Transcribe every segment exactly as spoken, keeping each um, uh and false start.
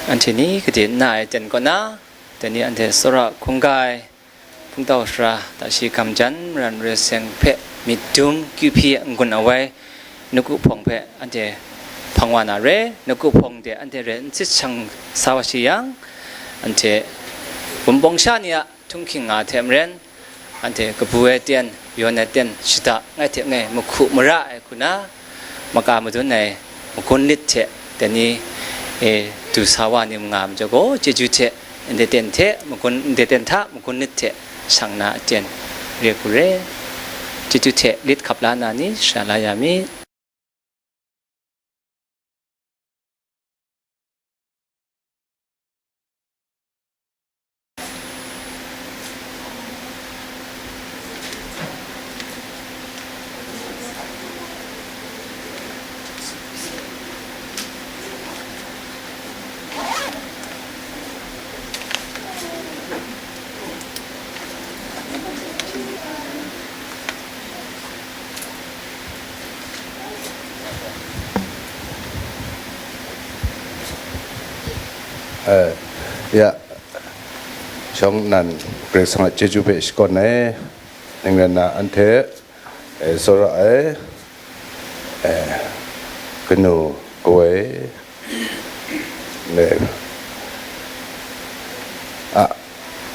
Anhte ni kade n na ai ten kaw na, dai ni anhte tsawra hkungga ai, hpungtau sara, tashi gam jan, maran re seng hpe myit dum kyu hpyi n-gun awai, nawku hpawng hpe anhte hpang wa na re, nawku hpawng de anhte re n sit shang sa wa shi yang, anhte Wunpawng sha ni a htunghking nga hte maren, anhte kabu ai ten, yawn ai ten, shada ngai hte ngai mahku mara ai hku na, maka madun ai magun lit hte dai ni e du sa wa ni nga majaw gaw, chyeju hte ndai ten hte magun, ndai ten hta magun lit hte shang na aten re hku re. Chyeju hte lit hkap la na ni shara la ya mi. Eh, ya, shawng nnan Karai Kasang a chyeju hpe shakawn ai, ning rai nna anhte, eh, tsawra ai, eh, kanu kawoi, ne, a,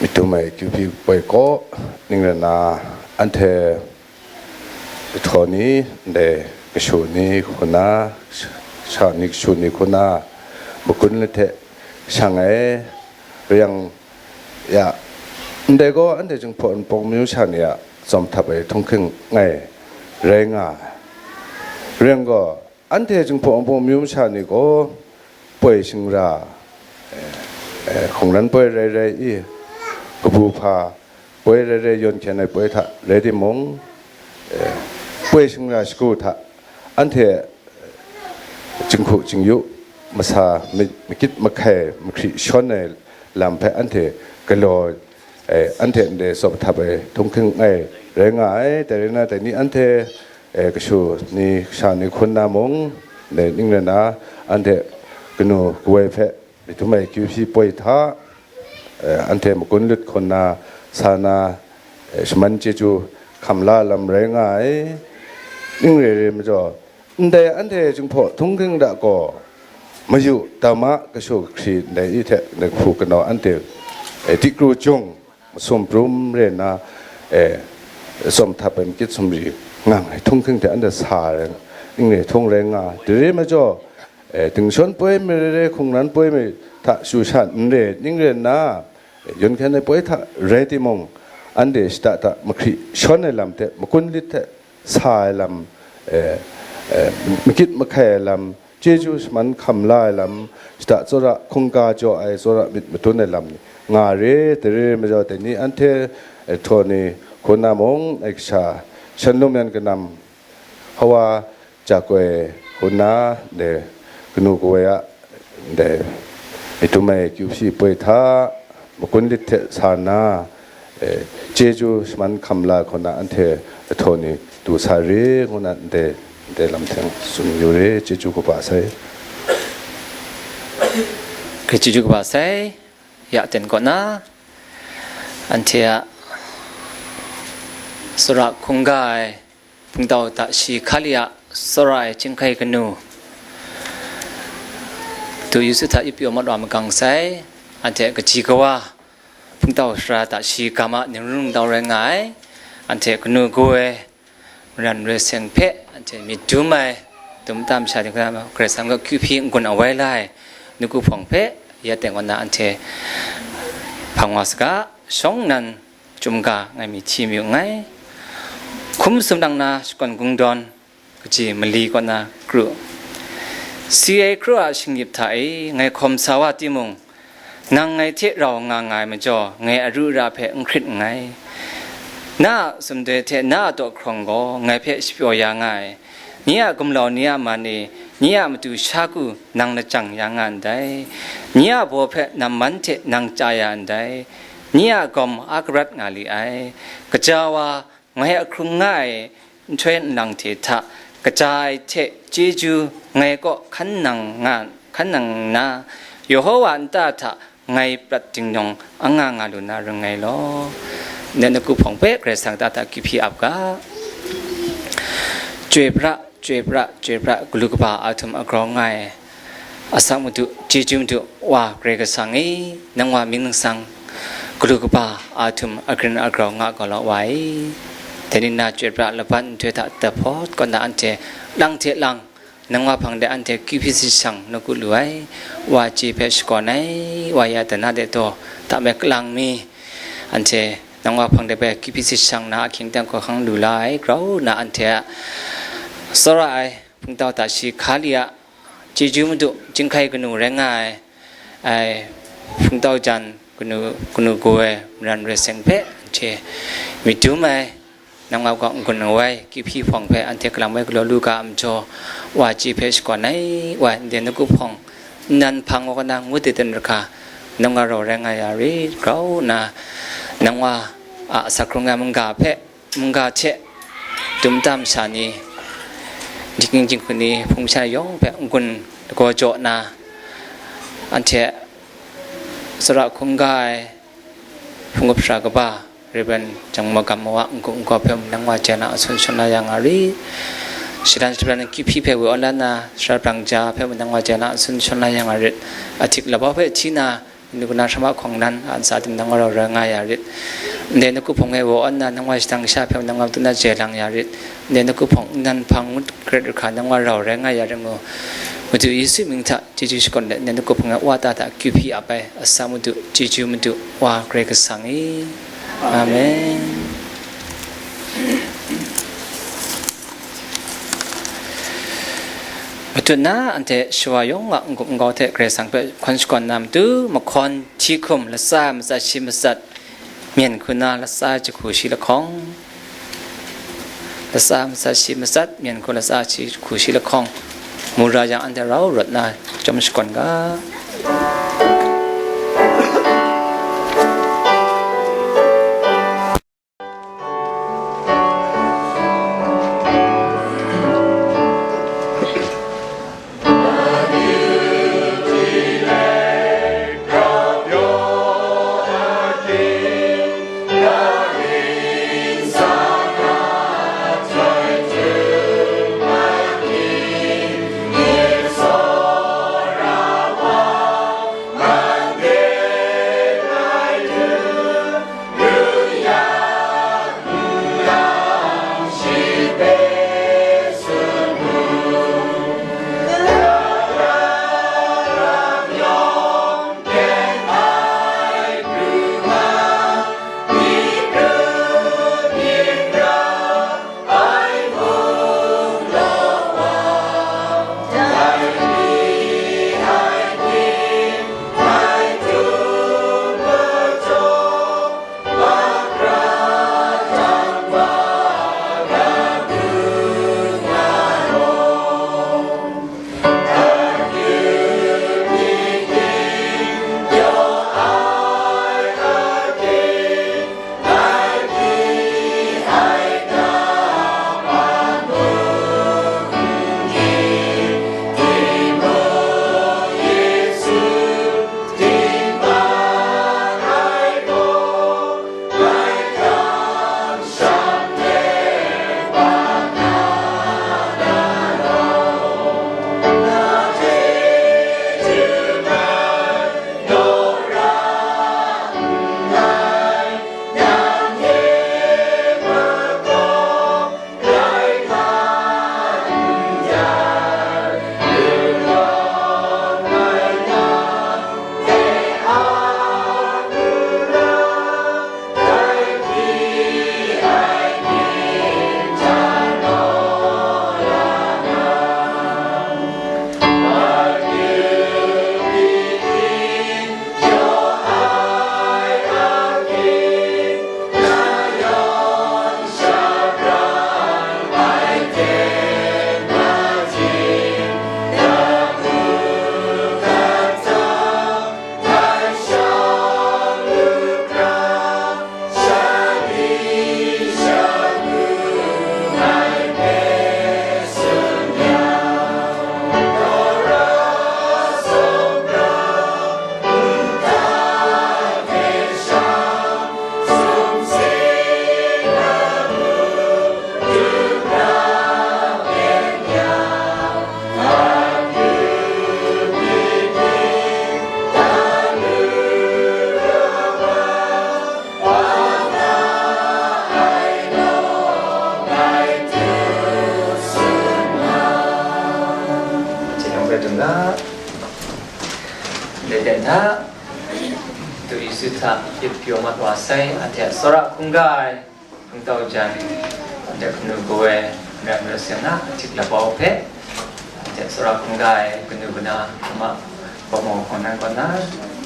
myit dum ai kyu hpyi kawoi kaw, ning rai nna anhte, Jahtaw ni, ndai kashu ni hku na, sha ni kashu ni hku na, makun lit hte shang ai, rai yang, ya, ndai gaw anhte Jinghpaw Wunpawng amyu sha ni a tsawm htap ai htunghking ngai rai nga ai. Rai yang gaw, anhte Jinghpaw Wunpawng amyu masha ni gaw, poi shingra, eh, eh, hkungran poi rai rai i, kabu hpa poi rai rai, yawn hkyen ai poi hta rai timung, eh, poi shingra shagu hta anhte, eh, jinghku jingyu masa, ma-, magit mahkai mahkri shawn ai lam hpe anhte galaw, eh, anhte ndai tsawm htap ai htunghking ngai rai nga ai. Dai rai nna, dai ni anhte, eh, kashu ni, kasha ni hku na mung, dai ning rai nna, anhte kanu kawoi hpe myit dum ai kyu hpyi poi hta, eh, anhte makun lut hku na sa na, eh, shaman chyeju hkam la lam rai nga ai. Ning rai rai majaw, ndai anhte Jinghpaw htunghking hta gaw, mayu dama kashu kahkri ndai i hte, ndai hku kanau anhte, eh, tikru jung masum prum re nna, eh, tsawm htap ai magit sumri ngang ai htunghking hte anhte sa ai rai nga, ning re htung rai nga ai. Dai rai majaw, eh, dingshawn poi mi rai rai, hkungran poi mi hta shu sha n re, ning rai nna, eh, yawn hkyen ai poi hta rai timung, anhte shada hta mahkri shawn ai lam hte makun lit hte sa ai lam, eh, eh, magit mahkai ai lam, chyeju shaman hkam la ai lam, shada tsawra hkungga jaw ai tsawra myit madun ai lam ni nga re. Dai re majaw, dai ni anhte, eh, Jahtaw ni hku na mung, eh, kasha shan lum yan kanam, hawa jakoi hku na, ndai kanu kawoi a, ndai myit dum ai kyu hpyi poi hta makun lit hte sa nna, eh, chyeju shaman hkam la hku na anhte Jahtaw ni du sa re ngu na ndai, ndai lam hte tsun yu re. Chyeju kaba sai. Chyeju kaba sai, ya ten kaw na, anhte a tsawra hkungga ai, hpungtau hta shi hka li a tsawra ai chyinghkai kanu, du yu su hta, yupyaw mat wa magang sai, anhte kaji kawa, hpungtau sara hta shi gam a ningrung ningtau rai nga ai, anhte kanu kawoi, maran re seng hpe, anhte myit dum ai, dum nta masha ni hku na, Karai Kasang kaw kyu hpyi n-gun awai la ai, nawku hpawng hpe, ya teng kaw na anhte hpang wa saga, shawng nnan, Chyum ga ngai mi hti mayu nngai. Hkum sumnang na shakawn kungdawn, kaji mali kaw na kru. Si ai kru a shingyip hta e ngai hkawm sa wa timung, nang ngai hte rau nga nga ai majaw, ngai aru ara hpe n hkrit nngai. Na a sumdoi hte na a daw hkrawng gaw ngai hpe shapyaw ya nga ai. Nye a gumlau ni a man e, nye a matu sha ku nang lajang ya nga ndai. Nye a baw hpe namman hte nang chya ya ndai. Nye a gawm a karat nga li ai. Kaja wa, ngai a hkrung nga ai nhtoi nlang hte hta, kaja ai hte chyeju ngai kaw hkan nang nga, hkan nang nna, Yehowa nta hta ngai prat dingnawng anga nga lu na ring ngai law. Ndai nawku hpawng hpe Karai Kasang ta hta akyu hpyi ap ga. Chyoi pra, chyoi pra, chyoi pra, galu kaba a htum a grau nga ai, asak Madu, chyeju Madu, Wa Karai Kasang e, nang wa mying ningsang, galu kaba a htum agrin a grau nga ga law, Wa e. Dai ni na chyoi pra laban nhtoi hta dahpawt kaw na anhte lang hte lang, nang wa hpang de anhte kyu hpyi shang nawku lu ai, Wa chye hpe shakawn ai, Wa ya dana de daw, ta me kalang mi, anhte nang wa hpang de bai kyu hpyi shang na ahkying teng hkawhkang lu la ai, grau na anhte a tsawra ai, hpungtau hta shi hka li a, chyeju Madu, chyinghkai kanu rai nga ai, ai, hpungtau jan kanu, kanu go ai maran rai seng hpe anhte myit dum ai, nang wa kaw n-gun awai, kyu hpyi hpawng hpe anhte galam ai galaw lu ga a majaw, Wa chye hpe shakawn ai, Wa ndai nawku hpawng nnan hpang wa na ngut de ten rahka, nang wa rau rai nga ya rit, grau nna, nang wa a asak hkrung ai mungga hpe, mungga hte dum tam sha ni, jingkying jinghku ni, hpung sha yawng hpe n-gun lagaw jaw na, anhte tsara hkungga ai hpung up sara kaba, Rev. Jang Magam Mawa n-gun nkau hpe mung nang wa jai na asun shanla ya nga rit. Shalan shabran kyu hpyi hpe woi awn la na, sara brang ja hpe mung nang wa jai na asun shanla ya nga rit. Ahtik labau hpe hti na, Nukna hkrama hkawng nan a ntsa tim nang wa rau rai nga ya rit. Ndai nawku hpawng e wa awn na nang wa shadang sha hpe nang wa matu na jai lang ya rit. Ndai nawku hpawng nnan hpang ngut hkret rahka nang wa rau rai nga ya rit ngu. Madu Yesu mying hta chyeju shakawn let ndai nawku hpawng e wa ta hta kyu hpyi ap ai, asak Madu, chyeju Madu, Wa Karai Kasang i. Amen. Matut na anhte shawa yawng a n-gup n-gau hte Karai Kasang hpe hkawn shakawn na matu, mahkawn, hti hkum, latsa ai matsat shi matsat, myen hku na latsa ai jahku shi lahkawng, latsa ai matsat shi matsat, myen hku latsa ai jahku shi lahkawng, mu ra yang anhte rau rawt na chyawm shakawn ga. Dum ga, dai dan hta, du Yesu hta yip pyaw mat wa sai, anhte a tsawra hkungga ai, hpungtau jan, anhte hkanu kaw ai, ram rai seng na, htik labau hpe, anhte a tsawra hkungga ai, kanu kana, ama, bawmau hkawng nan kaw na,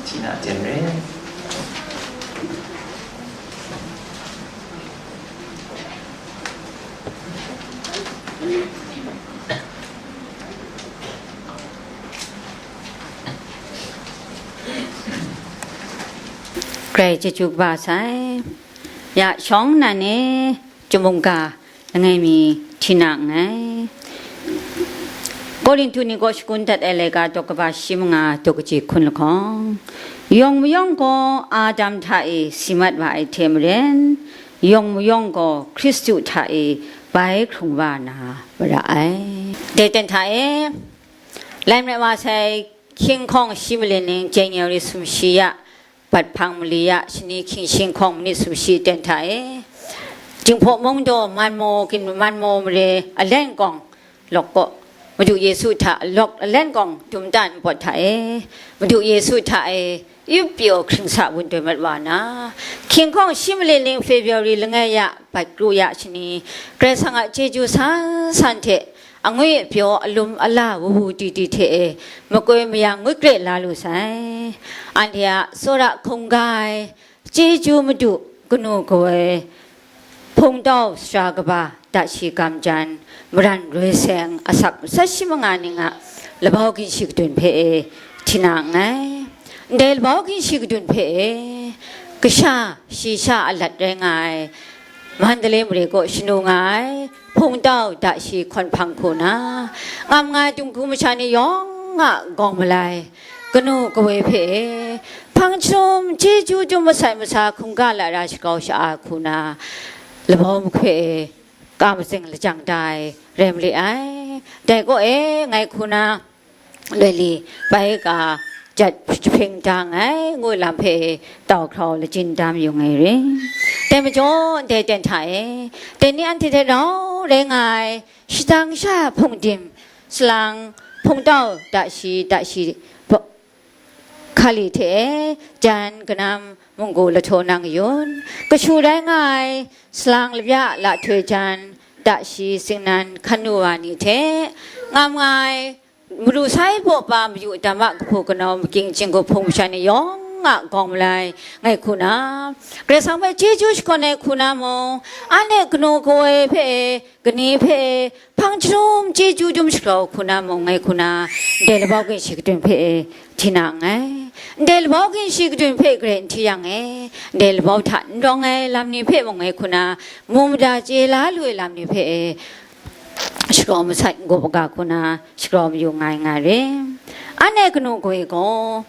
hti na ten re. Karai chyeju kaba sai. Ya shawng nan e, chyum mungga langai mi hti na nngai. Korinhtu ni kaw shakun dat ai laika daw kaba shi manga daw kaji hkun lahkawng, yawng mayawng gaw Adam hta e si mat wa ai hte maren, yawng mayawng gaw Hkristu hta e bai hkrung wa na mara ai. Dai ten hta e, lai marai wa sai, hkying hkawng shi malin ning, January sumshi ya, bat hpang mali ya, shani hkying shi hkawng manit sumshi ten hta e, Jinghpaw mung daw manmaw, gin manmaw mare, alen kawng, lawk kaw, Madu Yesu hta lawk alen kawng dum tan npawt hta e, Madu Yesu hta e, yup pyaw hkring sa wun doi mat wa na, hkying hkawng shi malin ning February langai ya, bat kru ya shani, Karai Kasang a chyeju san san hte, angwi apyaw alum ala wuwu di di hte e, makoi mayang ngut kre la lu sai. Anhte a tsawra hkungga ai, chyeju Madu kanu kaw ai, hpungtau sara kaba, dashi gam jan, maran roi seng, asak matsat shi manga ning a labau ginshi kadun hpe e hti na nngai. Ndai labau ginshi kadun hpe e, kasha, shi sha alat rai nga ai, Mandalay mare kaw shanu nga ai, hpungtau dashi hkawn hpang hku na, ngam nga ai dinghku masha ni yawng a gawng malai, kanu kaw ai hpe e, hpang jahtum, chyeju dum masat masa hkungga lara shagrau sha-a hku na, labau mahkoi e, ka matsing lajang da ai rai mali ai. Dai kaw e, ngai hku na, loi li, bai ka jat jahpring da nngai, ngu lam hpe tau hkrau lajin da mayu nngai re. Dai majaw, ndai ten hta e, dai ni anhte hte rau rai nga ai, shadang sha hpungdim, salang, hpungtau, dashi, dashi, hpa-, hkali hte e, jan, kanam, munggu, lahtaw nang yun, kashu rai nga ai, salang, labya, lahtoi jan, dashi, singnan, hkan nu wa ni hte, ngam nga ai, Madu sai baw pa mayu dam a kahpu kanau, makying chyinghku hpung masha ni yawng a gawng malai ngai hku na, Karai Kasang hpe chyeju shakawn ai hku na mung, anhte kanu kaw ai hpe, kani hpe, hpang jahtum chyeju dum shagrau hku na mung ngai hku na, ndai labau ginshi kadun hpe hti na nngai. Ndai labau ginshi kadun hpe garai n hti yang e, ndai labau hta n rawng ai lam ni hpe mung ngai hku na, mu mada chye la lu ai lam ni hpe, shagrau masat n-gup aga hku na shagrau mayu nga ai nga re. Anhte kanu kaw e gaw,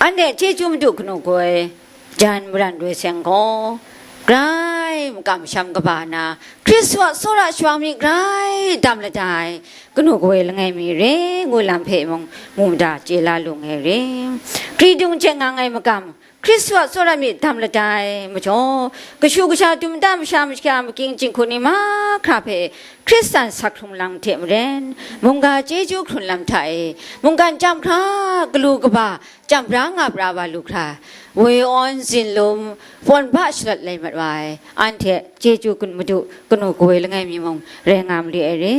anhte chyeju Madu kanu kaw e, jan maran roi seng gaw, grai makam masham kaba na, Hkristu a tsawra shawang myit grai dam lada ai kanu kaw e langai mi re, ngu lam hpe mung mu mada chye la lu ngai re. Kridung hte ngang ai makam, Hkristu a tsawra myit dam lada ai majaw, kashu kasha dum nta masha mashakya makying jinghku ni mahkra hpe Hkristan sak hkrung lang hte maren, mungga chyeju hkrun lam hta e, mungkan chyam hkra galu kaba chyam bra nga pra wa lu hkra, woi awn zinlum, pawn ba shalat lai mat wa ai, anhte chyeju kun Madu kanu kaw e langai mi mung rai nga mali ai re.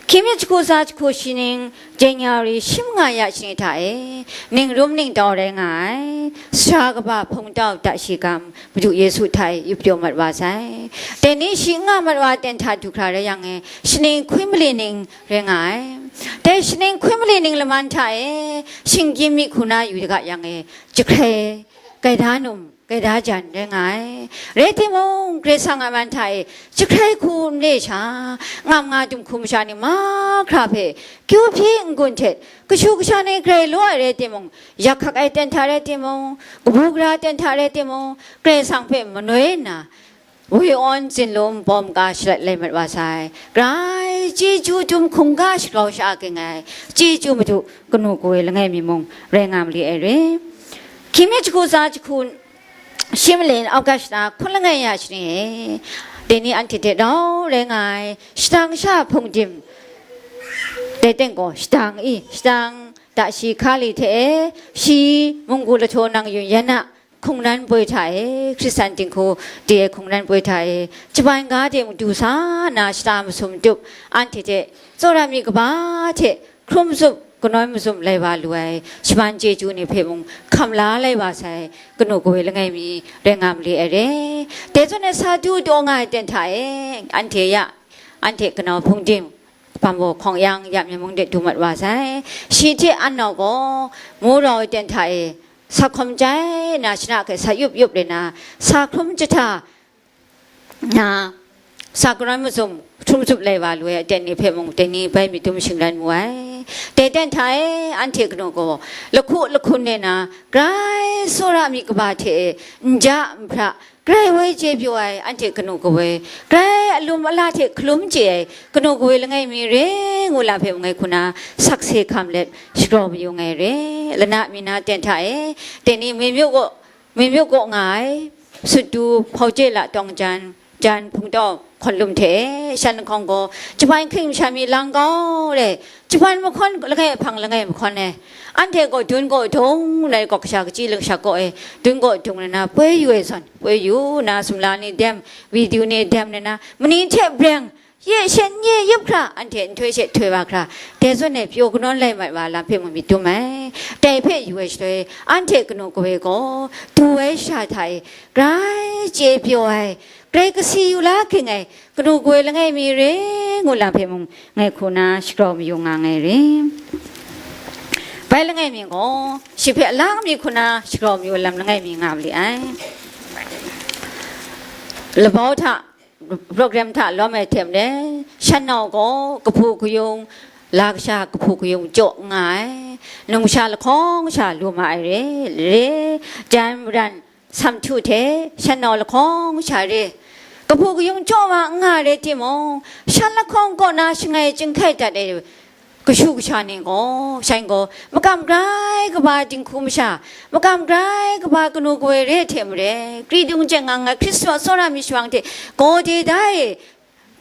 Hkying myit jahku tsa jahku shi ning, January shi manga ya shani hta e, ning rum ning tau rai nga ai, sara kaba hpungtau dashi gam Madu Yesu hta e yup pyaw mat wa sai. Dai ni shi n nga mat wa ten hta du hkra rai yang e, shaning hkun mali ning rai nga ai. Dai shaning hkun mali ning laman hta e, shinggyim mi hku na yu ga yang e, jahkrai, gaida num, gaida jan rai nga ai. Rai timung, Karai Kasang a man hta e jahkrai hku n re sha, ngam nga dinghku masha ni mahkra hpe kyu hpyi n-gun hte, kashu kasha ni grai law ai rai timung, yak hkak ai ten hta rai timung, kabu gara ten hta rai timung, Karai Kasang hpe manoi nna, woi awn zinlum bawm ka shalat lai mat wa sai. Grai chyeju dum hkungga shagrau sha-a ging ai, chyeju Madu kanu kaw e langai mi mung rai nga mali ai re. Hkying myit jahku tsa jahku shi malin August na hkun langai ya shani e, dai ni anhte hte rau rai nga ai, shadang sha hpungdim, Dai teng gaw shadang i, shadang da shi hka li hte e, shi munggu lahtaw nang yun yan a hkungran poi hta e, Hkristan dinghku de ai hkungran poi hta e, shaban ga de mung du sa nna shata masum tup, anhte hte tsawra myit kaba hte hkrum zup kanawn mazum lai wa lu ai shaman chyeju ni hpe mung hkam la lai wa sai, kanu kawe langai mi rai nga mali ai re. Dai zawn e sa du taw nga ai ten hta e, anhte ya, anhte kanau hpung ting, Bambaw hkawng yang ya myen mung de du mat wa sai. Shi hte an nau gaw, mu rau ai ten hta e, sa hkawm chyai na, shana hte sa yup yup le na, sa hkrum jahta na, sa kanawn mazum hkrum zup lai wa lu ai aten ni hpe mung, dai ni bai myit dum shingran mu ai. Dai ten hta e, anhte kanu gaw, lahku lahkun le na, grai tsawra myit kaba hte e, n ja n hpra, grai woi chye pyaw ai, anhte kanu kawe, grai alum ala hte hkalum chye ai, kanu kawe langai mi re ngu lam hpe mung ngai hku na, sakse hkam let shagraw mayu ngai re. Lana mi na ten hta e, dai ni Mimyu kaw, Mimyu kaw nga ai, Suttu Hpawje la tawng jan, jan hpungtau hkawn lum hte e, shan lahkawng gaw, jaban hkying masha mi lang kau re, jaban mahkawn langai hpang langai mahkawn e, anhte gaw dun gaw dung lai, gawk kasha kachyi ling sha kaw e, dun gaw dung nna poi yu ai zawn, poi yu nna, sumla ni dem, video ni dem nna, mani hte breng, ye shen ye yup hkra, anhte nhtoi she htoi wa hkra, dai zawn e pyaw kanawn lai mat wa lam hpe mung myit dum ai. Dai hpe yu ai shaloi, anhte kanu kawe gaw, du ai sha hta e, grai chye pyaw ai, grai kasi yu la hking ai, kanu kawe langai mi re ngu lam hpe mung, ngai hku na shagraw mayu nga ngai re. Bai langai mi gaw, shi hpe lang mi hku na shagraw mayu lam langai mi nga ma li ai. Labau hta, program hta lawm ai hte maren, shan nau gaw kahpu kayung, la kasha kahpu kayung jaw nga ai, numsha lahkawng sha lu ma ai re, re, jan maran, Samhtu hte shan nau lahkawng sha re, kahpu kayung jaw ma n nga re timung, shan lahkawng kaw na shangai chyinghkai dat ai kashu kasha ni gaw, shan gaw makam grai kaba dinghku masha, makam grai kaba kanu kawe re hte maren, kri dung jeng nga ai Hkristu a tsawra myit shawang hte gaw de da e,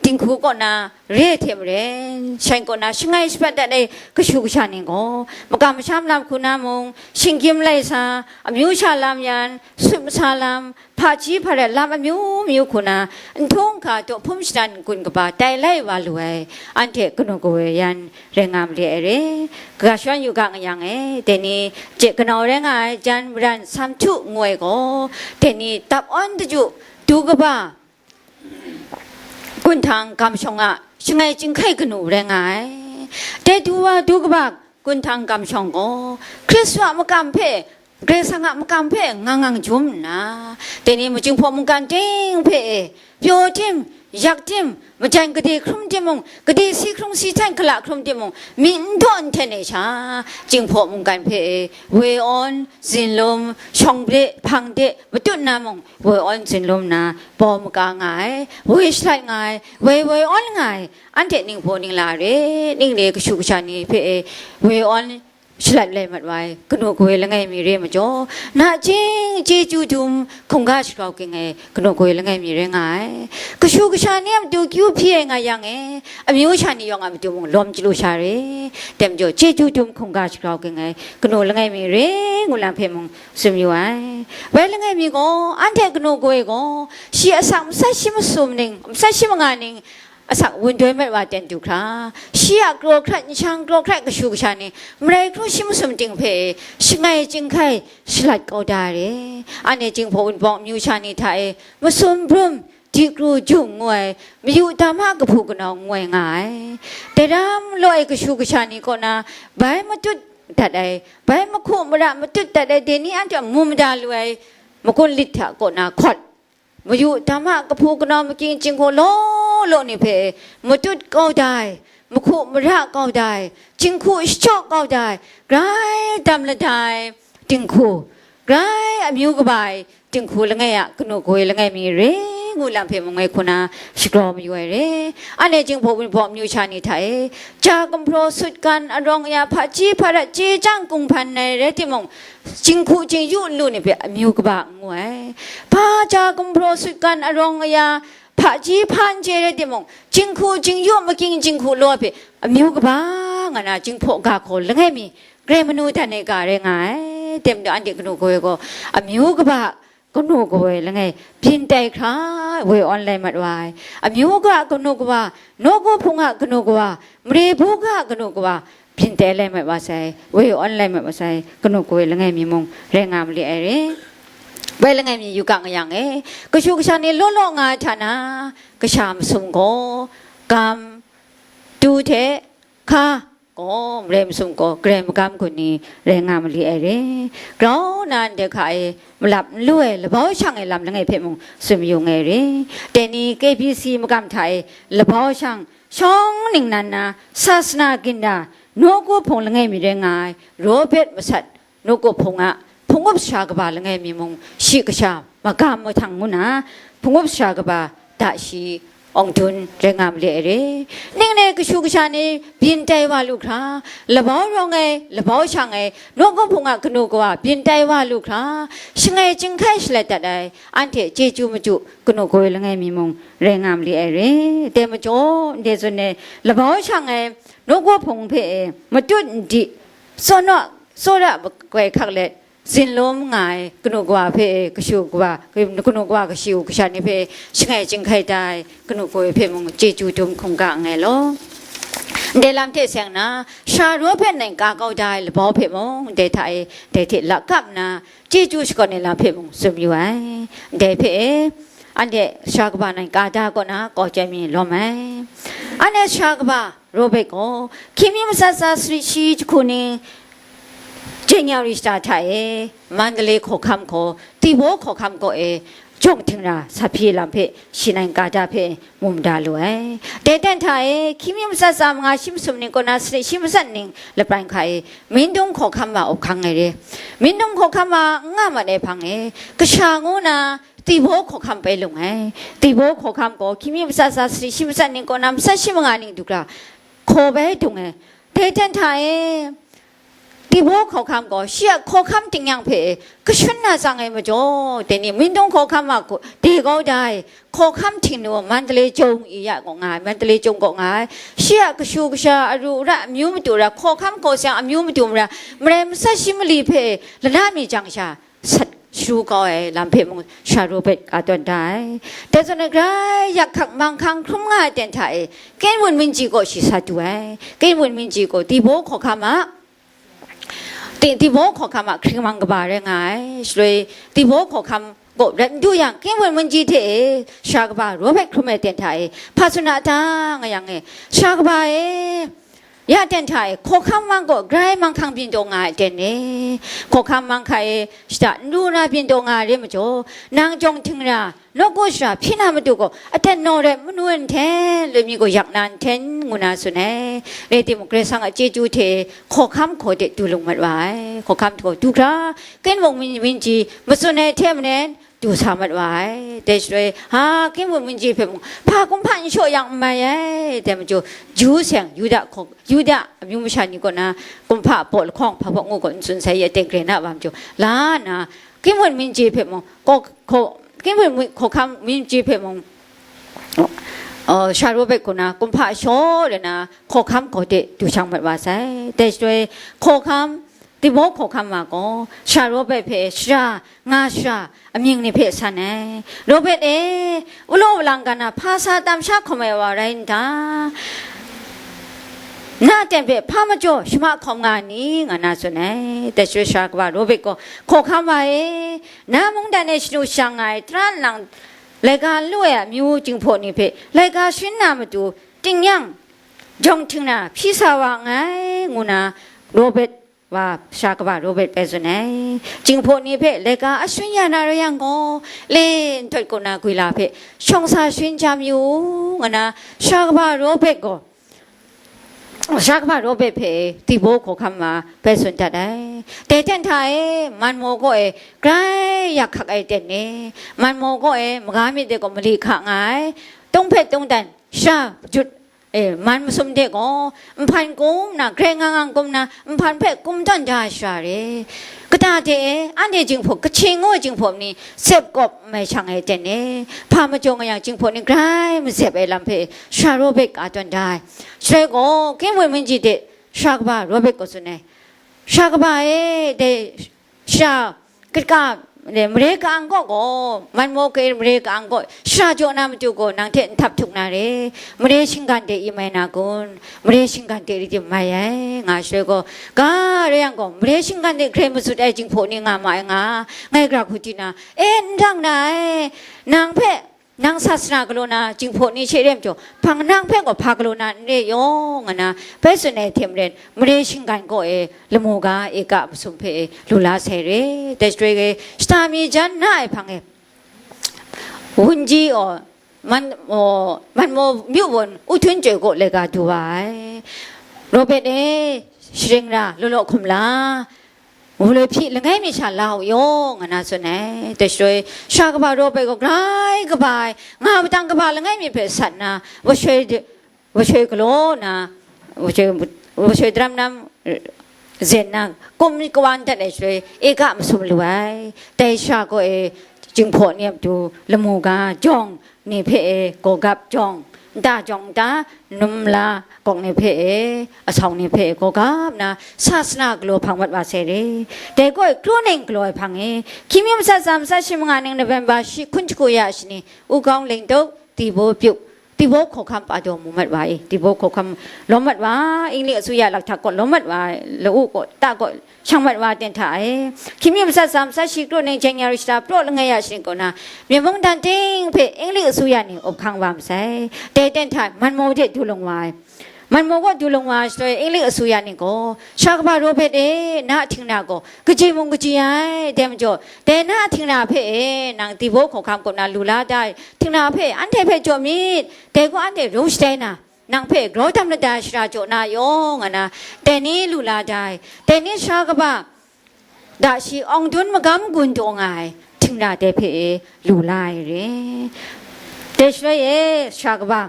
dinghku kaw na re hte maren, shan kaw na shangai shaprat dat ai kashu kasha ni gaw, makam masham lam hku na mung, shinggyim lai sa, amyu sha lam yan, sut masa lam, hpaji hparat lam amyu myu hku na, nhtung hka daw hpum shadan n-gun kaba tai lai wa lu ai, anhte kanu kawe yan rai nga mali ai re. Kaga shawan yu ga nga yang e, dai ni je kanau rai nga ai jan maran Samhtu ngu ai gaw, dai ni dap awn daju du kaba, Gunhtan Gam Shawng a shangai chyinghkai kanu rai nga ai. Dai du wa du kaba Gunhtan Gam Shawng gaw, Hkristu a makam hpe, Karai Kasang a makam hpe ngang ngang jum nna, dai ni majing hpaw mungkan ting hpe e, pyaw tim, yak tim, majan gade hkrum timung, gade si hkrung si hten hkala hkrum timung, myi n daw n hten e sha, jinghpaw mungkan hpe e, woi awn, zinlum, shawng de, hpang de, matut na mung, woi awn zinlum nna, bau maga nga ai, woi shalat nga ai, woi woi awn nga ai, anhte ningbaw ningla re, ning re kashu kasha ni hpe e, woi awn shalat lai mat wa ai, kanu kawe langai mi re majaw, nachying chyeju dum hkungga shagrau ging ai, kanu kawe langai mi rai nga ai. Kashu kasha ni a matu kyu hpyi ai nga yang e, amyu sha ni yawng a matu mung lawm chyalu sha re, dai majaw chyeju dum hkungga shagrau ging ai, kanu langai mi re ngu lam hpe mung tsun yu ai. Bai langai mi gaw, anhte kanu kawe gaw, shi asak matsat shi masum ning, matsat shi manga ning, asak wun doi mat wa ten du hkra, shi a kraw hkrat nshang kraw hkrat kashu kasha ni, marai hkru shi masum ting hpe e, shangai chyinghkai shalat kau da ai re. Anhte Jinghpaw Wunpawng amyu sha ni hta e, masum brum, di kru jung ngu ai, mayu dam a kahpu kanau ngu ai nga ai. Dai ram law ai kashu kasha ni kaw na, bai matut dat ai, bai mahku mara matut dat ai, dai ni anhte a mu mada lu ai, makun lit hta kaw na hkawt, mayu dam a kahpu kanau makying jinghku law law ni hpe matut kau da ai, mahku mara kau da ai, jinghku shachyaw kau da ai, grai dam lada ai dinghku, grai amyu kaba ai dinghku langai a kanu kawe langai mi re ngu lam hpe mung ngai hku na shagrau mayu ai re. Anhte Jinghpaw Wunpawng amyu sha ni hta e, ja gumhpraw sutgan arawng aya hpaji hparat chye chyang kunghpan ai rai timung, jinghku jingyu nlu ni hpe amyu kaba n ngu ai. Hpa ja gumhpraw sutgan arawng aya hpaji hpan chye rai timung, jinghku jingyu makying jinghku law hpe amyu kaba nga na, Jinghpaw ga hkaw langai mi, grai manu dan ai ga rai nga ai. Tem du anhte kanu kaw ai gaw, amyu kaba kanu kaw ai langai byin tai hkra, woi awn lai mat wa ai. Amyu ga kanu kawa, nawku hpung a kanu kawa, mare bu ga kanu kawa, byin tai lai mat wa sai, woi awn lai mat wa sai, kanu kaw ai langai mi mung rai nga ma li ai re. Woi langai mi yu ga nga yang e, kashu kasha ni law law nga ai hta na, kasha masum gaw, gam, tu hte, hka, gaw, marai masum gaw, grai magam gun ni rai nga ma li ai re. Grau na ndai hka e, malap n lu ai, labau shang ai lam langai hpe mung tsun yu nga ai re. Dai ni K B C magam hta e, labau shang, shawng ningnan na, sasana ginda, nawku hpung langai mi rai nga ai, Robert masat, nawku hpung a, hpung up sara kaba langai mi mung, shi kasha, magam mahtang ngu na, hpung up sara kaba, da shi, awng dun, rai nga ma li ai re. Ning re kashu kasha ni, byin tai wa lu hkra, labau rawng ai, labau shang ai, nawku hpung a kanu kawa, byin tai wa lu hkra, shangai chyinghkai shalat dat ai, anhte chyeju machyu, kanu kaw ai langai mi mung, rai nga ma li ai re. Dai majaw, ndai zawn e, labau shang ai, nawku hpung hpe e, matut n di, tsawna, tsawra, kai hkak let, zinlum nga ai, kanu kawa hpe e, kashu kawa, kanu kawa kashu kasha ni hpe, shangai chyinghkai tai, kanu kaw ai hpe mung, chyeju dum hkungga nga ai law. Ndai lam hte seng na, sara raw hpe nai ka kau da ai labau hpe mung, ndai hta e, dai hte lakap nna, chyeju shakawn ai lam hpe mung tsun yu ai. Ndai hpe e, anhte sara kaba nai ka da kaw na, kau chyai mi lawm ai. Anhte sara kaba Robert gaw, hkying mi matsat tsa sari shi jahku ni, January shata hta e, Mandalay hkawhkam hkaw, Tibaw hkawhkam kaw e, jawng htingra sa hpyi lam hpe, shi nai ka da hpe, mu mada lu ai. Dai ten hta e, hkying mi matsat tsa manga shi masum ni kaw na, sari shi matsat ning lapran hka e, Mindung hkawhkam wa up hkang ai re. Mindung hkawhkam wa n nga mat ai hpang e, kasha ngu na, Tibaw hkawhkam pai lung ai. Tibaw hkawhkam gaw, hkying mi matsat tsa sari shi matsat ning kaw na, matsat shi manga ning du hkra, hkaw bai dung ai. Dai ten hta e, Tibaw hkawhkam gaw, shi a hkawhkam tingnyang hpe kashun na tsang ai majaw, dai ni Mindung hkawhkam a hku-, de kau da ai, hkawhkam htingnu Mandalay jawng i ya kaw nga ai, Mandalay jawng kaw nga ai, shi a kashu kasha, aru ara, amyu madu ra, hkawhkam hkaw seng amyu madu mara, marai matsat shi mali hpe lana mi jang sha, sat sharu kau ai lam hpe mung, sara Robert ka tawn da ai. Dai zawn e, grai yak hkak manghkang hkrum nga ai ten hta e, Ken Wun Min Ji kaw shi sa du ai. Ken Wun Min Ji gaw Tibaw hkawhkam a, Ti-, Tibaw hkawhkam a hkring mang kaba rai nga ai. Shaloi Tibaw hkawhkam kaw rat n du yang, Ken Wun Min Ji hte e, sara kaba Robert hkrum ai ten hta e, hpa tsun a ta nga yang e, sara kaba e, ya ten hta e, hkawhkam mang gaw grai manghkang byin taw nga ai ten e, hkawhkam mang hka e, shada n lu na byin taw nga ai re majaw, nang jawng htingra, nawku sara hpyi na matu gaw, aten naw rai manu nten, loi mi gaw yak na nten, ngu na tsun ai. Rai timung, Karai Kasang a chyeju hte hkawhkam hkaw de du lung mat wa ai. Hkawhkam hkaw du hkra, Ken Wun Min, Min Ji matsun ai hte maren, du sa mat wa ai. Dai shaloi, ha, Ken Wun Min Ji hpe mung, hpa kumhpa n shaw yang n mai ai. Dai majaw, Ju seng, Yuda hkaw, Yuda amyu masha ni kaw na, kumhpa a baw lahkawng, hpa hpawk ngu gaw n tsun sai, ya teng grai na wa majaw, la nna, Ken Wun Min Ji hpe mung, kaw, kaw, Ken Wun Min, hkawhkam Min Ji hpe mung, uh, sara Robert kaw na, kumhpa shaw le na, hkawhkam hkaw de du shang mat wa sai. Dai shaloi, hkawhkam, Tibaw hkawhkam wa gaw, sara Robert hpe shara, nga shara, amying ni hpe san ai. Robert e, u law u lang ga na hpa sa tam sha hkawm ai wa rai n ta? Na ten hpe hpa majaw shama hkawm nga ni? Nga na tsun ai. Dai shaloi sara kaba Robert gaw, hkawhkam wa e, na mungdan e shanu shang nga ai tara nlang laika lu ai amyu Jinghpaw ni hpe laika sharin na matu, tingnyang, jawng htingra hpyi sa wa nngai, ngu na Robert wa, sara kaba Robert bai tsun ai. Jinghpaw ni hpe laika a sharin ya na rai yang gaw, le nhtawt kaw na gwila hpe shawng sa sharin jam yu, ngu na sara kaba Robert gaw, sara kaba Robert hpe Tibaw hkawhkam wa bai tsun dat ai. Dai ten hta e, man maw kaw e, grai yak hkak ai ten ni, man maw kaw e, maga myit de gaw mali hka nga ai, tung hpe tung dan, sha jut, e, man masum de gaw, nhpan kum na, grai ngang ngang kum na, nhpan hpe kum tawn da ai shara re. Kata de e, anhte Jinghpaw, Kachin ngu ai Jinghpaw ni, zep kawp n mai shang ai ten e, hpa majaw nga yang Jinghpaw ni grai mazep ai lam hpe, sara Robert ka tawn da ai. Shaloi gaw, Ken Wun Min Ji de, sara kaba Robert gaw tsun ai, sara kaba e, dai shara kaga, mare ka-ang kaw gaw, man maw ka-, mare ka-ang kaw, shara jaw na matu gaw, nang hte nhtap htuk na re, mare shinggan de i mai na kun, mare shinggan de ri tim mai ai, nga shaloi gaw, ga rai yang gaw, mare shinggan de hkrai mazut ai jinghpaw ni nga ma ai nga, ngai gara hku di na, e, n dang na ai, nang hpe, nang sasana galaw na jinghpaw ni she re majaw, hpang nang hpe gaw hpa galaw na n re yaw, nga na, bai tsun ai hte maren, mare shinggan kaw e lamu ga eka masum hpe e lu la sai re. Dai shaloi e, shata mi jan na ai hpang e, wunji aw, man, aw, man maw myu wun u htun chyoi kaw laika du wa ai. Robert e, sharing ra, law law hkum la, Wuloi hpyi langai mi sha la u yaw, nga na tsun ai. Dai shaloi, sara kaba Robert gaw grai kaba ai, nga matang kaba langai mi hpe sat nna, washoi, washoi galaw na, washoi, washoi daram nam, zen na, kum kawan dat ai shaloi, eka masum lu ai. Dai sara kaw e, jinghpaw ni a matu lamu ga jawng ni hpe e, gawgap jawng, nta jawng nta, num la, gawk ni hpe e, asawng ni hpe e, gawgap na, sasana galaw hpang mat wa sai re. Dai gaw e, kru ning galaw ai hpang e, hkying mi matsat tsa matsat shi manga ning November shi hkun shagu ya shani, Wukawng Lingduk, Tibaw Pyuk, Tibaw hkawhkam pa daw mu mat wa i, Tibaw hkawhkam lawm mat wa, Inglik asuya lakhtak kaw lawm mat wa, la-u kaw, ta kaw, shang mat wa ten hta e. Hkying mi matsat tsa matsat shi kru ning January shata praw langai ya shani kaw na, Myen mungdan ting hpe Inglik asuya ni up hkang wa masai. Dai ten hta man maw de du lung wa ai. Man maw gaw du lung wa shaloi Inglik asuya ni gaw, sara kaba Robert e, na htingna gaw kaji mung kaji ai, dai majaw, dai na htingna hpe e, nang Tibaw hkawhkam kaw na lu la da ai htingna hpe anhte hpe jaw myit, dai gaw anhte rung shatai na, nang hpe grau dam lada shara jaw na yaw, nga na, dai ni lu la da ai, dai ni sara kaba, da shi awng dun magam gun daw nga ai htingna dai hpe e lu la ai re. Dai shaloi e, sara kaba,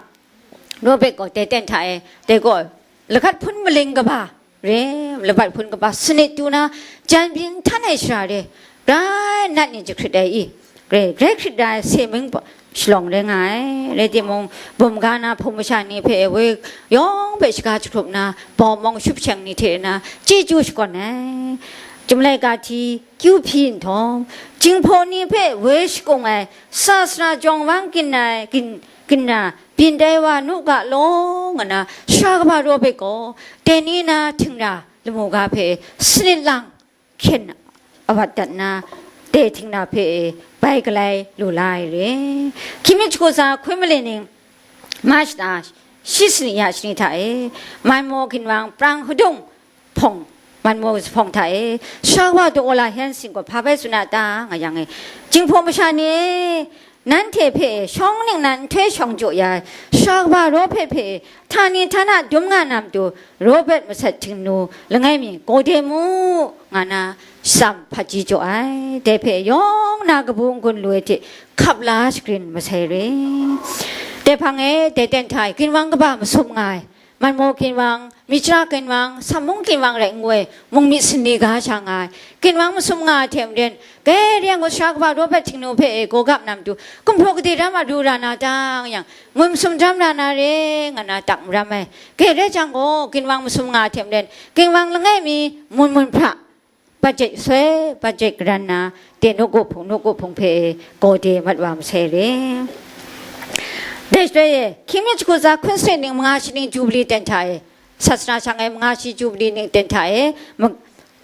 Robert gaw dai ten hta e, dai gaw lagat hpun maling kaba re, lagat hpun kaba sanit du na, jan byin htan ai shara re, grai nat ni jahkrit ai i, grai, grai hkrit ai se mung pa, shalawng rai nga ai. Rai timung, bum ga na hpung masha ni hpe woi yawng hpe shaga jahkrup na, bawmawng shup sheng ni hte na, chyeju shakawn ai. Chyum laika hti, kyu hpyi nhtawm, jinghpaw ni hpe woi shakung ai, sasana jawng wang kin ai, kin, kin na, byin tai wa nu ga law, nga na, sara kaba Robert gaw, dai ni na htingna lamu ga hpe sanit lang hkyen awat dat nna, dai htingna hpe e bai galai lu la ai re. Hkying mi shagu tsa hkun mali ning, March shata shi sanit ya shani hta e, man maw ginwang prang hpadung hpawng, man maw zuphpawng hta e, sara kaba daw la hen sin gaw hpa bai tsun a ta, nga yang e, jinghpaw masha ni e, nanhte hpe shawng ningnan nhtoi shawng jaw ya ai, sara kaba Robert hpe, htani htana dum nga na matu, Robert masat htingnu langai mi gaw de mu, nga na, shatsam hpaji jaw ai. Dai hpe yawng na kabu n-gun lu ai hte hkap la shagrin masai re. Dai hpang e, dai ten hta e, ginwang kaba masum nga ai, man maw ginwang, mitra ginwang, sammung ginwang rai n gu ai, mung myit sanli ga sha nga ai, ginwang masum nga ai hte maren, Grai rai yang gaw, sara kaba Robert htingnu hpe e gaw gap na matu, gumhpraw gade ram a ru ra na ta, nga yang, ngun masum dam ra na re, nga na tak maram ai. Grai rai jang gaw, ginwang masum nga hte maren, ginwang langai mi, mun mun hpra, budget soi, budget karan na, de nawku hpung, nawku hpung hpe e gaw de mat wa masai re. Dai shaloi e, hkying mi shagu tsa hkun sanit ning manga shi ning Jubili ten hta e, sasana shang e manga shi Jubili ning ten hta e, ma-,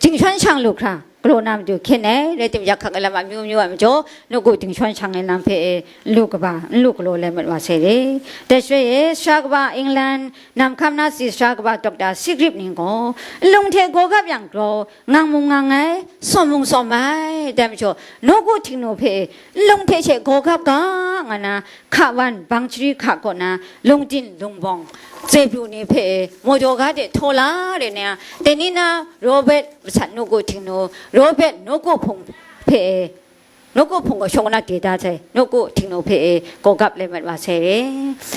Dingshawng shang lu hkra, galaw na matu hkyen ai, rai timung, yak hkak ai lam amyu myu ai majaw, nawku dingshawng shang ai lam hpe e, n lu kaba, n lu galaw lai mat wa sai re. Dai shaloi e, sara kaba England, nam hkam na si sara kaba Doctor Sigrip ning gaw, nlung hte gaw gap yang grau, ngang mung ngang ai, sawm mung sawm ai, dai majaw, nawku htingnu hpe e, nlung hte she gaw gap ga, nga na, hka wan, bang chari hka kaw na, lungdin, lungbawng, zepru ni hpe, mawdaw ga de htaw la re na, dai ni na, Robert masat nawku htingnu, Robert nawku hpung hpe, nawku hpung gaw shawng na de da sai, nawku htingnu hpe, gaw gap lai mat wa sai re.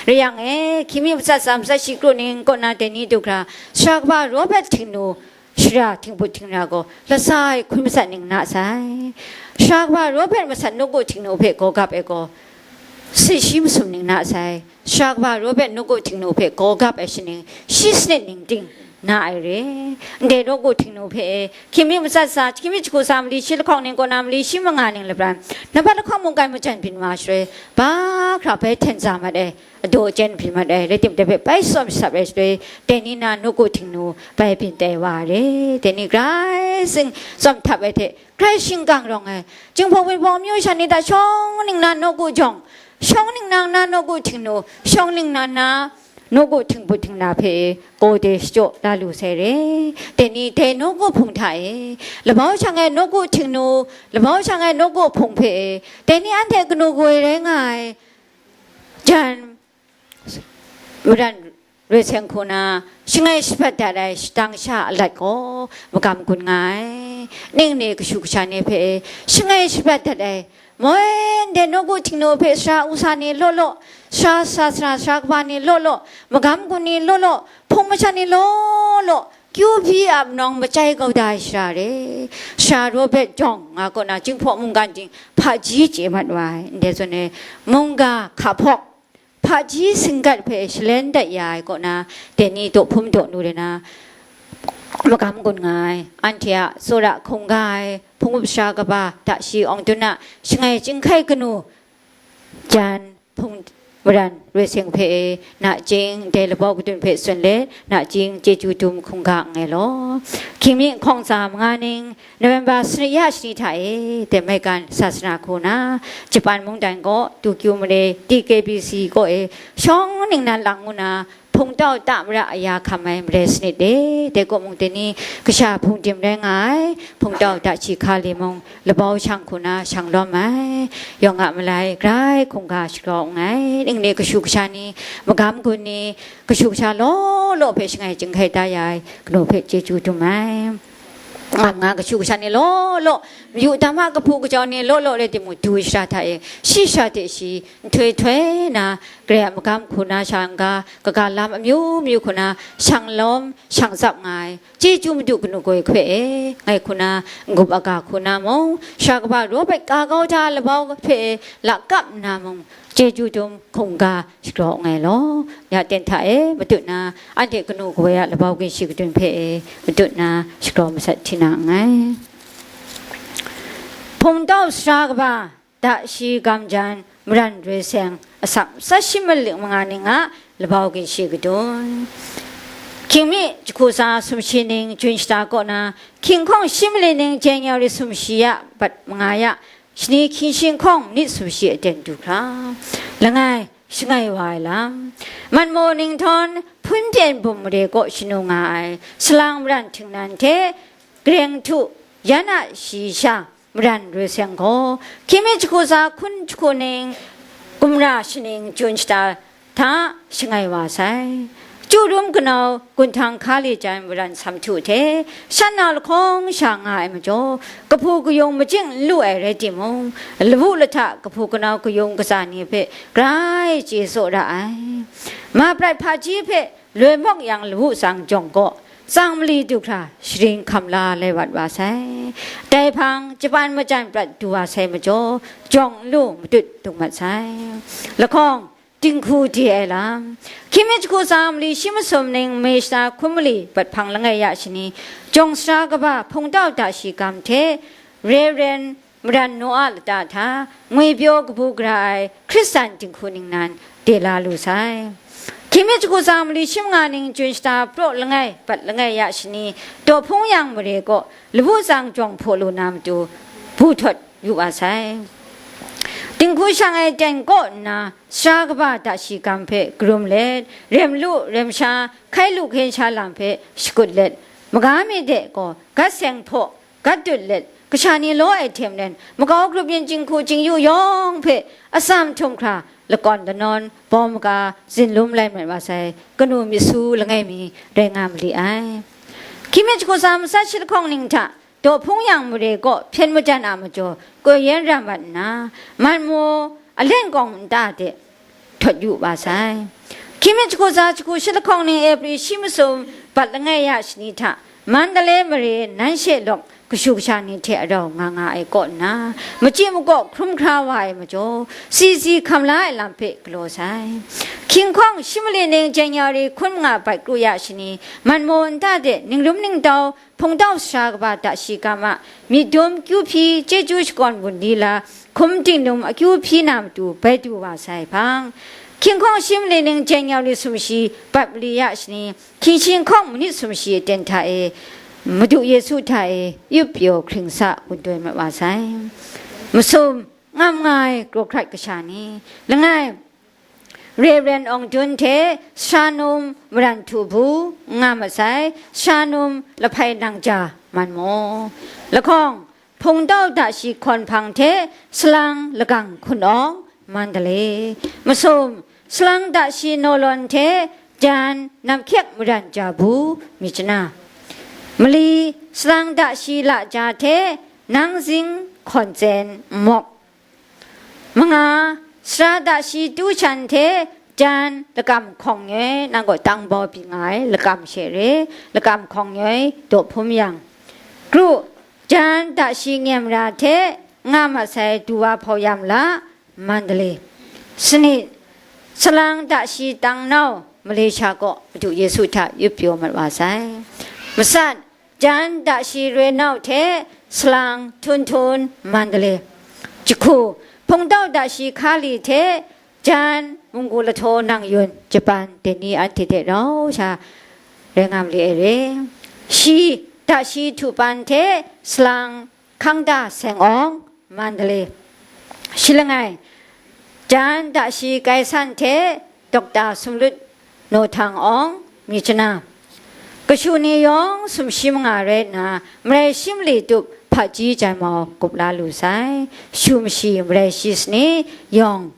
Rai yang e, hkying mi matsat tsa matsat shi kru ning kaw na dai ni du hkra, sara kaba Robert htingnu, shara htingbut htingra gaw, latsa ai hkun matsat ning na sai. Sara kaba Robert masat nawku htingnu hpe gaw gap ai gaw, si shi masum ning na sai. Sara kaba Robert nawku htingnu hpe gaw gap ai shaning, shi sanit ning ting, na ai re. Ndai nawku Htingnu hpe, hkying mi matsat sa, hkying mi jahku sa mali shi lahkawng ning kaw na mali shi manga ning lapran, nambat lahkawng mungkan majan byin wa shaloi, ba hkra bai hten za mat ai, adaw chyen byin mat ai, rai tim, dai hpe bai tsawm sap ai shaloi, dai ni na nawku Htingnu bai byin tai wa ai re. Dai ni grai sing tsawm htap ai hte, grai shingkang rawng ai, Jinghpaw Wunpawng amyu sha ni hta shawng ningnan nawku jawng, shawng ningnan na nawku Htingnu, shawng ningnan na nawku Htingbu Htingna hpe gaw de shachyaw la lu sai re. Dai ni dai nawku hpung hta e, labau shang ai nawku Htingnu, labau shang ai nawku hpung hpe e, dai ni anhte kanu goi rai nga ai, jan maran roi seng hku na, shangai shabat dat ai shadang sha alat gaw magam gun nga ai. Ning ni kashu kasha ni hpe shangai shabat dat ai, moi ndai nawku Htingnu hpe sara usa ni law law, sara sara sara sara kaba ni law law, magam gun ni law law, hpung masha ni law law, kyu hpyi ap nawng macai kau da ai shara re. Sara Robert jawng nga kaw na, Jinghpaw mungkan ting hpaji chye mat wa ai, ndai zawn e, mungga hka hpawk, hpaji singgat hpe shalen dat ya ai kaw na, dai ni daw hpum daw nu rai na, magam gun nga ai, anhte a tsawra hkungga ai, hpung up sara kaba, da shi awng dun a, shangai chyinghkai kanu, jan, hpung maran roi seng hpe e, nachying dai labau kadun hpe tsun let, nachying chyeju dum hkungga nngai law. Hkying mi hkawng tsa manga ning, November sanit ya shani hta e, dai maigan sasana hku na, Japan mungdan gaw, Tokyo mare, T K B C kaw e, shawng ningnan lang ngu na, hpungtau ta mara aya hkam ai marai sanit e, dai kaw mung dai ni kasha hpungdim rai nga ai, hpungtau ta shi hka li mung, labau shang hku na shang lawm ai, yawng a malai grai hkungga shagraw nngai, ning ni kashu kasha ni, magam gun ni, kashu kasha law law hpe shangai chyinghkai da ya ai, kanu hpe chyeju dum ai. Ngam nga kashu kasha ni law law, mayu dam a kahpu kajau ni law law rai timung, du ai shara hta e, shi shara hte shi, nhtoi htoi na, Karai a magam hku na sha n-ga, kaga lam amyu myu hku na, shang lawm, shang tsap nga ai, chyeju Madu kanu goi hpe e, ngai hku na, n-gup aga hku na mung, sara kaba Robert ka kau hta labau hpe e, lakap nna mung, chyeju dum hkungga shagraw nngai law. Ya ten hta e, matut na, anhte kanu goi a labau ginshi kadun hpe e, matut na, shagraw masat hti na nngai. Hpungtau sara kaba, da shi gam jan, maran roi seng, asak matsat shi mali manga ning a labau ginshi kadun. Hkying mi jahku tsa sumshi ning jun shata kaw na, hkying hkawng shi mali ning jeng yau ri sumshi ya, bat manga ya, shani hkying shi hkawng nit sumshi aten du hkra, langai, shangai wa ai lam. Manmaw ninghtawng, hpun pyen bum mare kaw shanu nga ai, salang maran htingnan hte, gareng htu, yan a shayi sha, maran roi seng gaw, hkying mi jahku tsa hkun jahku ning, kumra shaning jun shata hta shangai wa sai. Chyu rum kanau gunhtang hka li jan maran sam htu hte, shan nau lahkawng sha nga ai majaw, kahpu kayung majing n lu ai rai timung, lawu lahta kahpu kanau kayung katsa ni hpe grai chye tsaw ra ai. Ma prat hpaji hpe loi mawk yang lawu tsang jawng gaw, tsang mali du hkra sharin hkam la lai wat wa sai. Dai hpang, Japan majan prat du wa sai majaw, jawng n lu matut dung mat sai. Lahkawng, dinghku de ai lam. Hkying mi jahku tsa mali shi masum ning, May shata hkun mali bat hpang langai ya shani, jawng sara kaba hpungtau da shi gam hte, Rev. Maran Noa lata hta, ngwipyaw kabu gara ai Hkristan dinghku ningnan de la lu sai. Hkying mi jahku tsa mali shi manga ning jun shata praw langai bat langai ya shani, daw hpung yang mare kaw lawu tsang jawng hpaw lu na matu, bu htawt yu wa sai. Dinghku shang ai ten kaw nna, sara kaba da shi gam hpe karum let, rem lu rem sha, hkai lu hkyen sha lam hpe shakut let, maga mi de gaw gat seng hpaw, gat dut let, kasha ni law ai hte maren, makau grup yin jinghku jingyu yawng hpe atsam htum hkra, lakawn lanawn, bawm maga, zinlum lai mat wa sai, kanu myit su langai mi rai nga mali ai. Hkying mi jahku tsa matsat shi lahkawng ning hta, daw hpung yang mare kaw hpyen majan a majaw, koi yen ram mat nna, man maw, alen kawng nta de, htawt yu wa sai. Hkying mi jahku tsa jahku shi lahkawng ning Ephri shi masum bat langai ya shani hta, Mandalay mare nan she lawk kashu kasha ni hte arau nga nga ai kaw nna, machyi makaw hkrum hkra wa ai majaw, si si hkam la ai lam hpe galaw sai. Hkying hkawng shi mali ning January hkun nga bat kru ya shani, man maw nta de ningrum ningtau, hpungtau sara kaba ta shi ga ma, myit dum akyu hpyi, chyeju shakawn wunli la, hkum dingnum akyu hpyi na matu bai du wa sai hpang, hkying hkawng shi mali ning January sumshi bat mali ya shani, hkying shi hkawng manit sumshi aten hta e, Madu Yesu hta e, yup pyaw hkring sa wun doi mat wa sai. Masum, ngam nga ai krawhkrat kasha ni, langai, Reverend Awng Dun hte sara num Maran Htu Bu, nga masai sara num Lahpai Nang Ja, man maw. Lahkawng, Hpungtau Dashi Hkawn Hpang hte salang Lagang Hkun Awng, Mandalay. Masum, salang Dashi Naw Lawn hte jan Namhkyek Maran Ja Bu, Myitkyina. Mali, salang Dashi La Ja hte Nang Zing Hkawn Tsen, Nmawk. Manga, sara Dashi Tu Shan hte jan Lakam Hkawng Nyoi, nang gaw tang bau byin nga ai, Lakam she re, Lakam Hkawng Nyoi, Daw Hpum Yang. Kru, jan Dashi Nyem Ra hte nga masai Duwa Hpau Yam La, Mandalay. Sanit, salang Dashi Tang Nau, Malaysia kaw Madu Yesu hta yup pyaw mat wa sai. Masat, jan Dashi Roi Nau hte salang Htun Htun, Mandalay. Jahku, Hpungtau Dashi Hkali hte jan Munggu Lahtaw Nang Yun, Japan, dai ni anhte hte rau sha rai nga mali ai re. Shi, Dashi Htu Pan hte salang Hkangda Seng Awng, Mandalay. Shi langai, jan Dashi Kai San hte Dokta Sumlut Naw Htang Awng, Myitkyina. Kashu ni yawng sumshi manga rai nna, marai shi mali tup hpaji jai mau gup la lu sai. Shu mashi marai shi sani yawng,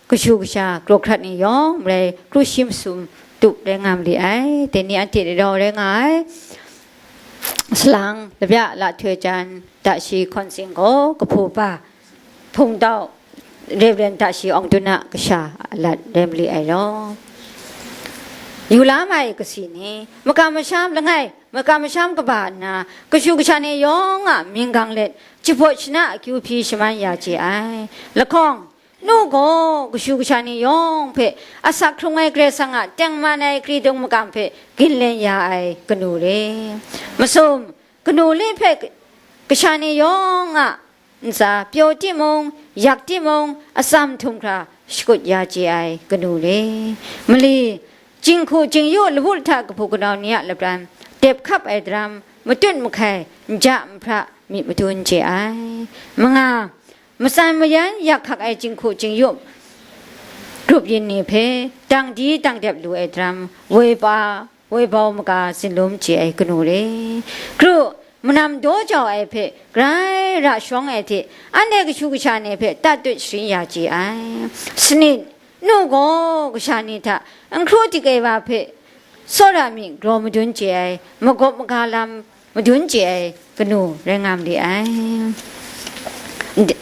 kashu kasha krawhkrat ni yawng marai kru shi masum tup rai nga mali ai. Dai ni anhte rau rai nga ai. Salang, Labya Lahtoi Jan, Dashi Hkawn Sing gaw kahpu pa, Hpungtau Reverend Dashi Awng Dun a kasha a lat rai mali ai law. Yu la mai kasi ni, makam masham langai, makam masham kaba nna, kashu kasha ni yawng a mying gang let, jahpawt shana akyu hpyi shaman ya chye ai. Lahkawng, nu gaw kashu kasha ni yawng hpe asak hkrung ai Karai Kasang a tengman ai kridung makam hpe ginlen ya ai kanu re. Masum, kanu li hpe kasha ni yawng a ntsa pyaw timung, yak timung, atsam htum hkra shakut ya chye ai kanu re. Mali, jinghku jingyu lawu lahta kahpu kanau ni a lapran, dep hkap ai daram, matut mahkai, nja nhpra, myit madun chye ai. Manga, matsan mayan yak hkak ai jinghku jingyu grup yin ni hpe, dang di dang dep lu ai daram, woi pa, woi bau maga zinlum chye ai kanu re. Kru, manam daw jau ai hpe grai ra shawng ai hte, anhte kashu kasha ni hpe tatut sharin ya chye ai. Sanit, nu gaw kasha ni hta n hkru dik ai wa hpe tsawra mi graw madun chye ai, magawp maga lam madun chye ai kanu rai nga mali ai. Nde-,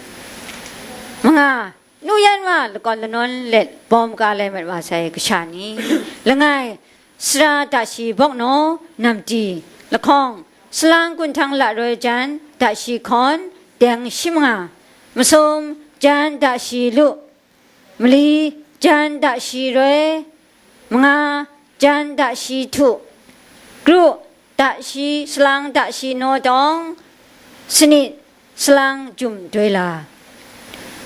manga, nu yan wa lakawn lanawn let bawm ka lai mat wa sai kasha ni, langai, sara Dashi Bawknaw, Namti, lahkawng, salang Gun Htang La Roi Jan, Dashi Hkawn, deng shi manga, masum, jan Dashi Lu, mali, jan Dashi Roi, manga, jan Dashi Htu, kru, Dashi, salang Dashi Naw Tawng, sanit, salang Jum Doi La.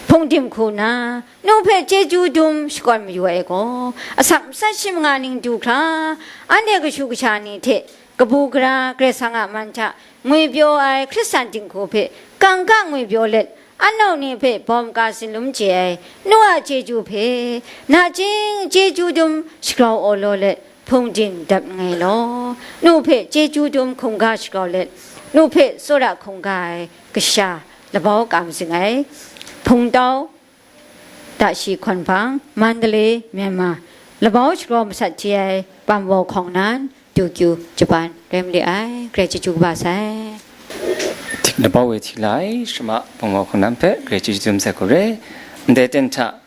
Hpungdim hku na, nu hpe chyeju dum shakawn mayu ai gaw, asak matsat shi manga ning du hkra, anhte kashu kasha ni hte kabu gara Karai Kasang a man hta ngwipyaw ai Hkristan dinghku hpe kangka ngwipyaw let, anau ni hpe bawm ka zinlum chye ai, nu a chyeju hpe, nachying chyeju dum shagrau awlaw let, hpungdim dap nngai law, nu hpe chyeju dum hkungga shagrau let, nu hpe tsawra hkungga ai kasha labau ka mazing ai, Hpungtau Dashi Hkawn Hpang, Mandalay, Myanmar, labau shagrau masat hti ai Pamwau Hkawng Nan, Tokyo, Japan, rai mali ai, grai chyeju kaba sai. Labau e hti la ai, Shama Pamwau Hkawng Nan hpe grai chyeju dum sai hku re. Ndai ten hta,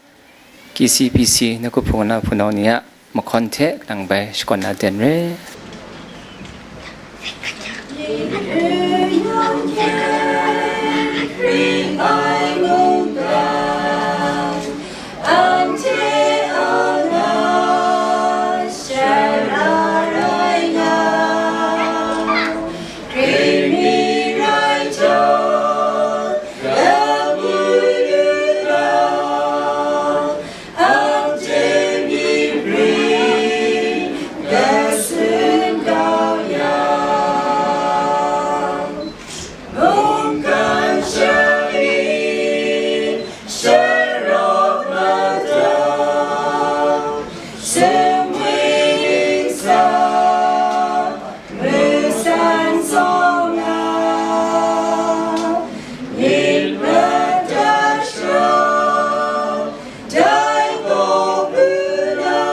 K C B C Naku Hpung na hpunau ni a mahkawn hte nang bai shakawn na ten re. Ring ai mungga, anhte a na shara rai nga. Hkriwi rai taw, lamu lu law, anhte myit ring, kasun kau yang. Mungkan shani, sharawk mada, sumwi ningsa, musan sawng nga, myit mada shara, dai gaw muna,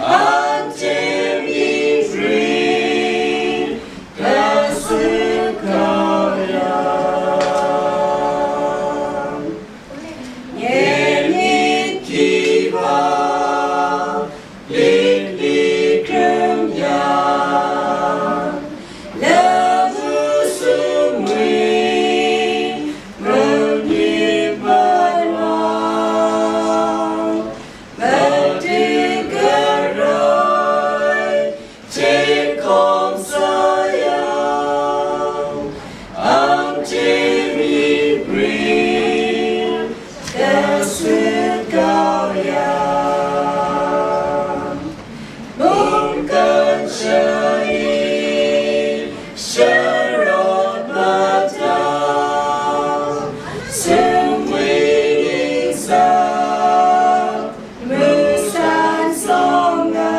anhte myit ring, kasun kau yang. Nye myit hkyi wa, lit li hkrum yang, lamu sumwi, mung myit mat wa, madu garai, hte hkawm sa yang, anhte myit ring, kasun kau yang. Mungkan shani, sharawk mada, sumwi ningsa, musan sawng nga,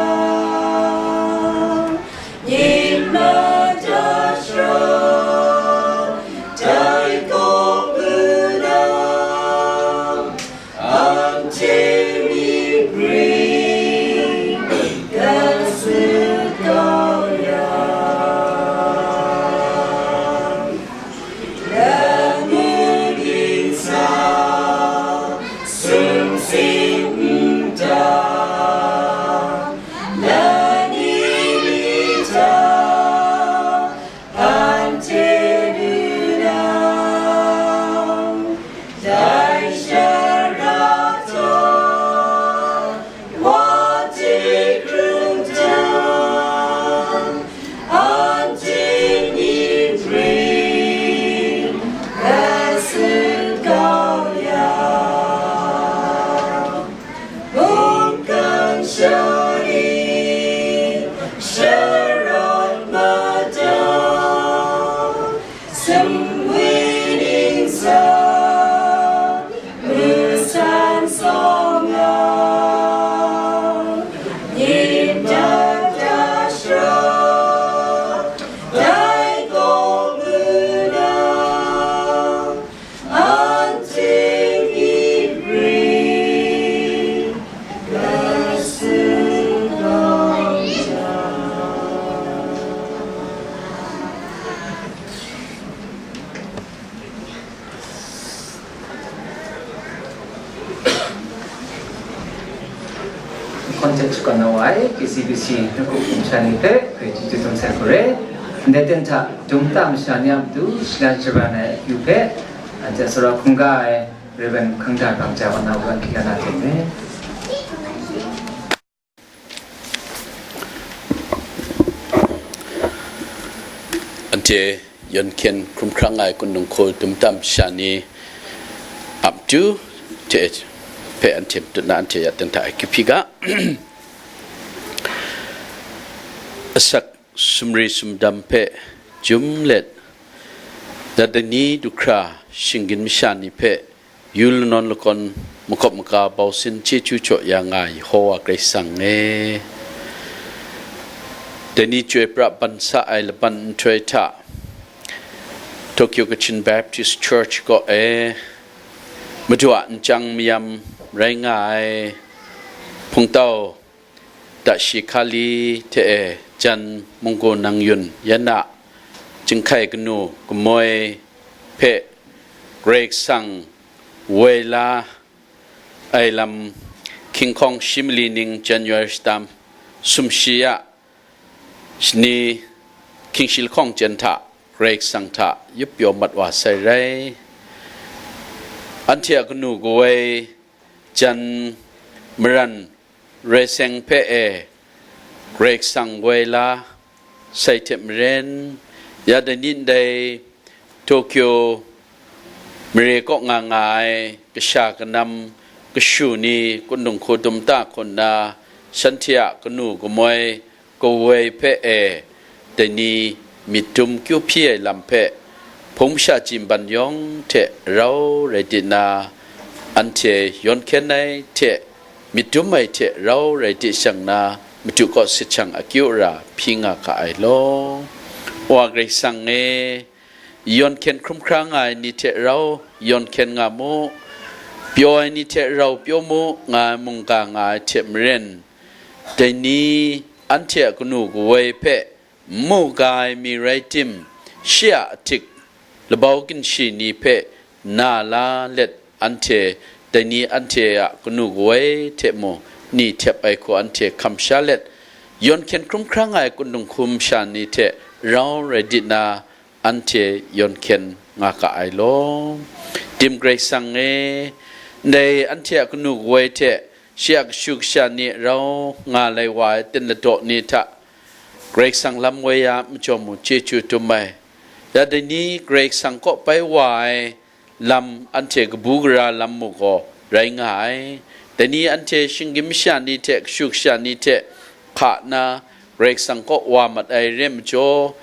myit mada shara, dai gaw muna, anhte myit ring, kasun kau yang. Lamu ningsa, sumsing nta, lani li hta, anhte du na, dai shara hta, wa hte hkrum jang, anhte myit ring, kasun kau yang. Mungkan shani, sharawk mada, sumwi ningsa, musan sawng nga, myit mada shara, dai gaw muna, anhte myit ring, kasun kau yang. Context kan nau ai, K C B C, Nukuk Kumsha ni hpe, hpe chyeju dum sai hku re. Ndai ten hta, dum nta masha ni a matu, shalan shabran ai akyu hpe, anhte tsawra hkungga ai, Reverend Hkangda Kangja wa na wan hkila na ten me. Anhte yawn hkyen hkrum hkrang ai kunung hku dum nta masha ni a matu hte hpe anhte matut na anhte ya ten hta ai kahpyi ga. Asak sumri sumdam hpe jum let, Dadani du hkra shinggan masha ni hpe yu lanawn lakawn makawp maka bau sin chyeju jaw ya nga ai Yehova Karai Kasang e, dai ni chyoi pra ban sa ai laban nhtoi hta, Tokyo Kachin Baptist Church kaw e, Madu a nchyang mayam rai nga ai Hpungtau Dashi Hkali hte e jan Munggu Nangyun yan a Jinghkai Kanu Kamoi hpe Karai Kasang woi la ai lam, hkying hkawng shi mali ning January shata sumshi a shani hkying shi lahkawng jen hta Karai Kasang hta yup pyaw mat wa sai rai. Anhte a kanu kawoi jan maran rai seng hpe e Karai Kasang woi la sai hte maren, ya dai ni ndai Tokyo mare kaw nga nga ai kasha kanam kashu ni kundung hku dum ta hku nna, shanhte a kanu kamoi kawoi hpe e dai ni myit dum kyu hpyi ai lam hpe hpung masha chyin ban yawng hte rau rai di na, anhte yawn hkyen ai hte myit dum ai hte rau rai di shang na, Madu kaw sit shang akyu ara hpyi nga ga ai law. Wa Karai Kasang e, yawn hkyen hkrum hkra nga ai ni hte rau yawn hkyen nga mu, pyaw ai ni hte rau pyaw mu nga ai mungga nga ai hte maren, dai ni anhte a kanu kawoi hpe n mu ga ai mi rai tim, shi a ahtik labau ginshi ni hpe na la let, anhte dai ni anhte a kanu kawoi hte mu ni htep ai hku anhte hkam sha let, yawn hkyen hkrum hkra nga ai kundung hku masha ni hte rau rai di na, anhte yawn hkyen nga ga ai law. Tim Karai Kasang e, ndai anhte a kanu kawoi hte shi a kashu kasha ni rau nga lai wa ai ten ladaw ni hta Karai Kasang lam woi ya majaw mu chyeju dum ai. Ya dai ni Karai Kasang kaw bai wa ai lam anhte kabu gara lam mu gaw rai nga ai. Dai ni anhte shinggyim masha ni hte kashu kasha ni hte hka nna Karai Kasang kaw wa mat ai re majaw,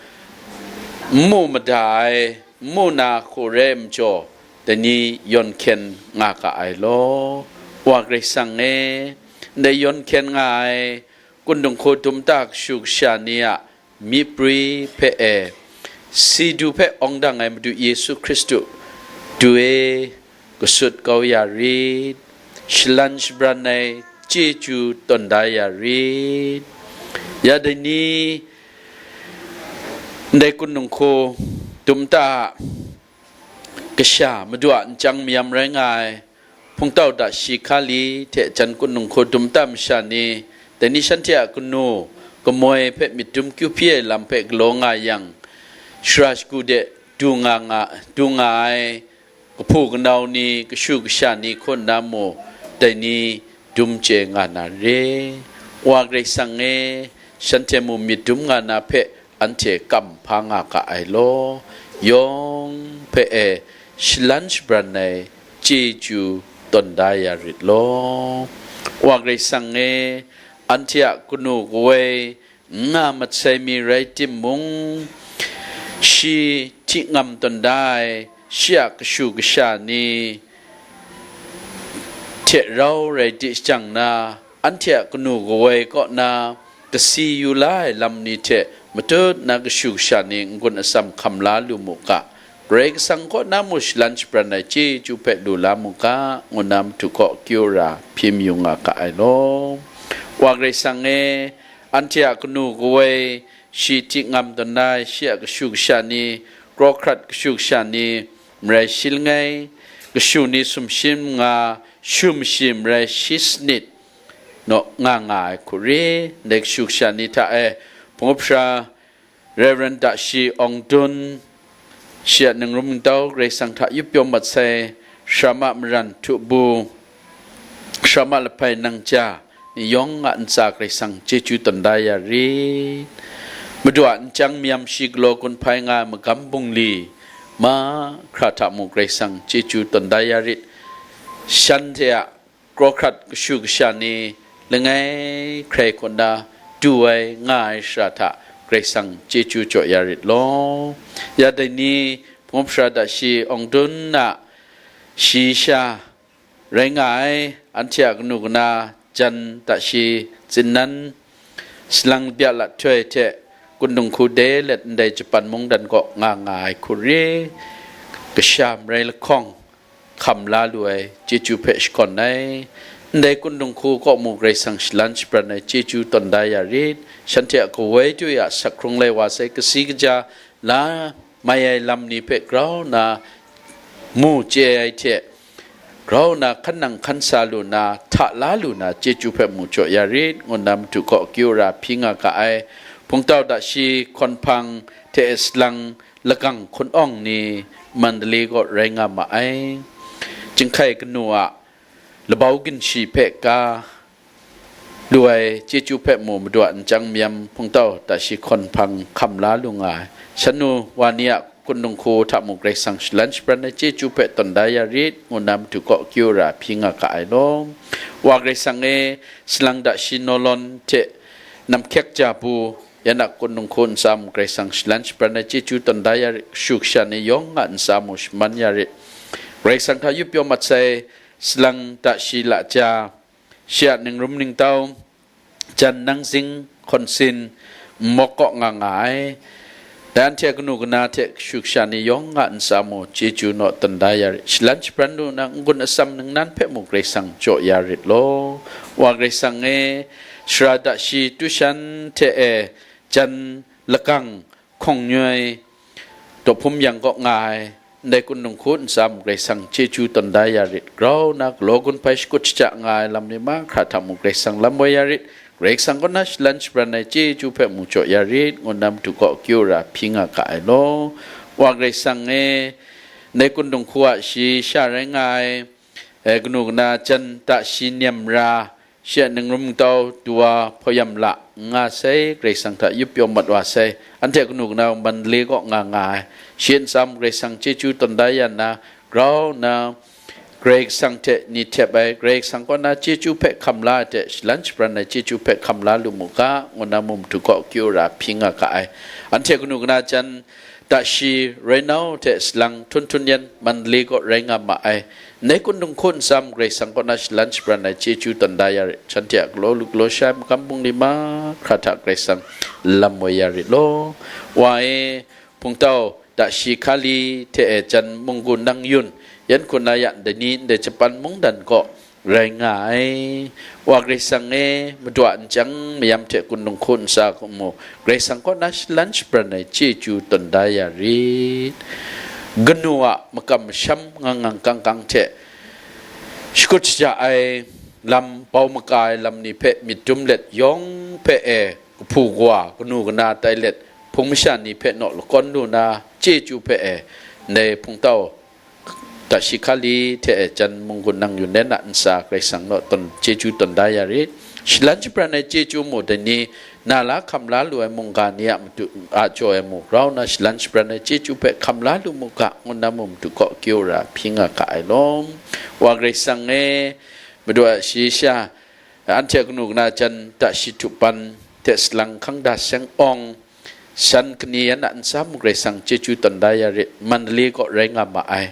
n mu mada ai, n mu na hku re majaw, dai ni yawn hkyen nga ga ai law. Wa Karai Kasang e, ndai yawn hkyen nga ai kundung hku dum ta kashu kasha ni a myiprwi hpe e, si du hpe awng dang ai Madu Yesu Hkristu du e, kasut kau ya rit, shalan shabran ai chyeju tawn da ya rit. Ya dai ni ndai kundung hku dum ta a kasha, Madu a nchyang mayam rai nga ai, hpungtau da shi hkali hte jan kundung hku dum ta masha ni, dai ni shanhte a kanu kamoi hpe myit dum kyu hpyi ai lam hpe galaw nga yang, shara shagu de du nga nga, du nga ai kahpu kanau ni, kashu kasha ni hku nna mu, dai ni dum chye nga na re. Wa Karai Kasang e, shanhte mu myit dum nga na hpe anhte kam hpa nga ga ai law, yawng hpe e shalan shabran ai chyeju tawn da ya rit law. Wa Karai Kasang e, anhte a kanu kawoi n nga mat sai mi rai timung, shi hti ngam tawn da ai shi a kashu kasha ni hte rau rai di shajang na, anhte a kanu kawoi kaw na kasi yu la ai lam ni hte matut na kashu kasha ni n-gun atsam hkam la lu mu ga, Karai Kasang kaw na mu shalan shabran ai chyeju hpe lu la mu ga, ngu na Madu kaw kyu ra hpyi mayu nga ga ai law. Wa Karai Kasang e, anhte a kanu kawoi, shi hti ngam tawn na ai shi a kashu kasha ni, kraw hkrat kashu kasha ni, marai shi langai, kashu ni sumshi manga, shu mashi marai shi sanit, naw nga nga ai hku re, ndai kashu kasha ni hta e, Hpung Up Sara Rev. Dashi Awng Dun, shi a ningrum ningtau Karai Kasang hta yup pyaw mat sai, Sara Ma Maran Htu Bu, Sara Ma Lahpai Nang Ja, ni yawng a ntsa Karai Kasang chyeju tawn da ya rit. Madu a nchyang mayam shi galaw gun hpai nga ai magam bungli mahkra hta mu Karai Kasang chyeju tawn da ya rit. Shanhte a kraw hkrat kashu kasha ni langai hkrai hku nna du ai nga ai shara hta Karai Kasang chyeju jaw ya rit law. Ya dai ni, Hpung Up Sara Dashi Awng Dun a shayi sha rai nga ai, anhte a kanu kana jan dashi tsinnan salang bya lat htoi hte kundung hku de let ndai Japan mungdan kaw nga nga ai hku re, kasha marai lahkawng hkam la lu ai chyeju hpe shakawn ai. Ndai kundung hku kaw mu Karai Kasang shalan shabran ai chyeju tawn da ya rit. Shanhte a kawoi du ya sak hkrung lai wa sai, kasi kaja la mai ai lam ni hpe grau nna mu chye ai hte, grau nna hkan nang hkan sa lu nna, hta la lu nna, chyeju hpe mu jaw ya rit, ngu nna Madu kaw akyu ara hpyi nga ga ai. Hpungtau Dashi Hkawn Hpang hte salang lagang hkun awng ni Mandalay kaw rai nga ma ai. Jinghkai kanu a labau ginshi hpe ka lu ai chyeju hpe mu madu a nchyang mayam Hpungtau Dashi Hkawn Hpang hkam la lu nga ai. Shan nu wa ni a kungnung hku hta mu Karai Kasang shalan shabran ai chyeju hpe tawn da ya rit, ngu na madu kaw kyu ra hpyi nga ga ai law. Wa Karai Kasang e, salang Dashi Nawlawn hte namhkyek ja bu, yan a kungnung hku ntsa mu Karai Kasang shalan shabran ai chyeju tawn da ya rit, kashu kasha ni yawng a ntsa mu shaman ya rit. Karai Kasang hta yup pyaw mat sai, salang Dashi Laja, shi a ningrum ningtau, jan nangzing, hkawnsin, nmawk kaw nga nga ai. Dai anhte kanu kana hte kashu kasha ni yawng a ntsa mu chyeju naw tawn da ya rit. Shalan shabran lu na n-gun atsam ningnan hpe mu Karai Kasang jaw ya rit law. Wa Karai Kasang e, sara Dashi Tushan hte e, jan lagang hkawng nyoi, dawhpum yang kaw nga ai, ndai kungnung hku ntsa mu Karai Kasang chyeju tawn da ya rit. Grau na galaw gun hpai shakut shaja nga ai lam ni mahkra hta mu Karai Kasang lam woi ya rit. Karai Kasang kaw na shalan shabran ai chyeju hpe mu jaw ya rit, ngu na madu kaw kyu ra hpyi nga ga ai law. Wa Karai Kasang e, ndai kungnung hku a shi sha rai nga ai, e, kanu kana jan Dashi Nyem Ra, shi a ningrum tau dua hpawm la nga sai, Karai Kasang hta yup pyaw mat wa sai, anhte kanu kana Mandalay kaw nga nga ai, shi ntsa mu Karai Kasang chyeju tawn da ya nna, grau nna, Karai Kasang hte ni htep ai, Karai Kasang kaw na chyeju hpe hkam la ai hte, shalan shabran ai chyeju hpe hkam la lu mu ga, ngu na mu madu kaw kyu ra hpyi nga ga ai. Anhte kanu kana jan Dashi Rainau hte salang Htunhtunyan Mandalay kaw rai nga ma ai. Ndai kungnung hku ntsa mu Karai Kasang kaw na shalan shabran ai chyeju tawn da ya rit. Shanhte a galaw lu galaw sha ai magam bungli mahkra hta Karai Kasang lam woi ya rit law. Wa e, Hpungtau Dashi Hkali hte e jan Munggu Nang Yun, yan hku na ya ndai ni ndai Japan mungdan kaw rai nga ai. Wa Karai Kasang e, madu a nchyang mayam hte kungnung hku ntsa hku mu, Karai Kasang kaw na shalan shabran ai chyeju tawn da ya rit. Kanu a makam masham ngang ngang kang kang hte shakut shaja ai lam, bau maka ai lam ni hpe myit dum let yawng hpe e, kahpu kawa, kanu kana tai let, hpung masha ni hpe naw lakawn lu na chyeju hpe e, ndai Hpungtau Dashi Hkali hte e jan Munggu Nang Yun na ntsa Karai Kasang naw tawn, chyeju tawn da ya rit. Shalan shabran ai chyeju mu dai ni, na la hkam la lu ai mungga ni a matu a jaw e mu grau na shalan shabran ai chyeju hpe hkam la lu mu ga, ngu na mu madu kaw kyu ra hpyi nga ga ai law. Wa Karai Kasang e, madu a shi sha, anhte a kanu kana jan Dashi Htupan hte salang Hkangda Seng Awng, shan kani yan a ntsa mu Karai Kasang chyeju tawn da ya rit, Mandalay kaw rai nga ma ai.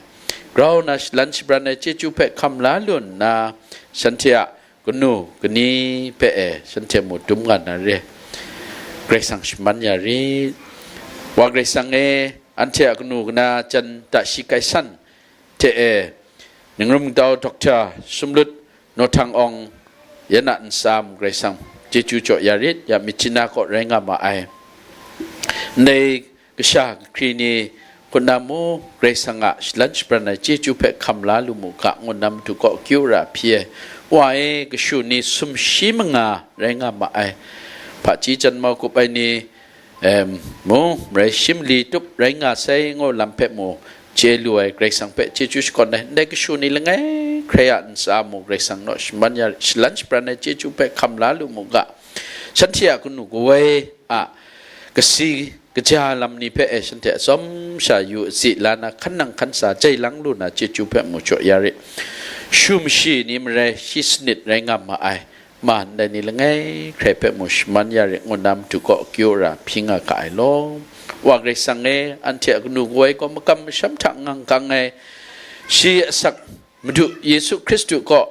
Grau na shalan shabran ai chyeju hpe hkam la lu nna, shanhte a kanu kani hpe e shanhte mu dum nga na re. Karai Kasang shaman ya rit. Wa Karai Kasang e, anhte a kanu kana jan Dashi Kai San hte e, ningrum tau Dokta Sumlut Nawhtang Awng, yan a ntsa mu Karai Kasang chyeju jaw ya rit, ya Myitkyina kaw rai nga ma ai. Ndai kasha kahkri ni hku na mu Karai Kasang a shalan shabran ai chyeju hpe hkam la lu mu ga, ngu na madu kaw kyu ra hpyi ai. Wa e, kashu ni sumshi manga rai nga ma ai. Hpaji jan mau kup ai ni, em, mu, marai shi mali tup rai nga sai, ngu lam hpe mu, chye lu ai Karai Kasang hpe chyeju shakawn ai. Ndai kashu ni langai hkrai a ntsa mu Karai Kasang naw shaman ya, shalan shabran ai chyeju hpe hkam la lu mu ga. Shanhte a kanu kawoi a kasi kaja lam ni hpe e shanhte atsawm sha yu, asi la na, hkan nang hkan sa jai lang lu na chyeju hpe mu jaw ya rit. Shu mashi ni marai shi sanit rai nga ma ai. Ma ndai ni langai hkrai hpe mu shaman ya rit, ngu na madu kaw kyu ra hpyi nga ga ai law. Wa Karai Kasang e, anhte a kanu kawoi gaw makam masham hta ngang kang ai, shi asak Madu Yesu Hkristu kaw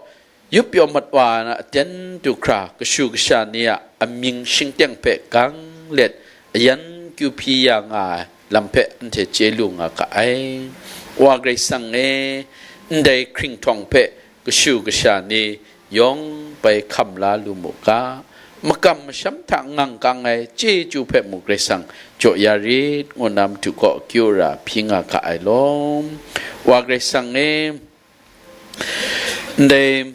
yup pyaw mat wa na aten du hkra kashu kasha ni a amying shingteng hpe gang let ayan kyu hpyi ya nga ai lam hpe anhte chye lu nga ga ai. Wa Karai Kasang e, ndai hkringhtawng hpe kashu kasha ni yawng bai hkam la lu mu ga, makam masham hta ngang kang ai chyeju hpe mu Karai Kasang jaw ya rit, ngu na madu kaw kyu ra hpyi nga ga ai law. Wa Karai Kasang e, ndai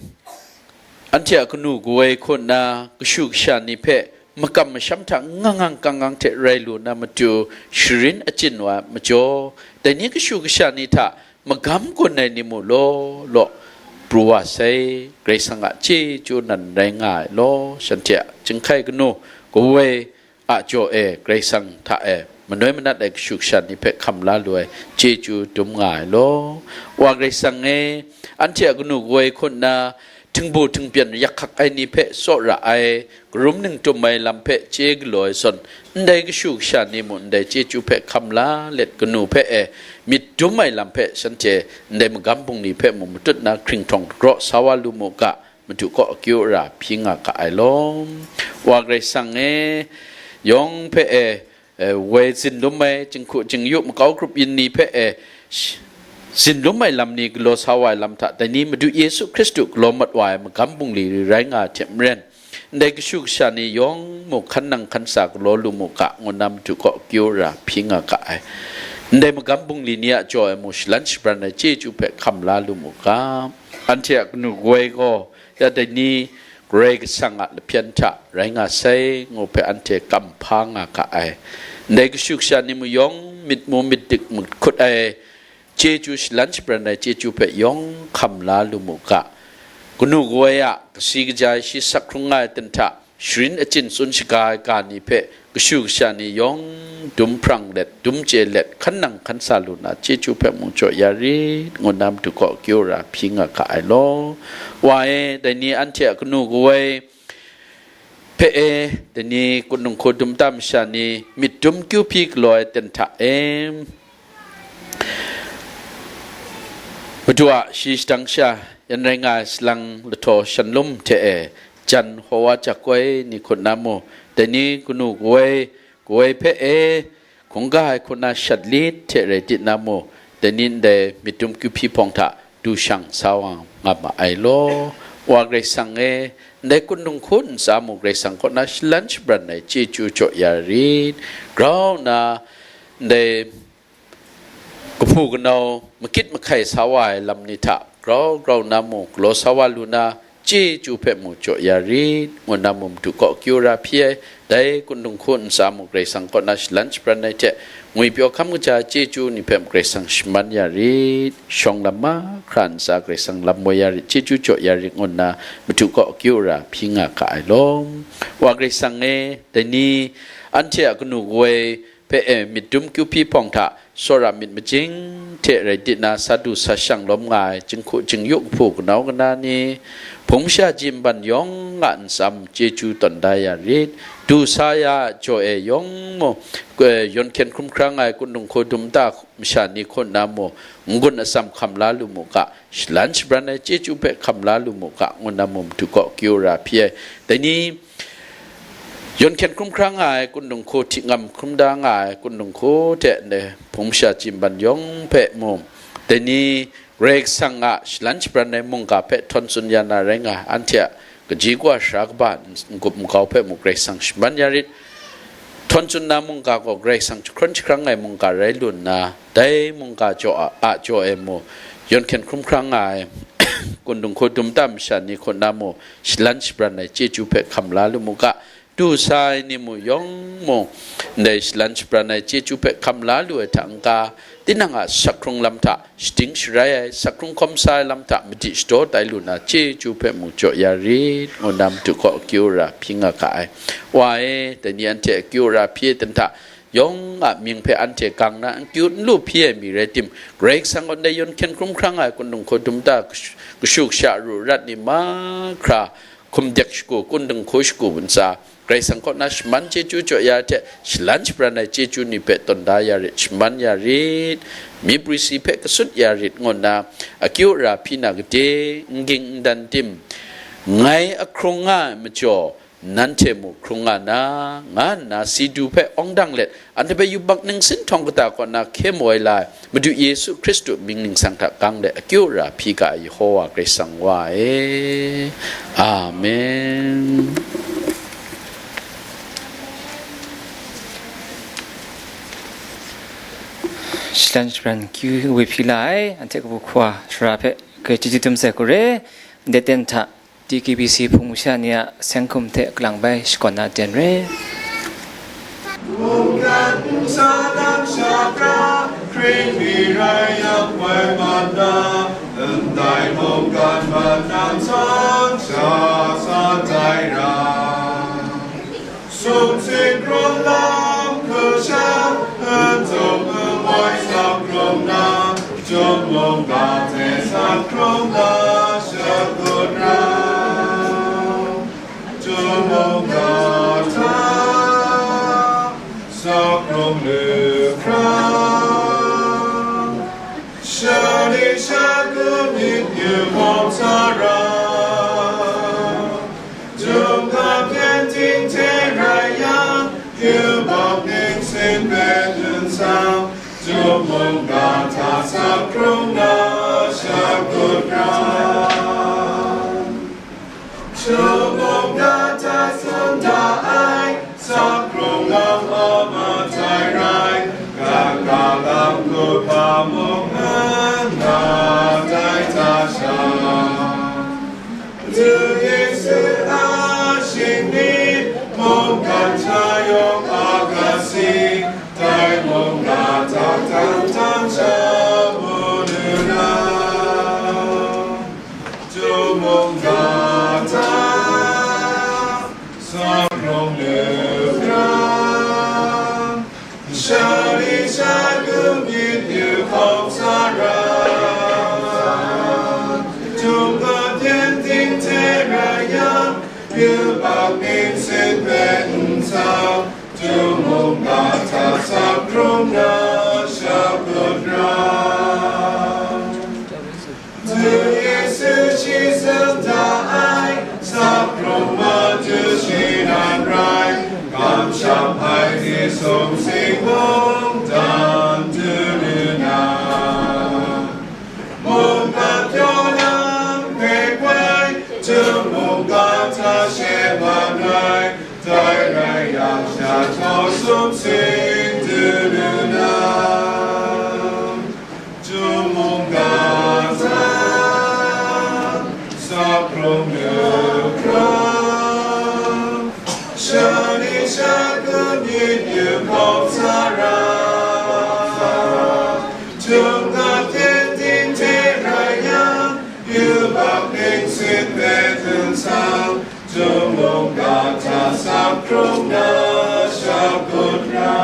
anhte a kanu kawoi hku nna kashu kasha ni hpe makam masham hta ngang ngang kang kang hte rai lu na matu, sharin achyin wa ai majaw, dai ni kashu kasha ni hta magam gun ai ni mu law law pru wa sai. Karai Kasang a chyeju nan rai nga ai law, shanhte a jinghkai kanu kawoi a jaw e Karai Kasang hta e manoi manat ai kashu kasha ni hpe hkam la lu ai chyeju dum nga ai law. Wa Karai Kasang e, anhte a kanu kawoi hku nna htingbu htingpyan yak hkak ai ni hpe tsawra ai, karum ningtum ai lam hpe chye galaw ai zawn, ndai kashu kasha ni mung ndai chyeju hpe hkam la let, kanu hpe e myit dum ai lam hpe shanhte ndai magam bungli hpe mung matut na hkring htawng dagraw sa wa lu mu ga, Madu kaw akyu ara hpyi nga ga ai law. Wa Karai Kasang e, yawng hpe e, e, woi zin lum ai, jinghku jingyu makau grup yin ni hpe e, sh-, zin lum ai lam ni galaw sa wa ai lam hta, dai ni Madu Yesu Hkristu galaw mat wa ai magam bungli rai nga ai hte maren, ndai kashu kasha ni yawng mung hkan nang hkan sa galaw lu mu ga, ngu nna Madu kaw akyu ara hpyi nga ga ai. Ndai magam bungli ni a jaw e mung shalan shabran ai chyeju hpe hkam la lu mu ga. Anhte a kanu kawoi gaw, ya dai ni Karai Kasang a lahpyen hta rai nga sai, ngu hpe anhte kam hpa nga ga ai. Ndai kashu kasha ni mung yawng myit mu myit dik mahkut ai chyeju, shalan shabran ai chyeju hpe yawng hkam la lu mu ga. Kanu kawoi a kasi kaja ai shi sak hkrung nga ai ten hta, sharin achyin tsun shaga ai ga ni hpe kashu kasha ni yawng dum hprang let, dum chye let, hkan nang hkan sa lu na, chyeju hpe mung jaw ya rit, ngu nna Madu kaw akyu ara hpyi nga ga ai law. Wa e, dai ni anhte a kanu kawoi hpe e, dai ni kunung hku dum ta masha ni myit dum kyu hpyi galaw ai ten hta e, Madu a shi shadang sha yan rai nga ai salang lahtaw shanlum hte e, jan hawa jak koi ni hku nna mu, dai ni kanu kawoi, kawoi hpe e, hkungga ai hku nna shat lit hte rai tit nna mu, dai ni ndai myit dum kyu hpyi hpawng hta du shang sa wa nga ma ai law. Wa Karai Kasang e, ndai kunung hku ntsa mu Karai Kasang kaw na shalan shabran ai chyeju jaw ya rit, grau nna ndai kahpu kanau makit mahkai sa wa ai lam ni hta grau grau nna mu galaw sa wa lu na, chyeju hpe mu jaw ya rit, ngu nna mu Madu kaw akyu ara hpyi ai. Dai kunung hku ntsa mu Karai Kasang kaw na shalan shabran ai hte, ngwipyaw hkam kaja ai chyeju ni hpe Karai Kasang shaman ya rit, shawng lam mahkra ntsa Karai Kasang lam woi ya rit, chyeju jaw ya rit, ngu nna Madu kaw akyu ara hpyi nga ga ai law. Wa Karai Kasang e, dai ni anhte a kanu kawoi hpe e myit dum kyu hpyi hpawng hta, tsawra myit majing hte rai tit na, sa du sa shang lawm nga ai, jinghku jingyu kahpu kanau kana ni, hpung masha ji nban yawng a nsam chyeju tawn da ya rit, du sa ya ai jaw e yawng mu, e, yawn hkyen hkrum hkra nga ai kunung hku dum ta masha ni hku nna mu, n-gun atsam hkam la lu mu ga, shalan shabran ai chyeju hpe hkam la lu mu ga, ngu nna mu Madu kaw akyu ara hpyi ai. Dai ni, yawn hkyen hkrum hkra nga ai kunung hku, hti ngam hkrum da nga ai kunung hku hte ndai hpung masha ji nban yawng hpe mung, dai ni Karai Kasang a shalan shabran ai mungga hpe htawn tsun ya na rai nga ai, anhte a kaji kawa sara kaba n-, n-gup nkau hpe mung Karai Kasang shaman ya rit. Htawn tsun na mungga gaw Karai Kasang jahkrawn jahkrang ai mungga rai lu nna, dai mungga jaw a, a jaw e mu, yawn hkyen hkrum hkra nga ai, kunung hku dum ta masha ni hku nna mu, shalan shabran ai chyeju hpe hkam la lu mu ga, du sa ai ni mu yawng mu, ndai shalan shabran ai chyeju hpe hkam la lu ai hta n-ga, tinang a sak hkrung lam hta shading sharai ai, sak hkrung hkawm sa ai lam hta madi shadaw tai lu na, chyeju hpe mu jaw ya rit, ngu nna Madu kaw akyu ara hpyi nga ga ai. Wa e, dai ni anhte akyu ara hpyi ai ten hta, yawng a mying hpe anhte gang na, n kyu n lu hpyi ai mi rai tim, Karai Kasang gaw ndai yawn hkyen hkrum hkra nga ai kunung hku dum ta kashu, kashu kasha ru rat ni mahkra, hkum dek shagu, kunung hku shagu ntsa, Karai Kasang kaw na shaman chyeju jaw ya ai hte, shalan shabran ai chyeju ni hpe tawn da ya rit, shaman ya rit, myi prwi si hpe kasut ya rit, ngu nna akyu ara hpyi na gade, n ging n dan tim, ngai ahkrung nga ai majaw, nanhte mu hkrung nga na, nga nna si du hpe awng dang let, anhte hpe yubak ningsin htawng kata kaw na hkye maw ai la ai, Madu Yesu Hkristu mying ningsang hta gang let akyu ara hpyi ga ai Yehowa Karai Kasang Wa e. Amen. Shalan shabran akyu we hpyi la ai, anhte kabu hkwa shara hpe grai chyeju dum sai hku re, ndai ten hta T K B C hpung masha ni a seng hkum hte kalang bai shakawn na ten re. Mungkan nsa lam shakra, hkring mi rai yak woi mat na, ndai mungkan mat nang zawn sha sa tai ra. Sum sing hkrung lam hku sha, n tum n woi sak hkrung na, Chyum mungga hte sak hkrung na shakut ra. Chyum mungga hta sak hkrung lu hkra, shani sha kun myit yu hkawm sa ra. Chyum ga pyengdin hte rai yang, yubak ningsin hpe dun sa, Chyum mungga hta sak hkrung na shakut ra. Chyum mungga hta tsun da ai, sak hkrung lam a matai rai, kaka lam kuhpa mung n nga dai hta sha. Du Yesu a shingni, mungkan hta yawng a kasi, dai mungga hta dan dan sha mu lu na. Chyum mungga hta sak hkrung lu hkra, shani sha kun myit yu hkawm sa ra. Chyum ga pyengdin hte rai yang, yubak ningsin hpe n sa, Chyum mungga hta sak hkrung na shakut ra. Du Yesu shi tsun da ai, sak hkrung matu shi nan rai, kamsham ai hte sum sing mungdan du lu na. Mungga pyaw lam hpe gwai, Chyum mungga hta she man rai, dai rai yang, sha htawng sum sing du lu na. Chyum mungga hta sak hkrung lu hkra, shani sha kun myit yu hkawm sa ra. Chyum ga pyengdin hte rai yang, yubak ningsin hpe dun sa, Chyum mungga hta sak hkrung na shakut ra.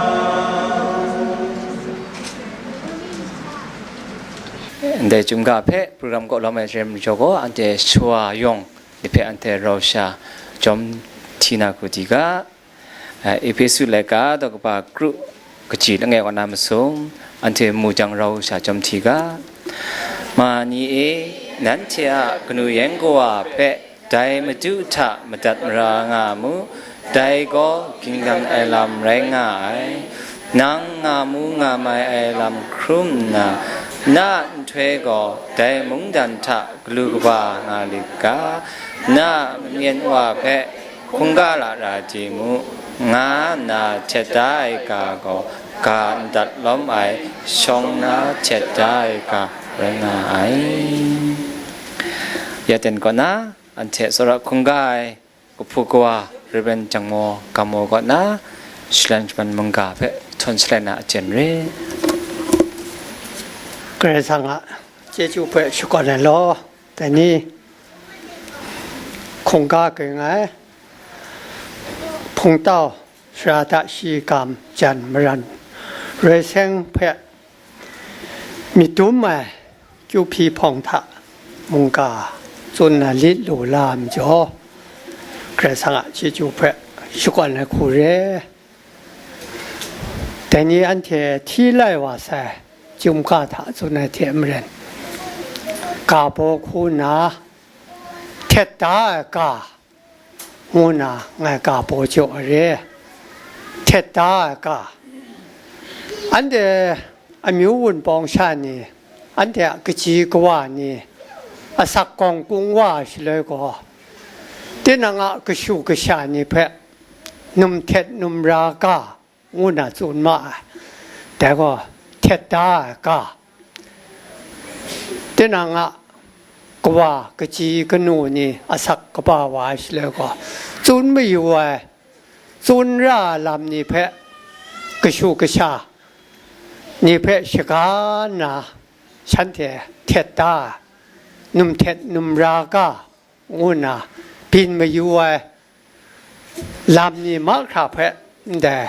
Ndai Chyum ga hpe program kaw lawm ai rim jaw gaw, anhte shawa yawng ni hpe anhte rau sha jawm hti na hku di ga. Ehpesu laika daw kaba kru kaji langai kaw na masum, anhte mu jang rau sha jawm hti ga. Ma ni e, nanhte a kanu yan kawa hpe dai Madu hta madat mara nga mu, dai gaw ginggam ai lam rai nga ai. Nang nga mu nga mai ai lam hkrum nna, na a nhtoi gaw dai mungdan hta galu kaba nga lit ga, na a myen wa hpe hkungga lara di mu, nga nna htet da ai ga gaw, ga n dat lawm ai shawng na htet da ai ga rai nga ai. Ya ten kaw na, anhte tsawra hkungga ai kahpu kawa Rev. Jangmaw Gamo kaw na, shalan shaman mungga hpe htawn shalai na a jen re. Karai Kasang a chyeju hpe shakawn ai law, dai ni hkungga ging ai, hpungtau sara da shi gam jan maran, roi seng hpe myit dum ai kyu hpyi hpawng hta mungga tsun na lit lu la ai majaw, Karai Kasang a chyeju hpe shakawn ai hku re. Dai ni anhte hti lai wa sai, Chyum ga hta tsun ai hte maren, ga baw hku nna, htet da ai ga, ngu nna ngai ga baw jaw ai re. Htet da ai ga, anhte amyu wunpawng sha ni, anhte a kaji kawa ni, asak gawng kung wa ai shaloi gaw, tinang a kashu kasha ni hpe num htet num ra ga, ngu nna tsun ma ai. Dai gaw htet da ai ga, tinang a kawa, kaji, kanu ni asak kaba wa ai shaloi gaw, tsun mayu ai, tsun ra ai lam ni hpe kashu kasha ni hpe shaga nna, shanhte htet da ai, num htet num ra ga, ngu nna byin mayu ai lam ni mahkra hpe ndai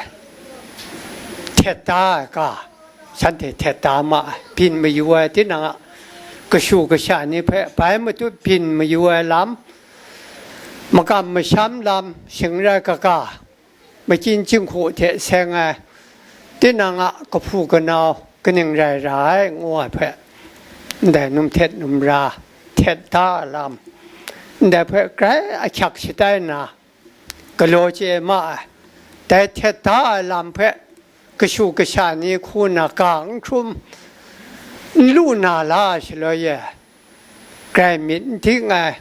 htet da ai ga, shanhte htet da ma ai, byin mayu ai tinang a kashu kasha ni hpe bai matut byin mayu ai lam, makam masham lam, shingrai kaga, makyin jinghku hte seng ai, tinang a kahpu kanau kaning rai ra ai, ngu ai hpe, ndai num htet num ra htet da ai lam, ndai hpe grai ahkyak shatai nna, galaw chye ma ai. Dai htet da ai lam hpe kashu kasha ni hku nna ga n hkrum, n lu na la ai shaloi e, grai myit n ding ai,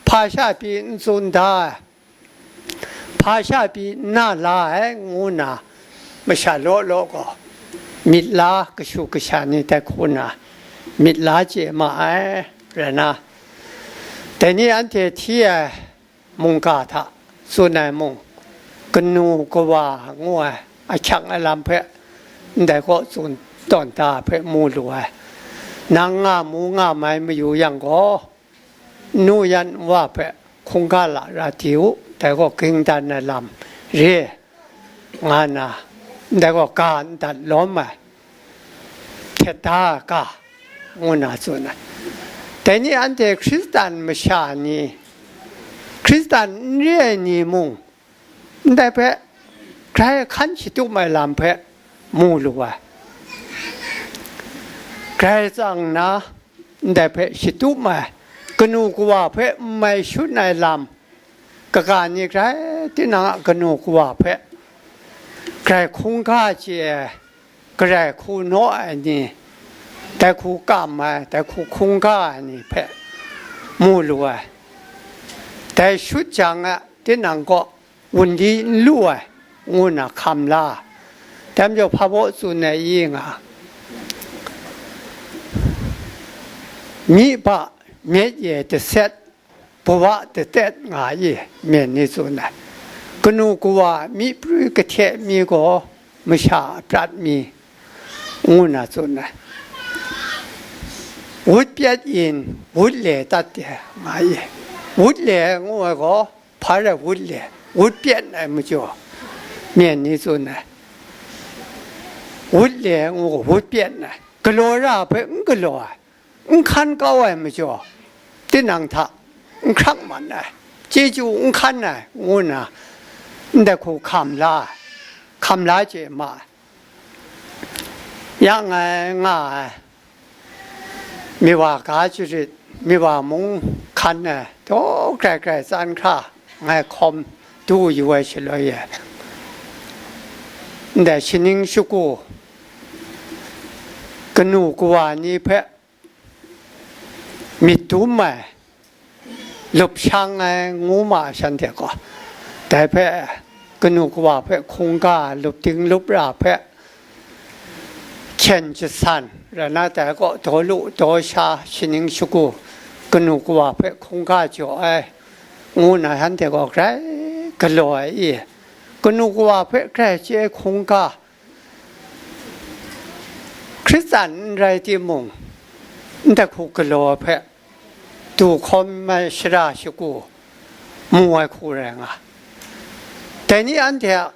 hpa sha pyi n tsun da ai, hpa sha pyi n na la ai, ngu nna masha law law gaw myit la, kashu kasha ni dai hku nna myit la chye ma ai. Rai nna, dai ni anhte hti ai mungga hta tsun ai mung, kanu kawa ngu ai ahkyang ai lam hpe ndai kaw tsun tawn da ai hpe mu lu ai. Nang nga mu nga mai mayu yang gaw, nu yan nwa hpe hkungga lara di u, dai gaw ging dan ai lam re, nga nna, ndai gaw ga ndat lawm ai, htet da ai ga, ngu nna tsun ai. Dai ni anhte Hkristan masha ni, Hkristan n re ai ni mung, ndai hpe grai hkan shatup ai lam hpe mu lu ai. Grai tsang nna, ndai hpe shatup ai, kanu kawa hpe n mai shut ai lam, kaga ni grai tinang a kanu kawa hpe grai hkungga chye ai, garai hku naw ai ni, dai hku kam ai, dai hku hkungga ai ni hpe mu lu ai. Dai shut jang a, tinang kaw wunli n lu ai, ngu nna hkam la. Dai majaw hpa baw tsun ai i nga, myi hpa myit ye daset, bawa datet nga i, myen ni tsun ai. Kanu kawa myi prwi kahte mi gaw masha a prat mi, ngu nna tsun ai. Wut pyet yin, wut le tat de nga i. Wut le ngu ai gaw, hpa rai wut le, wut pyet ai majaw, myen ni tsun ai. Wut le ngu gaw, wut pyet ai. Galaw ra hpe n galaw ai, n hkan kau ai majaw, tinang hta n hkrak man ai, chyeju n hkan ai, ngu nna ndai hku hkam la ai, hkam la chye ma ai. Ya ngai nga ai, miwa ga jarit, miwa mung hkan ai, daw grai grai tsan hkra ngai hkawm du yu ai shaloi e, ndai shaning shagu kanu kawa ni hpe myit dum ai, lup shang ai ngu ma ai shanhte gaw, dai hpe kanu kawa hpe hkungga lup ding lup ra hpe hkyen jasan rai na, dai kaw daw lu daw sha shaning shagu kanu kawa hpe hkungga jaw ai, ngu na shanhte gaw grai galaw ai i, kanu kawa hpe grai chye hkungga, Hkristan n rai timung, ndai hku galaw ai hpe du hkawm ai shara shagu mu ai hku rai nga. Dai ni anhte a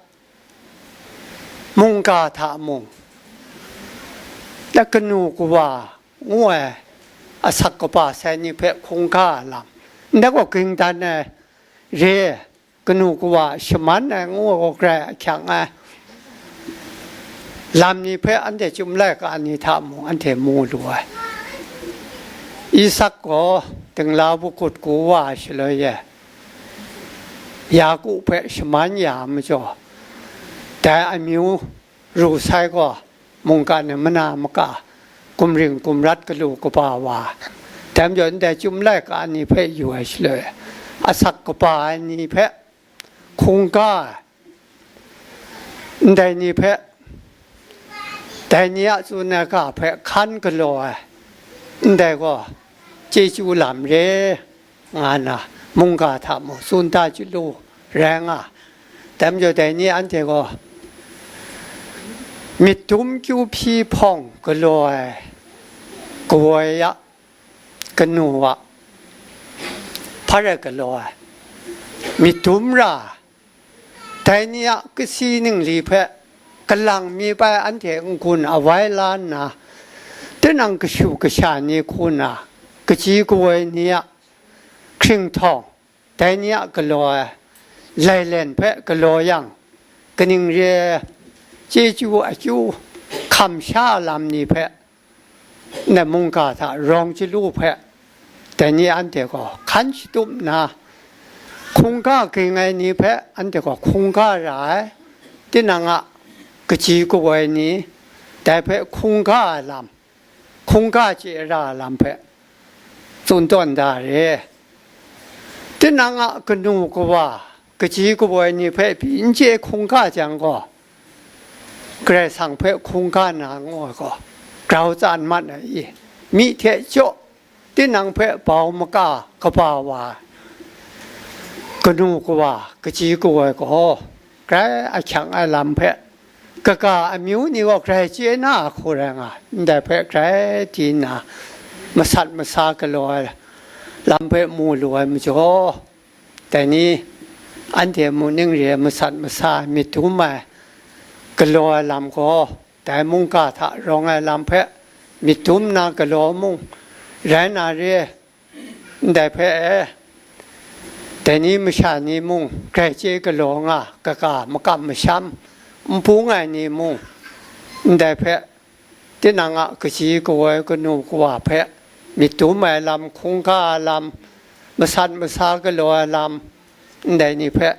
mungga hta mung, na kanu kawa ngu ai asak kaba sai ni hpe hkungga ai lam, ndai gaw ging dan ai re, kanu kawa shaman ai ngu ai gaw grai ahkyang ai lam ni hpe anhte chyum laika ni hta mung anhte mu lu ai. Isak gaw dingla bagut gu wa ai shaloi e, Yaku hpe shaman ya ai majaw, dai amyu ru sai gaw, mungkan e mana maka gumring gumrat galu kaba wa, dai majaw ndai chyum laika ni hpe yu ai shaloi, asak kaba ai ni hpe hkungga ai, ndai ni hpe, dai ni a tsun ai ga hpe hkan galaw ai, ndai gaw chyeju lam re, nga na mungga hta mung tsun da chyalu rai nga. Dai majaw dai ni anhte gaw myit dum kyu hpyi hpawng galaw ai kawoi a, kanu a, hpa rai galaw ai, myit dum ra, dai ni a kasi ningli hpe kalang mi bai anhte n-gun awai la nna, tinang kashu kasha ni hku na kaji kawoi ni a hkringhtawng, dai ni a galaw ai lailen hpe galaw yang, kaning re ai chyeju akyu hkam sha a lam ni hpe, ndai mungga hta rawng chyalu hpe, dai ni anhte gaw hkan shatup nna, hkungga ging ai ni hpe anhte gaw hkungga ra ai, tinang a kaji kawoi ni, dai hpe hkungga ai lam, hkungga chye ra ai lam hpe tsun tawn da re. Tinang a kanu kawa, kaji kawoi ni hpe pyi n chye hkungga jang gaw, Karai Kasang hpe hkungga na ngu ai gaw, grau tsan mat ai i? Myi hte jaw, tinang hpe bau maka kaba wa ai kanu kawa, kaji kawoi gaw, grai ahkyang ai lam hpe, kaga amyu ni gaw grai chye na ai hku rai nga, ndai hpe grai di nna, masat masa galaw ai lam hpe mu lu ai majaw, dai ni anhte mu ning re ai masat masa myit dum ai galaw ai lam gaw, dai mungga hta rawng ai lam hpe myit dum na galaw mung rai na re, ndai hpe e, dai ni masha ni mung grai chye galaw nga, kaga makam masham n bung ai ni mung, ndai hpe tinang a kaji kawoi kanu kawa hpe myit dum ai lam, hkungga ai lam, masat masa galaw ai lam, ndai ni hpe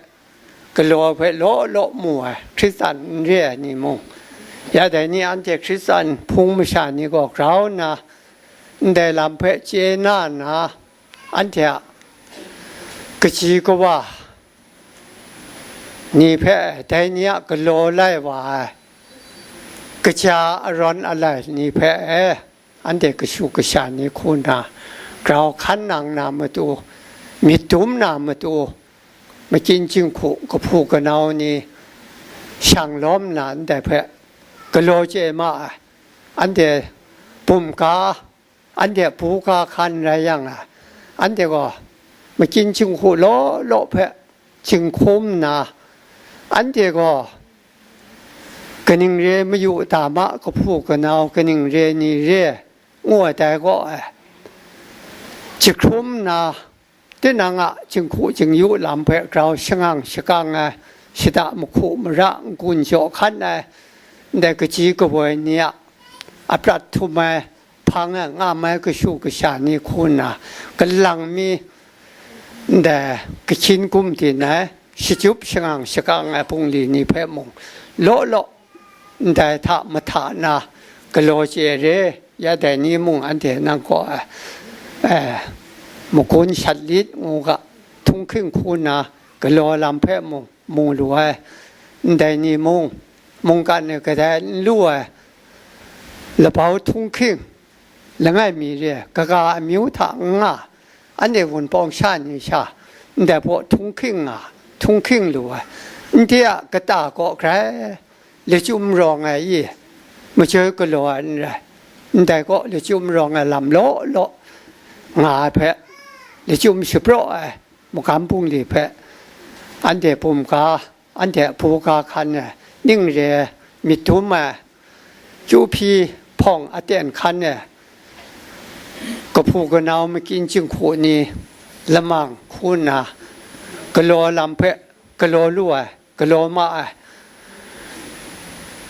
galaw hpe law law mu ai Hkristan n re ai ni mung, ya dai ni anhte Hkristan hpung masha ni gaw grau nna, ndai lam hpe chye na nna, anhte a kaji kawa ni hpe dai ni a galaw lai wa ai kaja arawn alai ni hpe e, anhte kashu kasha ni hku nna grau hkan nang na matu, myit dum na matu, makyin jinghku kahpu kanau ni shang lawm nna ndai hpe galaw chye ma ai. Anhte bumga, anhte buga hkan rai yang a, anhte gaw makyin jinghku law law hpe jinghkum nna, anhte gaw kaning re mayu da ma, kahpu kanau kaning re ni re ngu ai dai gaw ai, jahkrum nna, tinang a jinghku jingyu lam hpe grau shangang shakang ai, shada mahku mara n-gun jaw hkan ai, ndai kaji kawoi ni a aprat htum ai, hpang ai, ngam ai kashu kasha ni hku nna, kalang mi ndai kahkyin gumdin ai, shachyup shangang shakang ai bungli ni hpe mung law law ndai hta mahta na galaw chye re, ya dai ni mung anhte nang kaw ai, eh, magun shat lit ngu ga, htunghking hku nna galaw lam hpe mung mu lu ai, ndai ni mung, mungkan e kadai n lu ai, labau htunghking langai mi re ai, kaga amyu hta n nga, anhte Wunpawng sha ni sha, ndai baw htunghking nga, htunghking lu ai, ndai a kata kaw grai lachyum rawng ai i, majoi galaw ai n rai, ndai kaw lachyum rawng ai lam law law nga ai hpe, lachyum shapraw ai magam bungli hpe, anhte bumga, anhte buga hkan ai, ning re ai, myit dum ai, chyu hpyi hpawng aten hkan ai, kahpu kanau makyin jinghku ni lamang hku nna, galaw lam hpe galaw lu ai, galaw ma ai.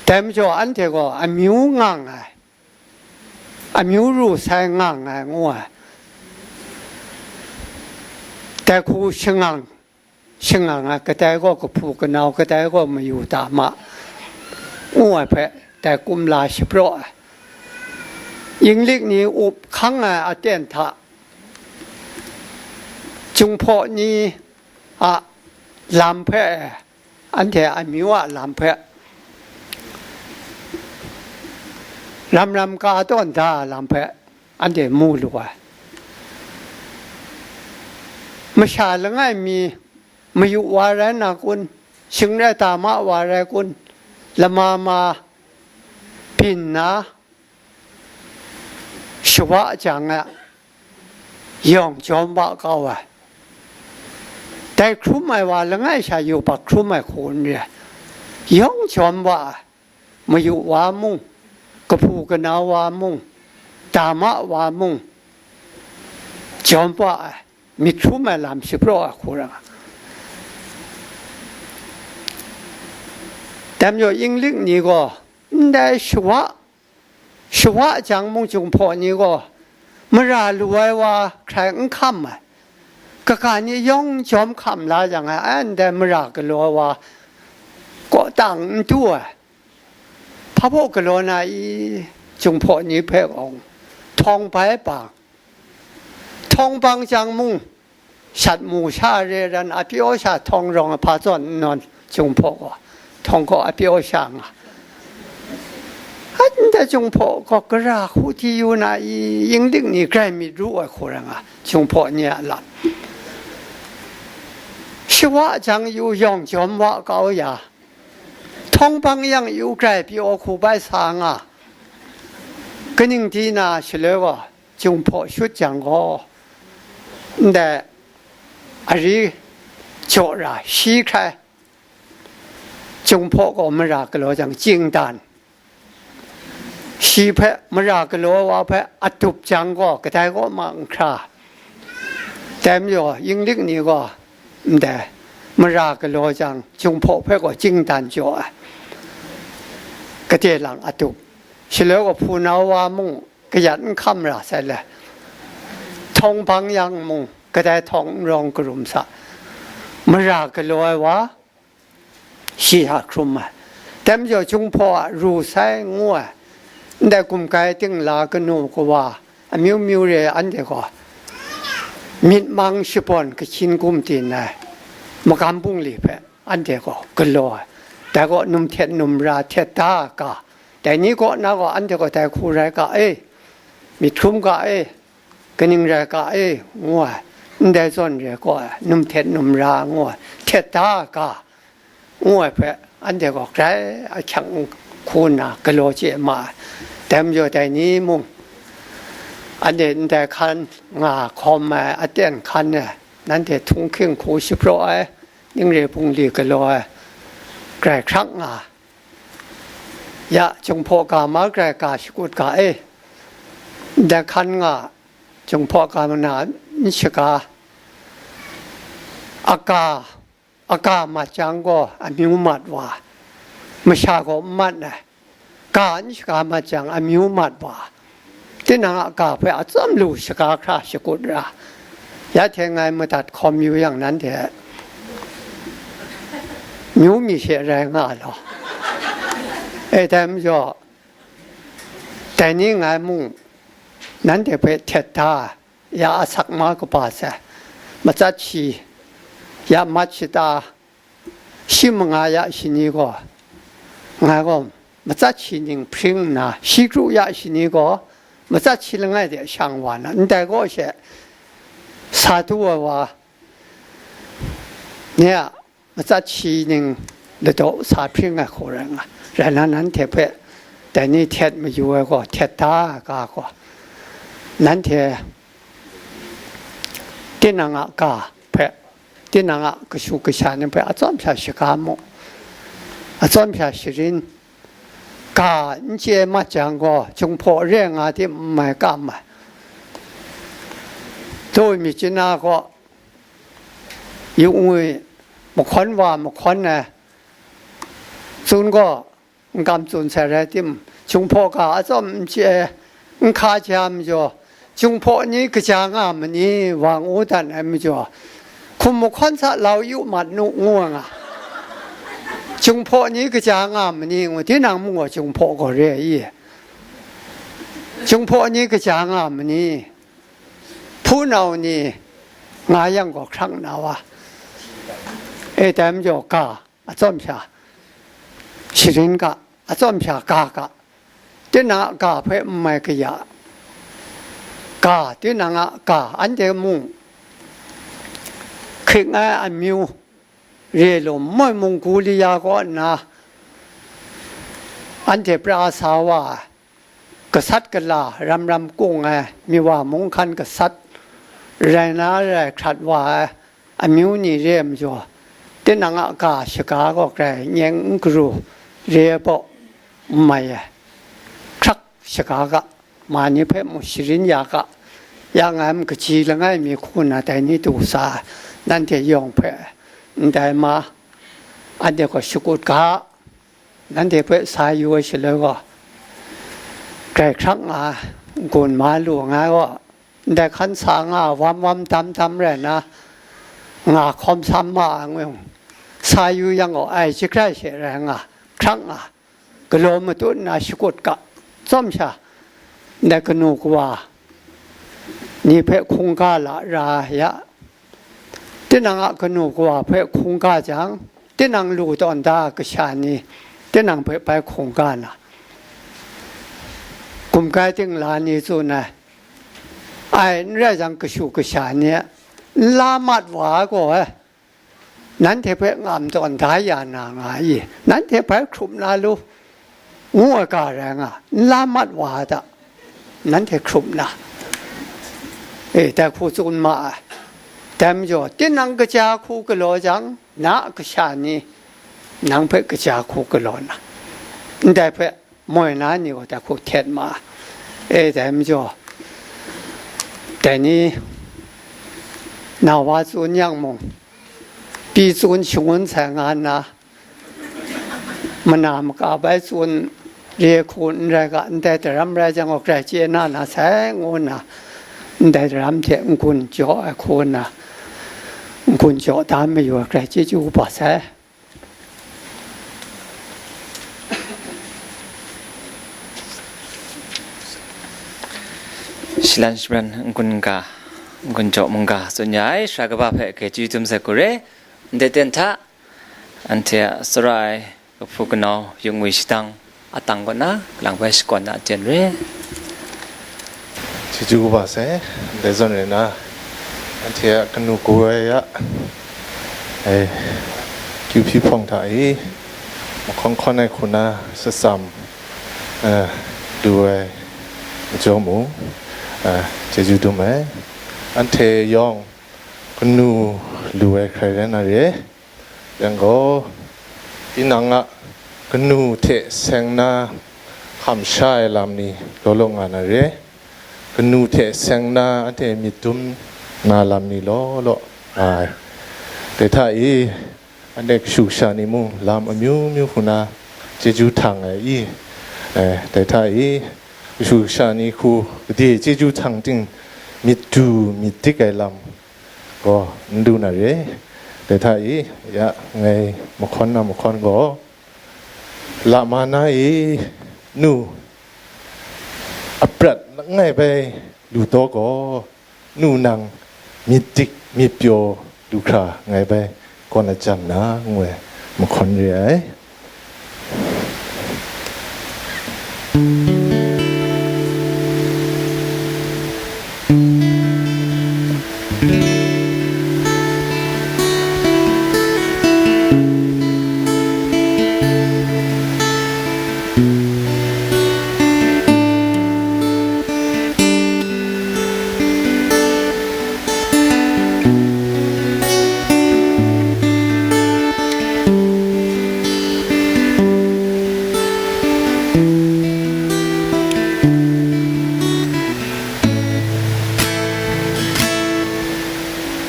Dai majaw anhte gaw amyu ngang ai, amyu ru sai ngang ai ngu ai, dai hku shangang, shangang ai, kadai gaw kahpu kanau, kadai gaw mayu da ma, ngu ai hpe, dai kumla shapraw ai. Yinglik ni up hkang ai aten hta, Jinghpaw ni a lam hpe, anhte amyu a lam hpe, ram ram ka tawn da ai lam hpe, anhte mu lu ai. masha langai mi mayu wa rai na kun, shingrai tama wa rai kun, lama ma byin na shawa jang a, yawng jawm wa kau ai. Dai hkrum ai wa langai sha yubak hkrum ai hku n re ai, yawng jawm wa ai, mayu wa mung, kahpu kana wa mung, dama wa mung, jawm wa ai, myit hkrum ai lam shapraw ai hku ra. Dai majaw Inglik ni gaw ndai shawa, shawa jang mung Jinghpaw ni gaw mara lu ai wa hkrai n hkam ai, kaga ni yawng jawm hkam la jang ai, ai ndai mara galaw ai wa kaw tang n du ai. Hpa baw galaw na i? Jinghpaw ni hpe gaw htawng bai bang, htawng bang jang mung, shat mu sha re ran a pyaw sha htawng rawng a hpa zawn n nawn, Jinghpaw gaw htawng gaw a pyaw sha nga. Ndai Jinghpaw gaw gara hku di yu na i? Inglik ni grai myit ru ai hku rai nga, Jinghpaw ni a lam. Shawa jang yu yawng jawm wa kau ya, htawng bang yang yu grai pyaw hku bai sa nga. Kaning di na shaloi gaw, Jinghpaw shut jang gaw, ndai ari jaw ra shi hkrai, Jinghpaw gaw mara galaw jang, chingdan, shi hpe mara galaw ai wa hpe adup jang gaw, kadai kaw ma n hkra. Dai majaw Inglik ni gaw ndai mara galaw jang, Jinghpaw hpe gaw chingdan jaw ai, gade lang adup. Shaloi gaw hpunau wa mung kayat n hkam ra sai le, htawng bang yang mung kadai htawng n rawng karum sa, mara galaw ai wa shi hta hkrum ai. Dai majaw Jinghpaw a ru sai ngu ai, ndai gumgai ting la kanu kawa amyu myu re ai, anhte gaw myit mang shabawn kahkyin gum tin ai magam bungli hpe anhte gaw galaw ai. Dai gaw num htet num ra htet da ai ga, dai ni kaw na gaw anhte gaw dai hku rai ga e, myit hkrum ga e, kaning rai ga e, ngu ai, ndai zawn re gaw ai, num htet num ra ngu ai, htet da ai ga, ngu ai hpe, anhte gaw grai ahkyang hku nna galaw chye ma ai. Dai majaw dai ni mung, anhte ndai hkan nga hkawm ai, aten hkan ai, nanhte htunghking hku shapraw ai, ning re bungli galaw ai, grai hkrak nga, ya, Jinghpaw ga ma grai ga shakut ga e, ndai hkan nga, Jinghpaw ga mana n shaga, a ga, a ga mat jang gaw amyu mat wa, masha gaw n mat ai, ga n shaga mat jang amyu mat wa, tinang a ga hpe atsawm lu shaga hkra shakut ra, ya hte ngai madat hkawm yu yang, nanhte myu mi she rai nga law. E, dai majaw, dai ni ngai mung nanhte hpe htet da ai, ya asak ma kaba sai, matsat shi ya mat shata, shi manga ya shani gaw, ngai gaw matsat shi ning hpring nna, shi kru ya shani gaw, matsat shi langai de shang wa na, ndai gaw she sa du ai wa, nye a matsat shi ning ladaw sa hpring ai hku rai nga. Rai na, nanhte hpe dai ni htet mayu ai gaw, htet da ai ga gaw, nanhte tinang a ga hpe, tinang a kashu kasha ni hpe atsawm sha shaga mu, atsawm sha sharin, ga n chye mat jang gaw, Jinghpaw re nga tim n mai kam ai. Dawi mi chyin na gaw, yu ngwi mahkawn wa mahkawn ai, tsun gaw, n kam tsun sai rai tim, Jinghpaw ga atsawm n chye, n hka ja majaw, Jinghpaw ni kaja nga ma ni, wa ngu dan ai majaw, hkum mahkawn sa lau yu mat nu, ngu ai nga. Jinghpaw ni kaja nga ma ni, ngu, tinang mung gaw Jinghpaw gaw re ai i? Jinghpaw ni kaja nga ma ni? Hpunau ni nga yang gaw hkrang na wa. E, dai majaw ga atsawm sha sharin ga, atsawm sha ga ga, tinang a ga hpe n mai kaya, ga, tinang a ga, anhte mung hkring ai amyu, re lum moi munggu li ya kaw nna, anhte pra sa wa ai, gasat gala ram ram kung ai, miwa mung hkan gasat rai na rai hkrat wa ai amyu ni re ai majaw, tinang a ga shaga gaw grai nyeng n garu re ai baw n mai ai, hkrak shaga ga, ma ni hpe mung sharin ya ga, ya ngai kaji langai mi hku na dai ni du sa ai, nanhte yawng hpe ndai ma, anhte gaw shakut ga, nanhte hpe sa yu ai shaloi gaw, grai hkrak nga ai, n-gun ma lu nga ai gaw, ndai hkan sa nga ai wam wam dam dam rai nna, nga hkawm sam ma ai ngu, sa yu yang gaw, ai jagrai she rai nga, hkrak nga, galaw matut nna shakut ga, tsawm sha, ndai kanu kawa ni hpe hkungga la ra ya, tinang a kanu kawa hpe hkungga jang, tinang lu tawn da ai kasha ni, tinang hpe bai hkungga na, gumkai ting la ni tsun ai, ai n rai jang, kashu kasha ni n la mat wa ai gaw, nanhte hpe ngam tawn da ya na nga i? Nanhte bai hkrup na lu, ngu ai ga rai nga, n la mat wa ai hta, nanhte hkrup na, e, dai hku tsun ma ai. Dai majaw, tinang kaja hku galaw jang, na a kasha ni nang hpe kaja hku galaw na, ndai hpe moi na ni gaw dai hku htet ma ai. E, dai majaw, dai ni na wa tsun yang mung, pyi tsun shangun sai nga nna, mana maka bai tsun re hku n rai ga, ndai daram rai jang gaw, grai chye na na sai, ngu nna, ndai daram hte n-gun jaw ai hku nna, n-gun jaw da mayu ai, grai chyeju kaba sai. Shilan shipran n-gun ga, n-gun jaw mungga tsun ya ai, sara kaba hpe grai chyeju dum sai hku re. Ndai ten hta, anhte a tsawra ai kahpu kanau yung ngwi shadang atang kaw na, kalang bai shakawn na aten re. Chyeju kaba sai, ndai zawn rai na, anhte a kanu kaw ai a, e, kyu hpyi hpawng hta e, mahkawn hkawn ai hku na, shatsam, e, lu ai majaw mung, e, chyeju dum ai. Anhte yawng kanu lu ai hkrai rai na re. Yang gaw, tinang a kanu hte seng na hkam sha ai lam ni law law nga na re. Kanu hte seng na anhte myit dum na lam ni law law nga ai. Dai hta e, anhte kashu kasha ni mung lam amyu myu hku na chyeju htang ai i? Eh, dai hta e, kashu kasha ni hku gade chyeju htang ting, myit du myit dik ai lam gaw n lu na re. Dai hta e, ya ngai mahkawn na mahkawn gaw, lama na e, nu, aprat langai bai lu taw gaw, nu nang myit dik myit pyaw lu hkra ngai bai kaw na jang na, ngu ai mahkawn re ai.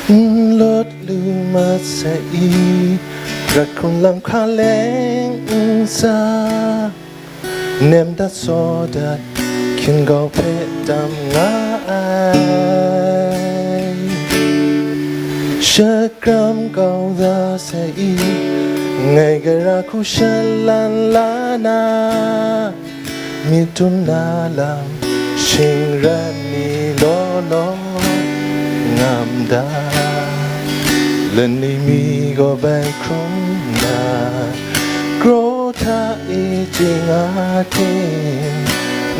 N lawt lu mat sai i, prat hkrung lam hka leng n sa, nem dat saw dat, hkin gau hpe tam nga ai. Shakram kau da sai i, ngai gara hku shalan la na, myit dum na lam shingran mi law law ngam da, lani mi gaw bai hkrum na, kraw hta e chye nga hte,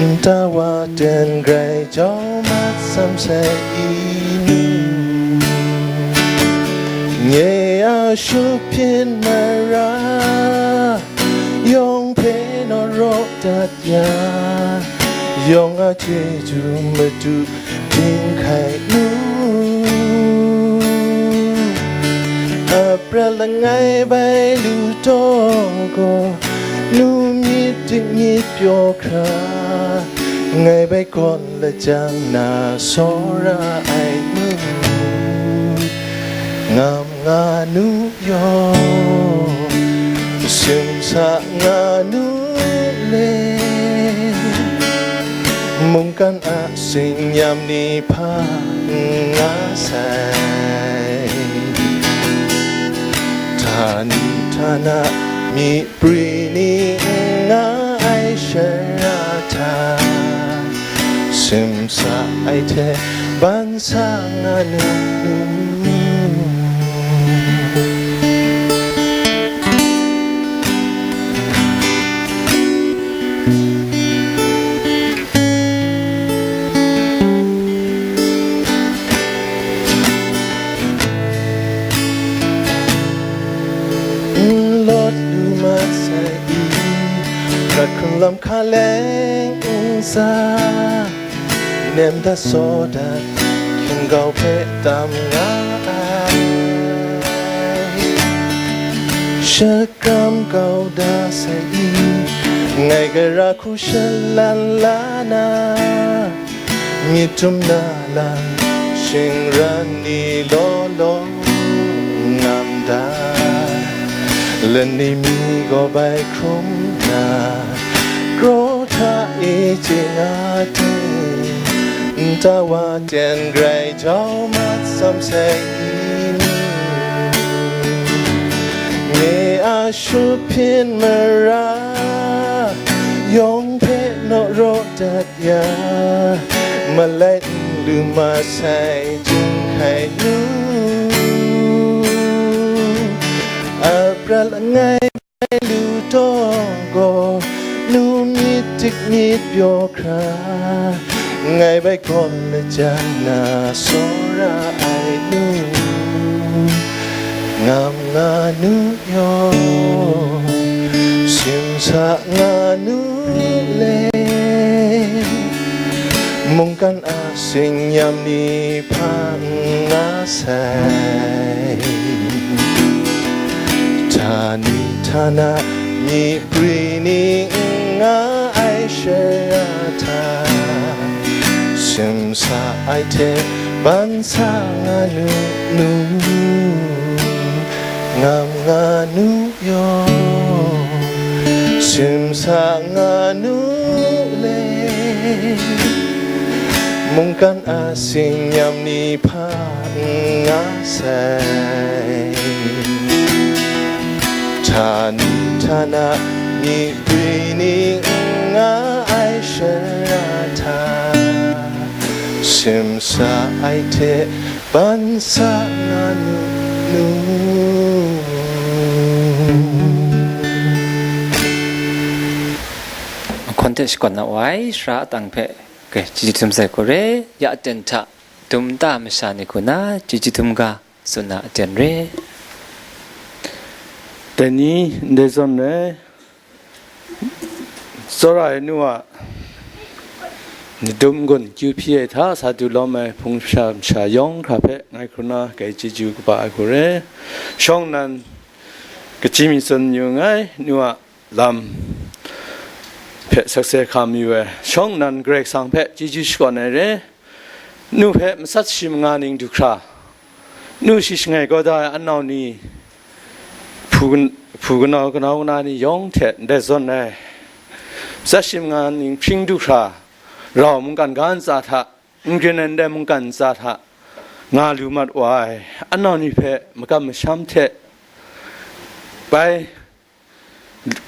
nta wa ten grai jau mat sam sai i nu. Nye a shut hpyin mara yawng hpe naw raw dat ya, yawng a chyeju madu hpring hkai nu. Aprat langai bai lu taw gaw, nu myit dingnyit pyaw hkra, ngai bai gawn lajang na sawra ai nu. Ngam nga nu yaw, simsa nga nu le, mungkan a singnyam ni hpa n nga sai. Htani htana myi pri ni n nga ai shara hta, simsa ai hte ban sa nga nu. N lawt lu mat sai i, prat hkrun lam hkaleng n sa, nem dat saw dat, hkying gau hpe tam nga ai. Shakram kau da sai i, ngai gara hku shalan la na, myit tum na lam shingran ni law law ngam da. Lani mi gaw bai hkrum na, kraw hta e chye nga ting, nta wa ten grai jau mat sam sai i ni? Nye a shut hpyin mara yawng hpe naw raw dat ya, malai n lu ma sai jung hkai nu. Aprat langai lu taw gaw, nu myit dik myit pyaw hkra, ngai bai gawn lajang na sawra ai nu. Ngam nga nu yaw, simsa nga nu le, mungkan a singnyam ni hpa n nga sai. Htani htana myi pri ni n nga ai shara hta, simsa ai hte ban sa nga nu nu. Ngam nga nu yaw, simsa nga nu le, mungkan a singnyam ni hpa n nga sai. Htani htana myi pri ni n nga ai shara hta, simsa ai hte ban sa nga nu nu. Mahkawn hte shakawn na wai, sara atang hpe, okay, chyeju dum sai hku re, ya aten hta, dum nta masha ni hku na, chyeju dum ga, tsun na aten re. Dai ni, ndai zawn rai, tsawra ai nu a, nadum n-gun kyu hpyi ai hta sa du lawm ai hpung sha masha yawng hkra hpe ngai hkrum na kai chyeju kaba ai hku re. Shawng nnan, kaji mi tsun yu nngai, nu a lam hpe sakse hkam yu ai, shawng nnan Karai Kasang hpe chyeju shakawn ai re. Nu hpe matsat shi manga ning du hkra, nu shi shangai kau da ai anau ni, hpu, hpu kanau, kanau kana ni yawng hte ndai zawn ai, matsat shi manga ning hpring du hkra, rau mungkan ga ntsa hta, n grin ai ndai mungkan ntsa hta nga lu mat wa ai anau ni hpe makam masham hte bai,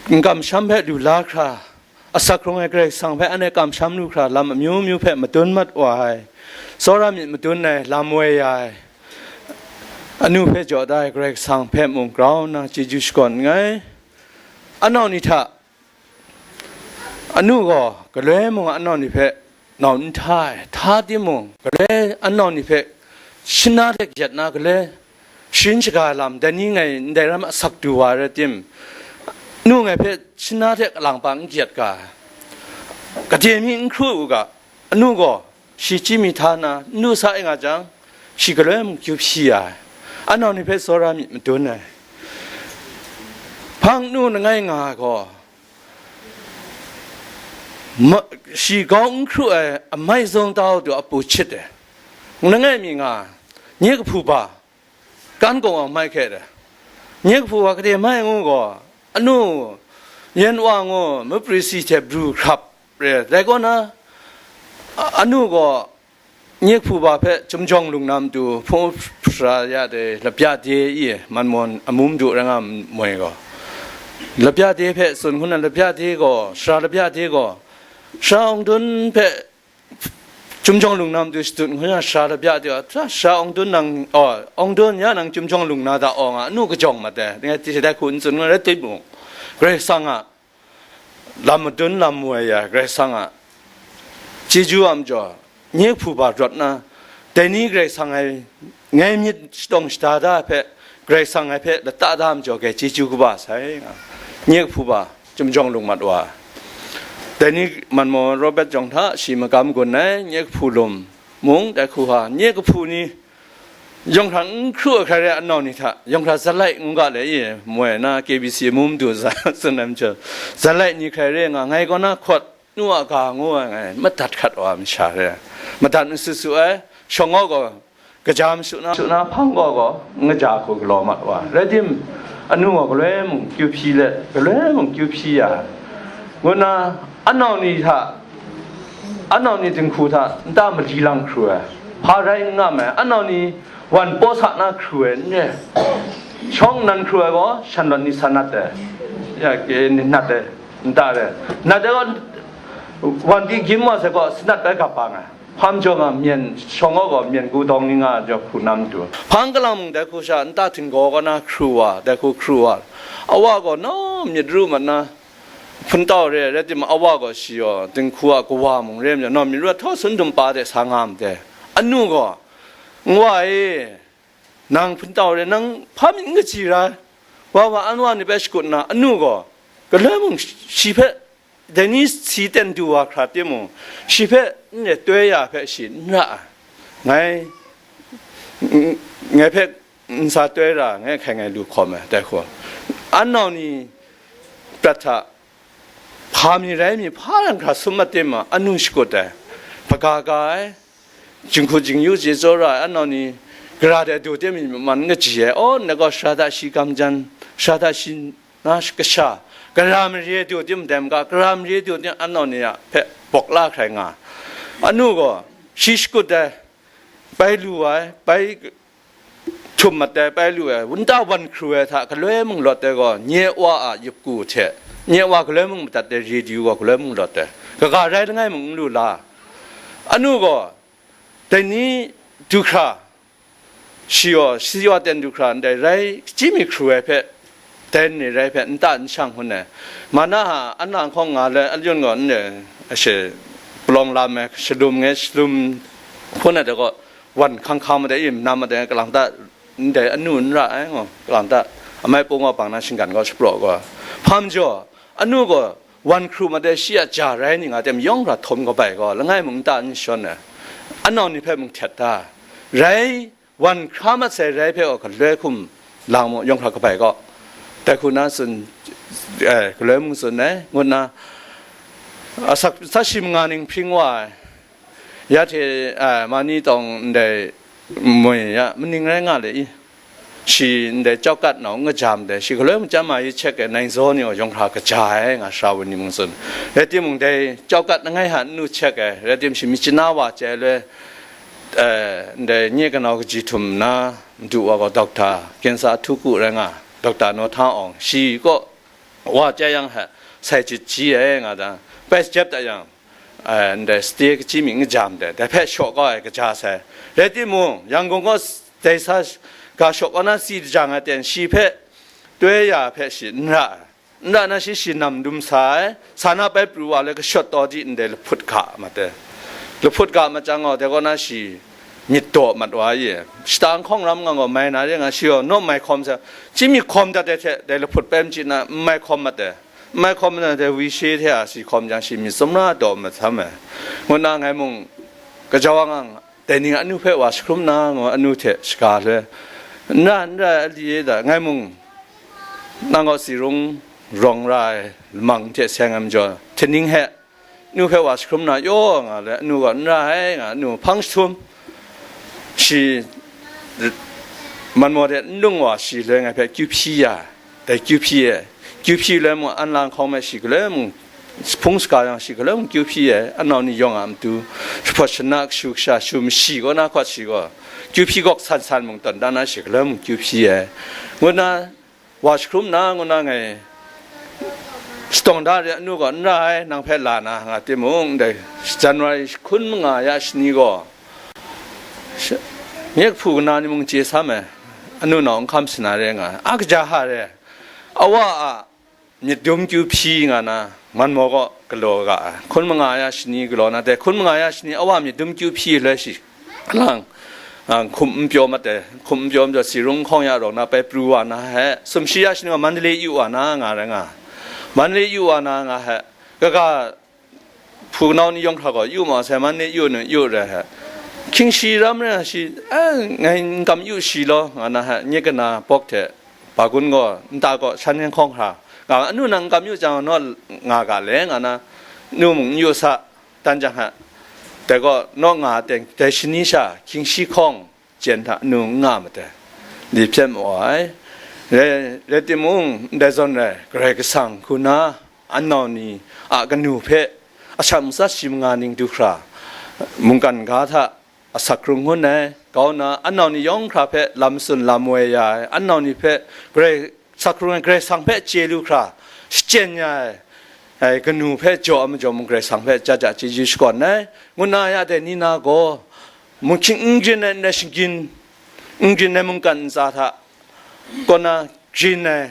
n-, kamsham hpe lu la hkra, asak hkrung ai Karai Kasang hpe anhte kamsham lu hkra, lam amyu myu hpe madun mat wa ai, tsawra myit madun ai, lam woi ya ai, anu hpe jaw da ai Karai Kasang hpe mung grau nna chyeju shakawn nngai. Anau ni hta, anu gaw galoi mung anau ni hpe nau n hta ai, hta timung, galoi anau ni hpe shana hte kayat na galoi, sharin shaga ai lam, dai ni ngai ndai ram asak du wa rai tim, nu ngai hpe shana hte kalang pa n gyat ga, gade mi n hkru u ga, anu gaw shi chyi mi hta na n du sa ai nga jang, shi galoi mung kyu hpyi ya ai, anau ni hpe tsawra myit madun ai. Hpang nu langai nga ai gaw, ma, shi gau n hkru ai amai zung tau du apu chit ai, langai mi nga, nye kahpu ba, kan kawng wa mai hkye de, nye kahpu wa gade mai ngu gaw, anu yen wa ngu mupri si hte bru hkrap re, dai kaw na, a- anu gaw nye kahpu ba hpe Chyum Jawng Lung na matu hpung sara ya de, lapya de i, Manmaw amu madu rai nga moi gaw, lapya de hpe tsun hkun na, lapya de gaw, sara lapya de gaw, sara Awng Dun hpe Chyum Jawng Lung na matu shadut hkun na, sara lapya de, sara Awng Dun nang, oh, Awng Dun ya nang Chyum Jawng Lung na da aw nga, anu kajawng mat ai, ngai ti dai hku n tsun ngu rai timung, Karai Kasang a lam madun lam mu ai ya, Karai Kasang a chyeju a majaw, nye kahpu ba rawt na, dai ni Karai Kasang ai ngai myit shadawng shada da ai hpe, Karai Kasang ai hpe lata da ai majaw, grai chyeju kaba sai nga, nye kahpu ba Chyum Jawng Lung mat wa. Dai ni Manmaw Robert jawng hta shi magam gun ai, nye kahpu lum mung, dai hku hpa, nye kahpu ni, yawng hkra n hkru ai hkrai re ai anau ni hta, yawng hkra zalai ngu ga le i, moi na K B C amu madu za tsun ai majaw, zalai ni hkrai re nga, ngai kaw na hkawt nu a ga ngu ai, ngai madat hkat wa ai masha re ai. Madat masut su ai, shawng gaw gaw, kaja masut na, masut na hpang gaw gaw, n kaja hku galaw mat wa ai. Rai tim, anu gaw galoi mung kyu hpyi let, galoi mung kyu hpyi ya ai, ngu nna, anau ni hta, anau ni dinghku hta nta mali lang hkru ai, hpa rai n nga ai, anau ni wan paw sa na hkru ai n re. Shawng nnan hkru ai gaw, shanlawt ni sa nat ai, ya, ke ni nat ai, nta re, nat ai gaw, wan di gyim wa sai gaw, sanat bai gap bang ai. Hpa majaw nga, myen shawng gaw gaw, myen gu dawng ni nga ai jaw hku na matu, hpang kalang mung dai hku sha nta htinggaw kaw na hkru wa, dai hku hkru wa, awa gaw naw myit ru mat na, hpun tau re, rai timung, awa gaw shi gaw dinghku a kawa mung re ai majaw, naw myit ru a htaw sun dum pa de sa nga ma de. Anu gaw, "Nwa e, nang hpun tau re, nang hpa myit n kaji ra ai?" Wa wa, anwa ni hpe shakut nna, anu gaw galoi mung shi hpe, dai ni si ten du wa hkra timung, shi hpe n re toi ya hpe shi n ra ai. Ngai, ngai hpe n sa toi ra, ngai hkai ngai lu hkawm ai, dai hku. Anau ni prat hta, hpa mi rai mi, hpa rai hkra sum mat tim ma, anu shakut ai, hpaga ga ai, jinghku jingyu chye tsawra ai, anau ni gara de du tim mi man n kaji ai, aw, nna gaw sara hta shi gam jan, sara hta shi na kasha, gara mare du tim dai maga, gara mare du tim anau ni a hpe bawk la hkrai nga ai. Anu gaw shi shakut ai, bai lu ai, bai htum mat ai, bai lu ai, nta wan hkru ai hta galoi mung lawt ai gaw, nye wa a yupku hte, nye wa galoi mung madat ai radio gaw galoi mung lawt ai, kaga rai langai mung n lu la. Anu gaw, dai ni du hkra, shi gaw, shi wa ten du hkra ndai rai, hkying mi hkru ai hpe, dai ni rai hpe nta n shang hkun ai. Ma na a, an na hkawng nga le, alyun gaw n re, ashe, palawng lam ai, shalum ngai, shalum hkun ai dai gaw, wan hkang hkang ma dai, im nam ma dai, kalang ta, ndai anu n ra ai, ngaw, kalang ta, amai pung wa bang na shinggan gaw shapraw gaw, hpa majaw, anu gaw, wan hkru ma dai shi a ja rai ni nga tem yawng hkra htawn kabai gaw, langai mung nta n shawn ai, anau ni hpe mung htet da, rai, wan hkra mat sai rai hpe gaw galoi hkum lang mu, yawng hkra kabai gaw, dai hku na tsun, eh, galoi mung tsun ai, ngut na, asak, sa shi manga ning hpring wa ai, ya hte, eh, mani tawng ndai moi ya, maning rai nga le i, shi ndai chawkat nau n kaja ma dai, shi galoi mung chyam ma yi check ai, nai zaw ni gaw yawng hkra kaja ai, nga sara wun ni mung tsun. Rai timung, dai chawkat langai hta n lu check ai, rai tim, shi mi chana wa chye ai loi, eh, ndai nye kanau kaji htum nna, madu wa gaw dokta, kensa htuku rai nga, dokta Naw Hta Awng, shi kaw wa chyai yang hta, sai chyit ji ai nga dan, bai jep dat yang, eh, ndai stay kachyi mi n kaja ma dai, dai hpe shaw kau ai kaja sai. Rai timung, Yangon kaw s- dai sa ga shaw kau na si lajang ai ten, shi hpe toi ya hpe shi n ra ai. N ra na shi, shi nam dum sa ai, sa na bai pru wa le, kashawt taw di ndai lahput ga ma dai. Lahput ga ma chyang gaw, dai kaw na shi myit daw mat wa ai. Shata nhkawng ram nga gaw mai na re nga, shi gaw naw mai hkawm sa, chyi myit hkawm dat ai hte, dai lahput pen chyi na, n mai hkawm mat ai. N mai hkawm mat ai, dai wishe hte a si hkawm jang, shi myit tsawmra daw mat sam ai, ngu nna ngai mung kajau ang ang, dai ning anu hpe wa jahkrum na, ngu anu hte shaga loi, n ra, n ra, ali e da, ngai mung nang gaw tsi rung rawng ra ai lamang hte seng ai majaw, htingning he nu hpe wa jahkrum na yaw nga le, anu gaw n ra ai, nga anu hpang jahtum, shi manmaw de n lung wa shi loi ngai hpe kyu hpyi ya, dai kyu hpyi e, kyu hpyi loi mung, an lang hkawng me shi galoi mung, hpung saga yang shi galoi mung kyu hpyi e, anau ni yawng a matu, jahpawt shana, kashu kasha, shu mashi kaw na hkawt shi gaw, kyu hpyi gawk san san mung tawn dan na shi galoi mung kyu hpyi e, ngu nna, wa jahkrum na, ngu na ngai shadawng da re, anu gaw n ra ai, nang hpe la na, nga timung, ndai January hkun manga ya shani gaw, nye kahpu kana ni mung chye sam ai, anu nau n hkam sana re nga ai, a kaja hta re, awa a myit dum kyu hpyi nga na, manmaw kaw galaw ga ai, hkun manga ya shani galaw na, dai hkun manga ya shani awa myit dum kyu hpyi loi shi, lang, a, hkum n pyaw mat ai, hkum n pyaw majaw, tsi rung hkawng ya rawng na pai pru wa na he, sumshi ya shani gaw Mandalay yu wa na nga rai nga, Mandalay yu wa na nga he, kaga, hpu kanau ni yawng hkra gaw yu ma sai, Mandalay yu nu yu rai he, hkying shi ram rai nga shi, a, ngai n kam yu shi law, nga na he, nye kana bawk hte, Ba gun gaw nta kaw shan yan hkawng hkra nga, anu nang n kam yu jang, naw nga ga le, nga na, nu mung n yu sa, dan jang hta, dai gaw naw nga teng, dai shani sha hkying shi hkawng jen hta anu n nga mat ai, li hpyen maw ai. Rai, rai timung, ndai zawn rai, Karai Kasang hku na, anau ni a kanu hpe, a shat matsat shi manga ning du hkra, mungkan ga hta, asak hkrung hkun ai, kau na, anau ni yawng hkra hpe lam tsun lam woi ya ai, anau ni hpe Karai, asak hkrung ai Karai Kasang hpe chye lu hkra, shachyen ya ai, ai kanu hpe jaw ai majaw mung, Karai Kasang hpe jaja chyeju shakawn ai, ngu na ya dai ni na gaw, mung hkying n grin ai ndai shinggyim, n grin ai mungkan ntsa hta, kaw na grin ai,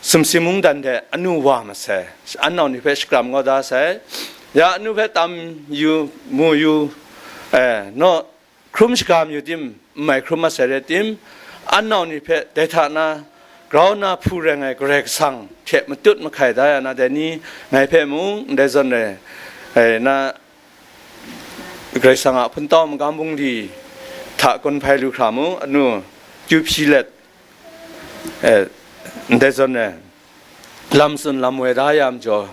sumsing mungdan hte anu wa masai, anau ni hpe shakram kau da sai, ya anu hpe tam yu, mu yu, eh, naw hkrum shaga mayu tim, n mai hkrum masai rai tim, anau ni hpe dai hta na grau na hpu rai ai Karai Kasang hte matut mahkai da ya na dai ni, ngai hpe mung ndai zawn rai, eh, na Karai Kasang a hpun tau magam bungli hta kun hpai lu hkra mung, anu kyu hpyi let, eh, ndai zawn e, lam tsun lam woi da ya majaw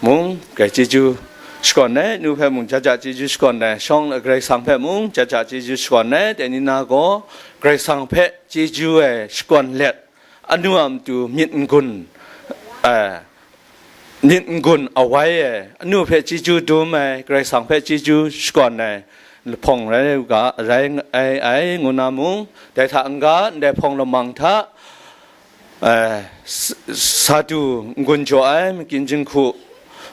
mung, grai chyeju shakawn ai, nu hpe mung jaja chyeju shakawn ai, shawng la Karai Kasang hpe mung jaja chyeju shakawn ai, dai ni na gaw Karai Kasang hpe chyeju ai shakawn let, anu a matu myit n-gun, eh, myit n-gun awai ai, anu hpe chyeju dum ai, Karai Kasang hpe chyeju shakawn ai lahpawng rai u ga, rai ai, ai ngu na mung, dai hta n-ga, ndai hpawng lamang hta, eh, s-, s-, sa du n-gun jaw ai makyin jinghku,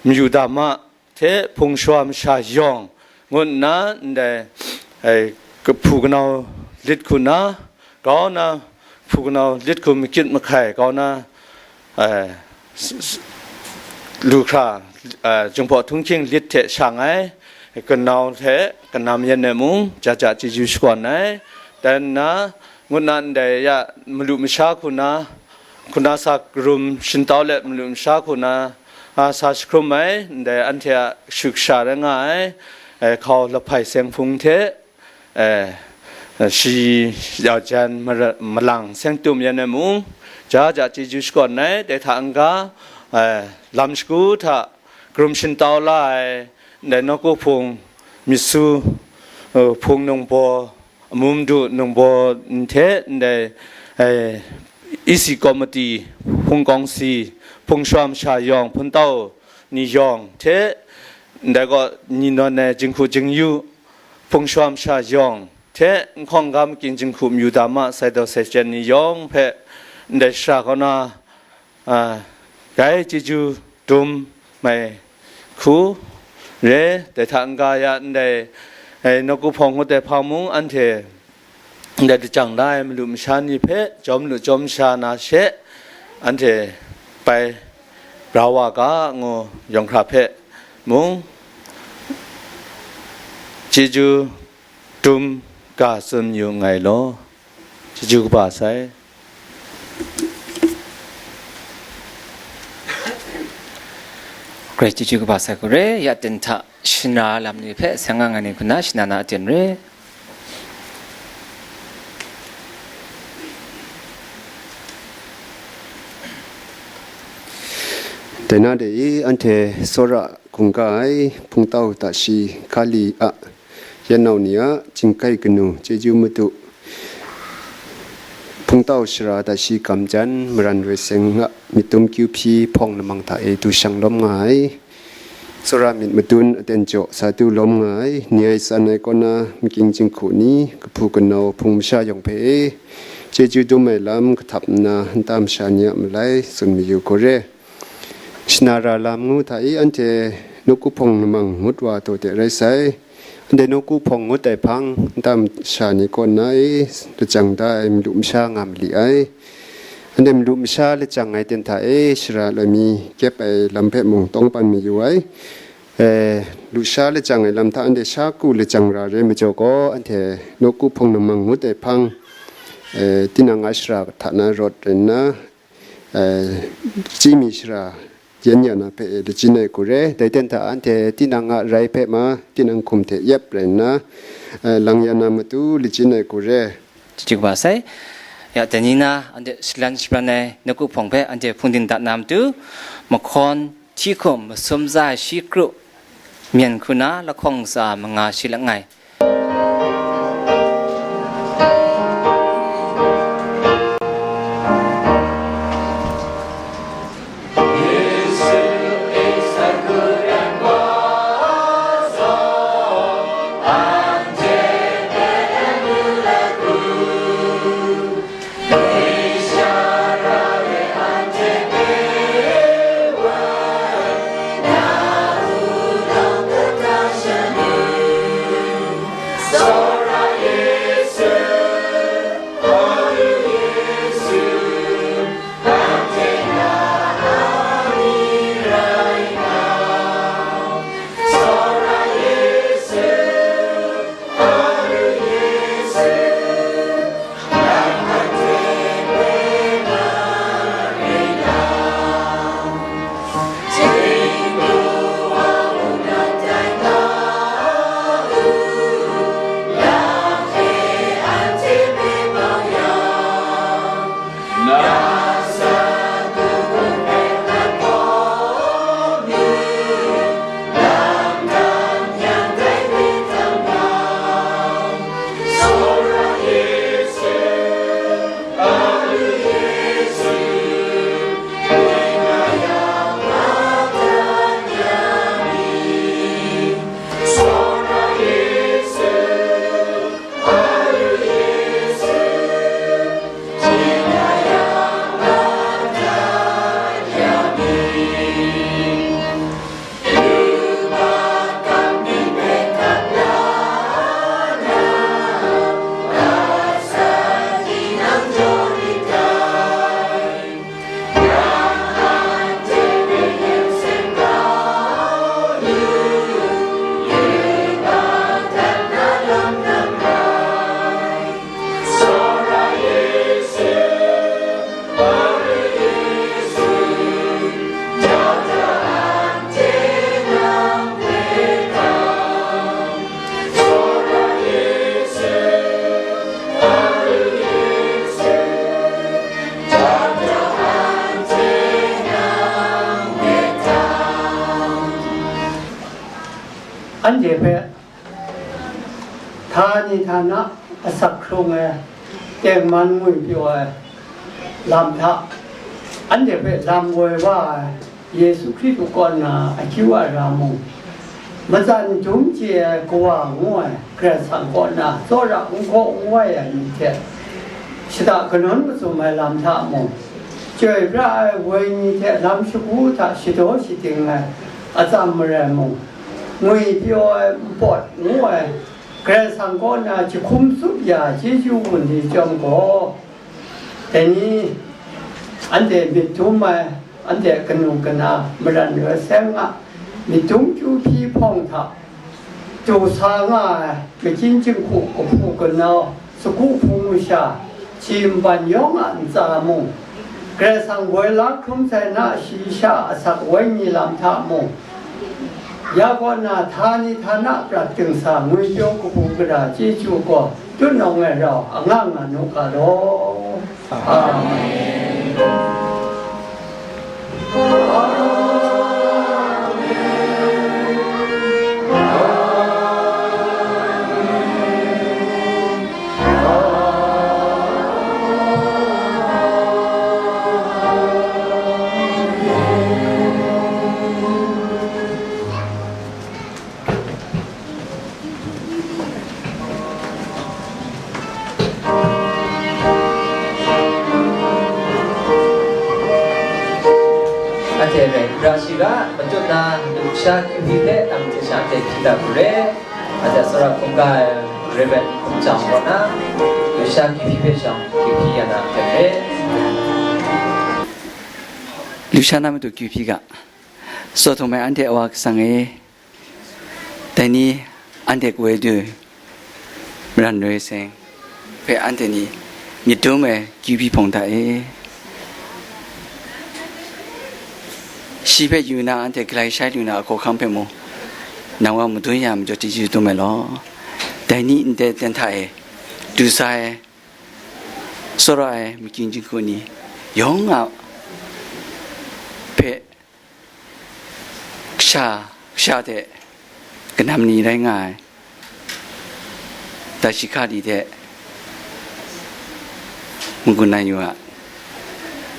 mayu dama hte hpung shawa masha yawng ngu nna, ndai, eh, kahpu kanau lit hku na, grau na, hpu kanau lit hku makyit mahkai kau na, eh, s-, s-, lu hkra, eh, Jinghpaw Htunghking lit hte shang ai kanau hte kanam yan e mung, jaja chyeju shakawn ai. Dan nna, ngut na ndai ya malu masha hku na, hku na sa karum shantau let malu masha hku na, a, sa jahkrum ai, ndai anhte a shu kasha rai nga ai, eh, hkau lahpai seng hpung hte, eh, shi yau jan mara-, malang seng tum yan ai mung, ja ja chyeju shakawn ai, dai hta n-ga, eh, lam shagu hta karum shantau la ai, ndai nawku hpung, myit su, eh, hpung nungbaw, amu madu nungbaw hte ndai, eh, E C committee, hpung kawng si, hpung shawa masha yawng, hpun tau ni yawng hte, ndai gaw ni nawn ai jinghku jingyu, hpung shawa masha yawng hte, nhkawng ga makyin jinghku mayu dama, sai daw sai chyen ni yawng hpe, ndai shara kaw na, a, grai chyeju dum mai hku re, dai hta n-ga ya ndai, eh, nawku hpawng ngut ai hpang mung, anhte ndai lajang la ai malu masha ni hpe jawm lu jawm sha na she, anhte bai bra wa ga ngu yawng hkra hpe mung chyeju dum ga tsun yu nngai law. Chyeju kaba sai. Grai chyeju kaba sai hku re, ya ten hta shana lam ni hpe seng nga nga ni hku na shana na aten re. Dai na de i, anhte tsawra hkungga ai hpungtau dashi hkali a yan nau ni a chyingkai kanu chyeju madu, hpungtau shara dashi gam jan maran rai seng a myit dum kyu hpyi hpawng lamang hta e du shang lawm nga ai. Tsawra myit madun aten jaw sa du lawm nga ai, ni ai tsan ai kaw na makying jinghku ni, kahpu kanau hpung masha yawng hpe e, chyeju dum ai lam kahtap nna nta masha ni a malai tsun mayu hku re. Shana ra lam ngu hta i, anhte nawku hpawng lamang ngut wa taw de rai sai. Anhte nawku hpawng ngut ai hpang, nta masha ni kaw nna e, lajang da ai malu masha nga mali ai. Anhte malu masha lajang ai ten hta e, shara loi mi kyep ai lam hpe mung tawng pan mayu ai. E, lusha lajang ai lam hta anhte sha ku lajang ra re majaw gaw, anhte nawku hpawng lamang ngut ai hpang, e, tinang a shara hta na rawt rai nna, e, chyi mi shara yan ya na hpe e lachin ai hku re. Dai ten hta anhte tinang a rai hpe ma, tinang hkum hte yep rai nna, e, lang ya na matu lachin ai hku re. Chyeju kaba sai. Ya, dai ni na anhte shalan shabran ai nawku hpawng hpe anhte hpungdim dat na matu, mahkawn, hti hkum, masum za ai shi kru, myen hku na lahkawng tsa manga shi langai. Anhte hpe htani htana asak hkrung ai tengman ngwipyaw ai lam hta, anhte hpe lam woi wa ai Yesu Hkristu kaw na akyu a ra mung, matsan dum chye ai Kawa ngu ai Karai Kasang kaw na tsawra n hkaw n wai ai ni hte shada kanawn mazum ai lam hta mung, chyoi pra ai woi ni hte lam shagu hta shadaw shading ai atsam marai mung, ngwipyaw ai npawt ngu ai Karai Kasang kaw na jahkum tsup ya chyeju gun ni chyawm gaw, dai ni anhte myit dum ai, anhte kanu kana maran rai seng a myit dum kyu hpyi hpawng hta Chyu sa nga ai makyin jinghku kahpu kanau, sagu hpung masha, shi nban yawng a ntsa mung, Karai Kasang woi la hkrum sai na shayi sha asak wenyi lam hta mung, ya kaw na htani htana prat dingsa ngwipyaw kabu gara chyeju gaw tutnawng ai rau anga nga nu ga law. Amen. Anhte rai hkra shiga matut na, lusha kyu hpyi hpe nang hte sha hte hpyi dat hkrum re. Anhte tsawra hkungga ai Reverend Hkum Jang kaw na, lusha kyu hpyi hpe shawng kyu hpyi ya na hpe re. Lusha na matu kyu hpyi ga. Tsaw htum ai anhte Wa Kasang e, dai ni anhte kawoi du maran roi seng hpe anhte ni myit dum ai kyu hpyi hpawng hta e. Shi hpe yu na anhte galai shai lu na a hkawhkam hpe mung, nang wa madun ya majaw chyeju dum ai law. Dai ni ndai ten hta e du sa ai, tsawra ai makyin jinghku ni yawng a hpe kasha, kasha hte kanam ni rai nga ai, dai shi hka di hte n-gun na yu a,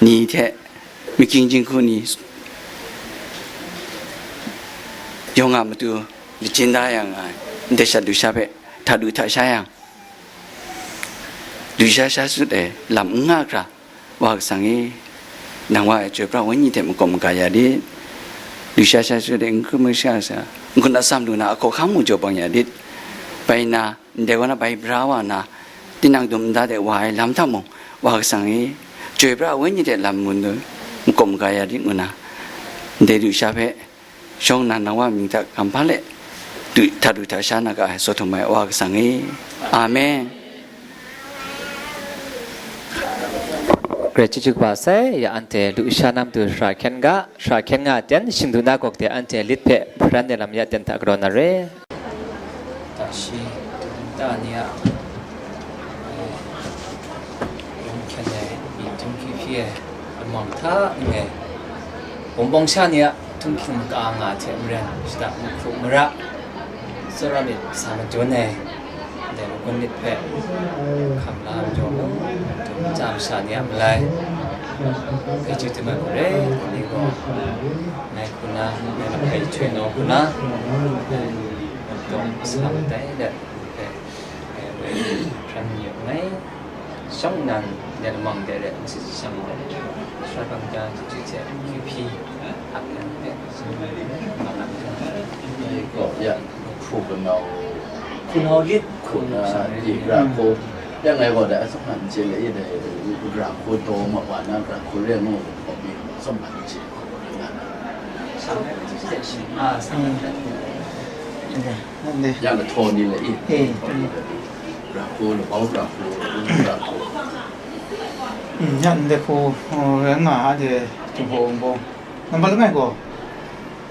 ni hte makyin jinghku ni yawng a matu lajin da ya nga ai, ndai shat lusha hpe hta du hta sha yang, lusha sha sut ai lam n nga hkra, Wa Kasang e, nang wa ai Chyoi Pra Wenyi hte makawp maga ya dit. Lusha sha sut ai n hkrum masha sa, n hkrum atsam lu na a hkawhkam mung jaw bang ya dit. Bai na, ndai wa na bai bra wa na, tinang dum nta de wa ai lam hta mung, Wa Kasang e, Chyoi Pra Wenyi hte lam ngun lu, makawp maga ya dit ngu na, ndai lusha hpe, shawng nnan nang wa mying hta hkam hpa let, du, hta du hta sha na ga ai tsaw htum ai Wa Kasang e. Amen. Grai chyeju kaba sai, ya anhte lusha na matu shara hkyen ga, shara hkyen nga ten, shingdu na gawk de anhte lit hpe hparan ai lam ya ten hta galaw na re. Tashi, ta ni a, eh, yawng hkyen ai, myi htum hkyi hpyi ai, lamang hta n-, ai, bawng bawng sha ni a htunghking ka nga hte maren, shada mahku mara, tsawra myit sa madun ai, ndai magun myit hpe hkam la majaw mu, dum masha ni a malai, hpe chyu dum ai hku re, ni gaw, ngai hku na, ngai lahkai jahtum naw hku na, ngai, ngai dawng salam dai let, hpe, ngai woi hpran yu nngai. Shawng nnan, ndai lamang de re, masat shang de, shara kangja, jahtum hte, kyu hpyi, hap yang hpe, ma lam hte, ngai gaw, ya, hku kanau, hku nau lit, hku na, i, ra hku, ya ngai gaw dai, atsawm hkan chye le, i, dai, ra hku taw ma wa na, ra hku re ngu, hku mi, atsawm hkan chye, hku re nga na. Shang ai, jahtum hte, ah, shang ai, Ande. Ya lahtaw ni le i. Eh. Lahtaw ni le i. Rahku, labau rahku, rahku, rahku. Hmm, ya ndai hku, oh, rai nga a de, Jinghpaw Wunpawng. Nambat langai gaw,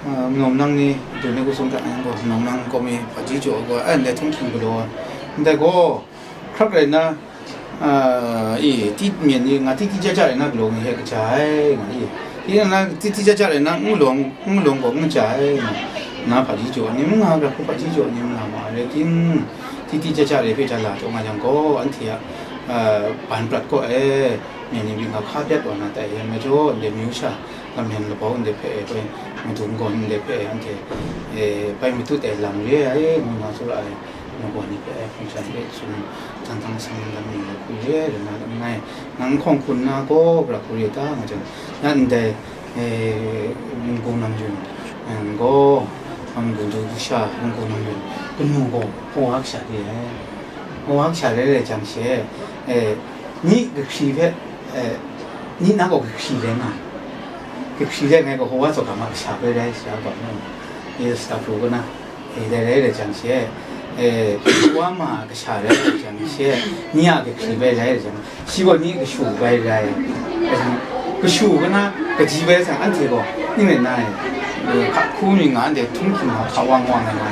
uh, malawm nang ni, dun ni kusum hta nang gaw, malawm nang gaw mi hpaji jaw gaw, ai ndai htunghking galaw ai. Ndai gaw, hkrak rai nna, Ah, i, ti, myen ni, nga ti ti ja ja rai na galaw ngai hpe kaja ai, nga i. Tinang na ti ti ja ja rai na, n malawng, n malawng gaw n kaja ai, nga. Na hpaji jaw ni, nga ga hku hpaji jaw ni, nga ma rai ting, ti ti ja ja rai hpe ja la taw nga yang gaw, anhte a, ah, ban prat kaw ai, myen ni myit nga hka byat wa na tai, yang majaw, ndai myu sha, lam yan labau ndai hpe, bai madun gawn ndai hpe, anhte, eh, bai matut ai lam re ai, ngu na tsawra ai. Nang gaw ni hpe ai hpung shan hpe tsun, htan htan sang lam ni hku re, rai na lam ngai, nang hkawng hkun na gaw, gara hku re ta, nga jang, ya ndai, eh, Wunpawng Namyun, eh, gaw, Wunpawng du sha, Wunpawng Namyun, kanu gaw, hpawa kasha re ai. Hpawa kasha re rai jang she, eh, ni kahkri hpe, eh, ni na gaw kahkri rai nga ai. Kahkri rai ngai gaw, hpawa tsawka ma kasha hpe rai sha gaw, Yesu ta pru ga na. E, dai rai rai jang she, e, wa ma a kasha rai rai jang she, ni a kahkri bai rai rai jang, shi gaw ni kashu bai rai. Kashu kana kaji bai sang anhte gaw, ning rai na e, e, hka hku mi nga anhte htung hking nga hka wang wang ai nga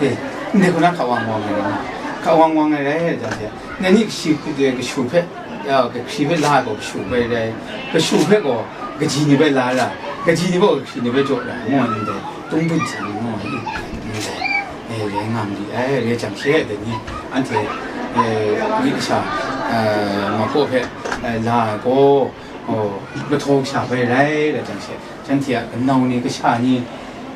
e, e, ndai hku na hka wang wang ai nga, hka wang wang ai rai rai jang she, ngai ni kashi, kashu hpe, ya, kahkri hpe la ai gaw kashu bai rai, kashu hpe gaw kaji ni bai la ra, kaji ni gaw kahkri ni bai jaw ra, ngu ai ndai, tung bun sa ni ngu ai, ndai, e, re nga ma li ai, re jang she ai dai ni, anhte, e, ni kasha, e, ma kaw hpe, e, la ai gaw, o, lahtaw kasha bai rai, rai jang she, shanhte a kanau ni, kasha ni,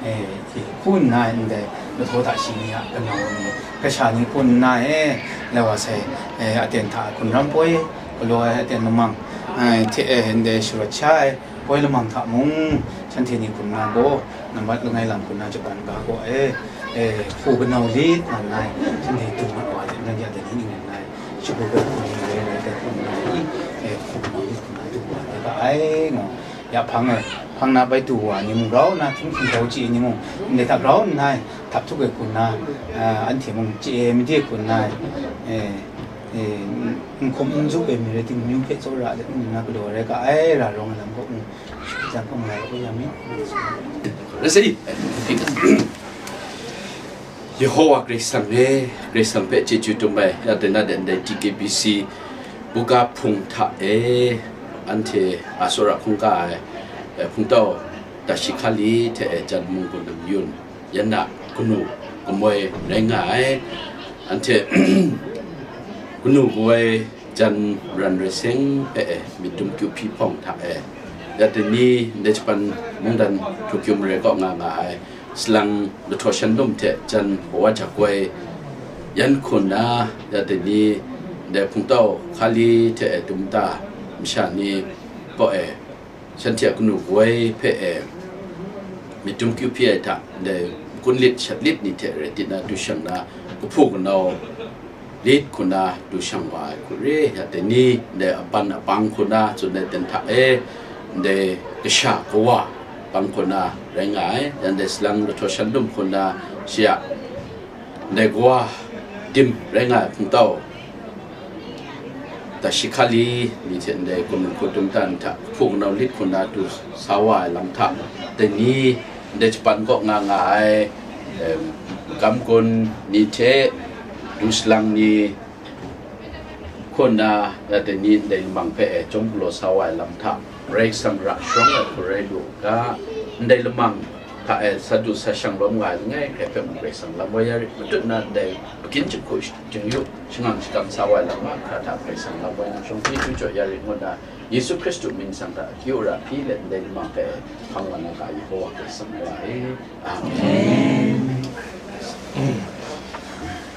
e, e, hku nna ndai lahtaw hta shi ni a kanau ni, kasha ni hku nna e, la wa sai, e, aten hta hkunram poi, galaw ai aten lamang, e, hte e, ndai sharawt sha ai poi lamang hta mung, shanhte ni hku nna gaw, nambat langai lam hku nna jaban ga gaw e, e, hku kanau lit nga nna, shanhte dung mat wa ai, nang ya dai ni ning rai nna, shagu bai hku ni rai rai dai hku nna i, e, hku kanau lit hku nna dung wa ai ga ai, ngu. Ya hpang e, hpang na bai du wa ni mung grau nna, hpung hpung grau chye ni mung, ndai hta grau nna, htap htuk ai hku nna, a, anhte mung chye ai made hku nna, e, e, n hkum n zup ai mi rai timung, myu hpe tsawra let nna galaw rai ga ai, ra rawng ai lam kaw mung, shut dan hkawm rai u ya mi. Let's say, Yehowa Karai Kasang e, Karai Kasang hpe chyeju dum ai, ya dai na dai ndai T K B C buga hpung hta e, anhte a tsawra hkungga ai, e, hpungtau Tashi Hkali hte e jan mung gun nam yun, yan na kanu kamoi rai nga ai, anhte kanu kawoi jan ran rai seng hpe e, myit dum kyu hpyi hpawng hta e, ya dai ni ndai Japan mungdan Tokyo mare kaw nga nga ai, salang lahtaw shan lum hte jan kawa jak woi yan hku nna, ya dai ni ndai hpungtau Hkali hte e dum ta masha ni kaw e, shanhte a kanu kawoi hpe e myit dum kyu hpyi ai hta, ndai makun lit shat lit ni hte rai tinna du shang na, kahpu kanau lit hku na du shang wa ai hku re, ya dai ni, ndai aban abang hku na tsun ai ten hta e, ndai kasha kawa bang hku na rai nga ai, yan dai salang lahtaw shan lum hku na shi a, ndai kawa tim rai nga ai hpungtau Tashi Hkali ni hte ndai kanu kawoi dum ta ni hta hpu kanau lit hku na du sa wa ai lam hta, dai ni ndai Japan kaw nga nga ai, em, gam gun ni hte du salang ni hku nna, ya dai ni ndai lamang hpe e chyawm galaw sa wa ai lam hta, Karai Kasang ra sharawng ai hku rai lu u ga, ndai lamang hta e sa du sa shang lawm nga ai langai hkrai hpe mung Karai Kasang lam woi ya rit, matut na ndai makin jinghku jingyu shangang shakam sa wa ai lam mahkra hta Karai Kasang lam woi na shawng hpyi chyu jaw ya rit ngu nna, Yesu Hkristu mying sang hta akyu ara hpyi let ndai lamang hpe hpang wa na ga Yehowa Karai Kasang wa e. Amen.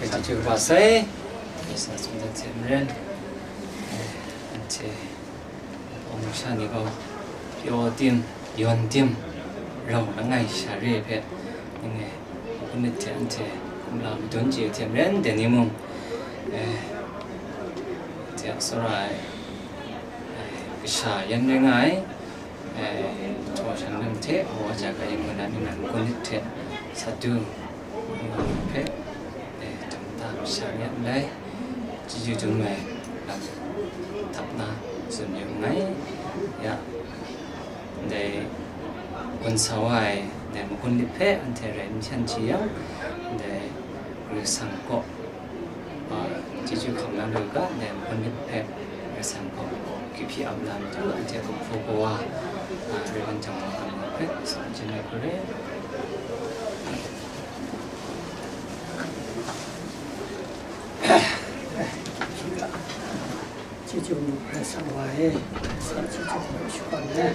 Chyeju kaba sai, Yesu a sumdan hte maren, anhte Aung sha ni gaw pyaw tim, yawn tim, rau langai sha re hpe, ning e, kunit hte anhte kumla madun chye hte maren dai ni mung, eh, hte a tsawra ai, eh, kasha yan rai nga ai, eh, htaw shan lam hte, awa ja ga yin guna ningnan kunit hte sa du, hpe, eh, dum ta masha ni a ndai, chyeju dum ai lam htap na tsun yu nngai. Ya, ndai gun sa wa ai ndai makun lit hpe anhte rai n htan hti yang, ndai Karai Kasang kaw, a, chyeju hkam na lu ga, ndai makun lit hpe Karai Kasang kaw kyu hpyi ap na matu, anhte a kahpu kawa, a, rai wan jang wa hkam na hpe, sa chyen ai hku re. Chyeju mung hpe sa wa e, sa chyeju hpe shakawn ai.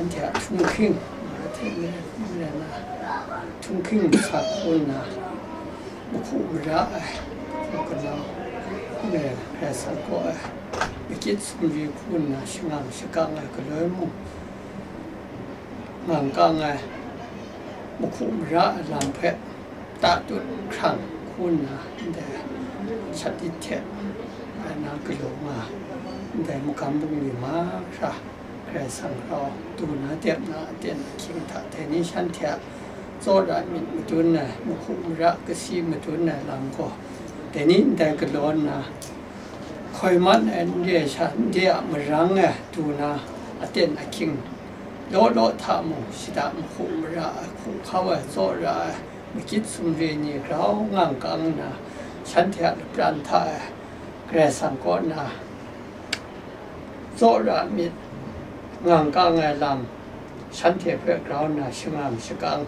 Anhte a htunghking, hte maren na, htunghking sa hku nna, mahku mara ai, hku kanau, hku e hkrai sa gaw ai, makit sumri hku nna shangang shakang ai galoi mung, ngang kang ai, mahku mara ai lam hpe tatut hkrang hku nna ndai shat lit hte rai na galaw nga, Ndai magam bungli mahkra Karai Kasang rau du na dep na aten ahkying hta, dai ni shanhte a tsawra myit madun ai, mahku mara kasi madun ai lam gaw, dai ni ndai galaw nna, hkoi mat ai n re ai sha, n re a marang e du na aten ahkying, law law hta mung shada mahku mara ai, hku hkau ai, tsawra ai, magit sumre ni grau ngang kang nna, shanhte a lapran hta e Karai Kasang kaw na tsawra myit ngang kang ai lam, shanhte hpe grau nna shangam shakang,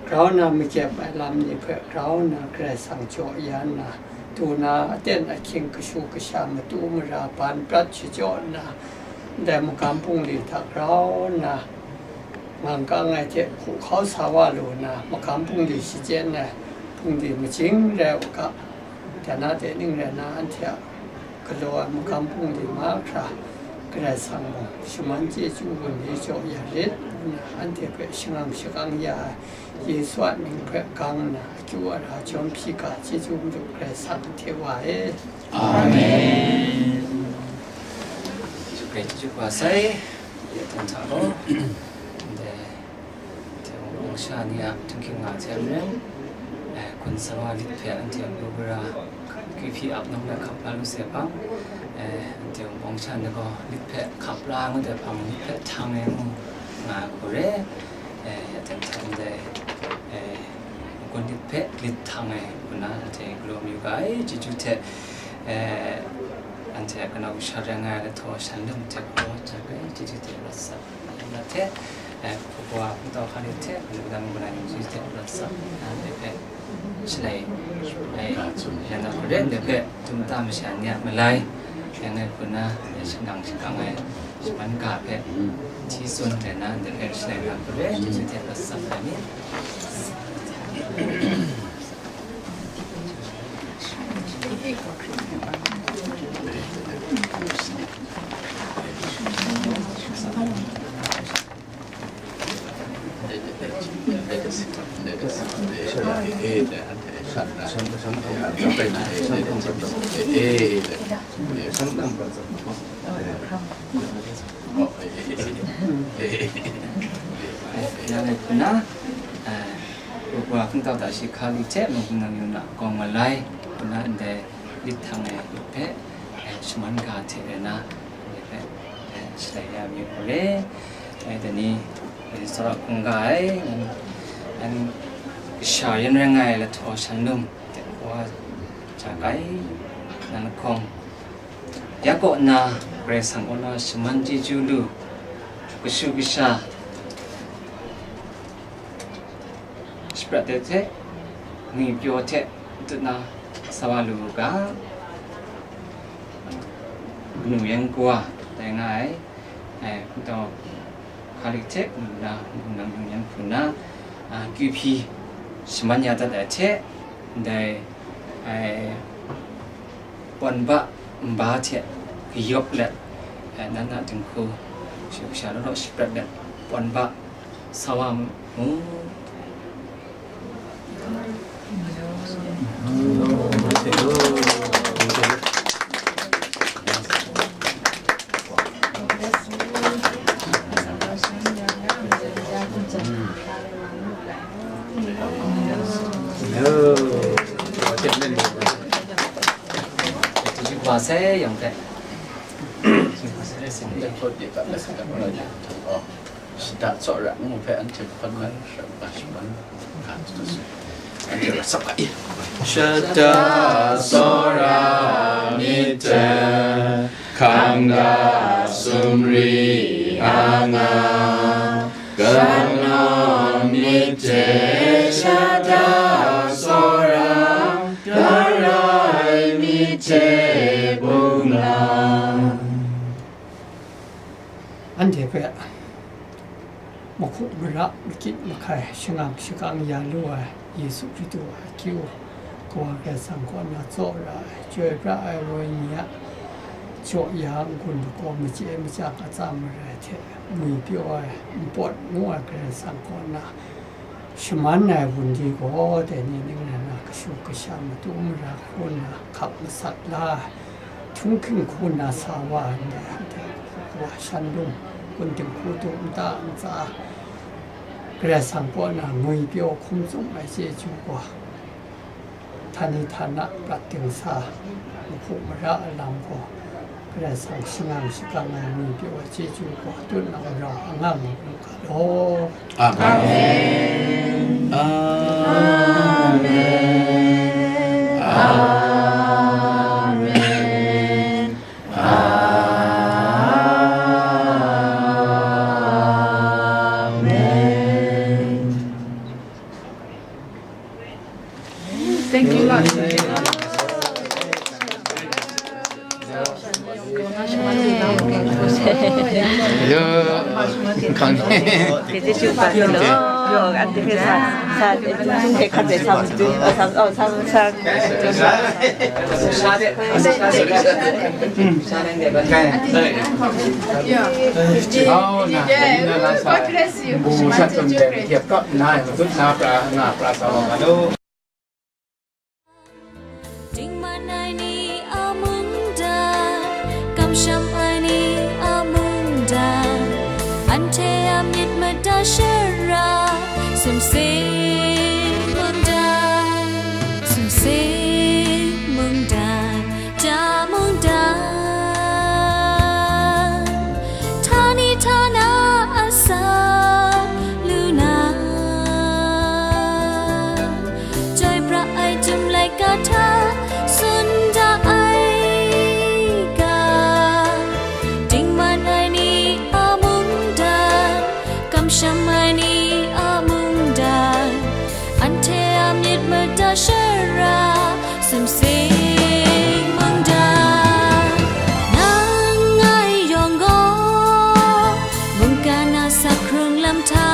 grau nna makyep ai lam ni hpe grau nna Karai Kasang jaw ya nna, du na aten ahkying kashu kasha matu mara ban prat shajaw nna, ndai magam bungli hta grau nna ngang kang ai hte hku hkau sa wa lu nna, magam bungli shachyen ai bungli majing rai u ga, dai na dai ning rai nna, anhte a galaw ai magam bungli mahkra Karai Kasang mung shaman chyeju wunli jaw ya rit, ngu nna anhte hpe shangam shakang ya ai Yesu a mying hpe gang nna, akyu ara jawm hpyi ga, chyeju Madu Karai Kasang hte wa e. Amen. Yesu Hkristu chyeju wa sai, ya hta hta gaw, ndai Hte mung, sha ni a htunghking nga hte maren, eh, gun sa wa lit hpe anhte a gru gara kyu hpyi ap nang na hkap la lu se hpang, eh, anhte mung, sha ni gaw lit hpe hkap la ngut ai hpang, lit hpe htang ai ngu nga ai hku re, eh, ya hte mung ndai, eh, gun lit hpe lit htang ai hku na anhte galaw mayu ga ai, chyeju hte, eh, anhte a kanau kasha rai nga ai lahtaw shan lum hte gaw, chyeju hte rawt sa. Nang hte, eh, hpung hpawng hte, hpung hta hkra ni hte, hpung hta mung kaw ni hte, rawt sa, nang hpe shalai, eh, yan na hku ren, nang hpe tum ta masha ni a malai, yang e hku na, eh, shanang shakang ai, shaman ga hpe, hti tsun ai na, nang hpe shalai na hku ren, nang hte rawt sa ai ni. Yang e hku na, eh, hpung hpawng hta shi hkra li hte, mung hpung nang yawng na kawng malai, hku na ndai lit htang ai lit hpe, eh, shaman ga hte rai na, ndai hpe, eh, shalai ya mi hku re. Eh, dai ni, eh, tsawra hkungga ai, ngan, ngan kasha yan rai nga ai lahtaw shan lum, hte wa ja kai, nang lahkawng, ya kaw nna, Karai Kasang kaw na shaman chyeju lu, kashu kasha, shaprat ai hte, ngwipyaw hte, dut na sa wa lu u ga, kanu yan kawa tai nga ai, eh, hpung hta hkra li hte, kanu na, nang yan hku na, a, kyu hpyi shaman ya dat ai hte, ndai, ai, pawn ba nba hte kayawp let, eh, nan a dinghku, sha, sha law law shaprat let, pawn ba sa wa mu. Wa sai yawng hpe. Shada tsawra ngu hpe anhte hpawn man, shada tsawra ngu hpe anhte hpawn man, anhte rawt sap ga i. Shada tsawra myit hte, hkangga sumri anga, kanawn myit hte shada tsawra, Karai myit hte bungla. Anhte hpe mahku mara, makyit mahkai, shangam shakang ya lu ai Yesu Hkristu a akyu, Kawa Karai Kasang kaw na tsawra ai, chyoi pra ai roi ni a jaw ya n-gun lakaw machye machyang atsam marai hte ngwipyaw ai, npawt ngu ai Karai Kasang kaw na shaman ai wunli gaw, dai ni ning rai nna, kashu kasha matu mara hku nna hkap masat la ai, Htunghking hku na sa wa ai ni, wa shan lung, kun dinghku tu nta ntsa, Karai Kasang kaw na ngwi pyaw hkum tsun ai chyeju gaw, htani htana prat dingsa, nhpu mara a lam gaw, Karai Kasang shangang shakang ai ngwi pyaw ai chyeju gaw, tut nang rau angang mu ga law. Amen. Amen. Amen. Amen. Thank you, Lord. Dingman ai ni a mungdan, kamsham ai ni a mungdan, anhte a myit mada shara, sumsing mungdan, sumsing mungdan, ja mungdan, htani htana a sa lu na, Chyoi pra ai Chyum laika hta tsun da ai ga, dingman ai ni a mungdan, kamsham ai ni a mungdan, anhte a myit mada shara, sumsing mungdan. Nang ngai yawng gaw, mungkan a sak hkrung lam hta,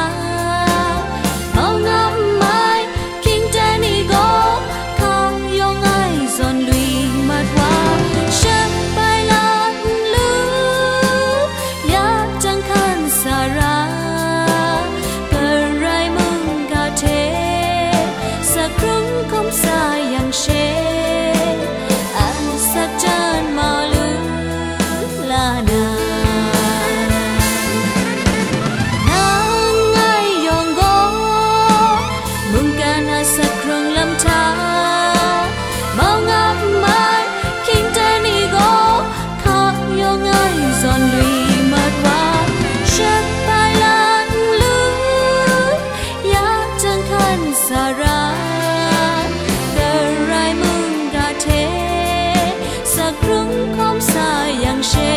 mau nga mai, hkying ten ni gaw, hkang yawng ai zawn lui mat wa, shep bai la nlu, ya jang hkan sara, Karai mungga hte, sak hkrung hkawm sa yang she, asak jan mau lu la na. Nang ngai yawng gaw, mungkan a sak hkrung lam hta, mau nga mai, hkying ten ni gaw, hkang yawng ai zawn lui mat wa, shep bai la nlu, ya jang hkan sara, Karai mungga hte, sak hkrung hkawm sa yang she,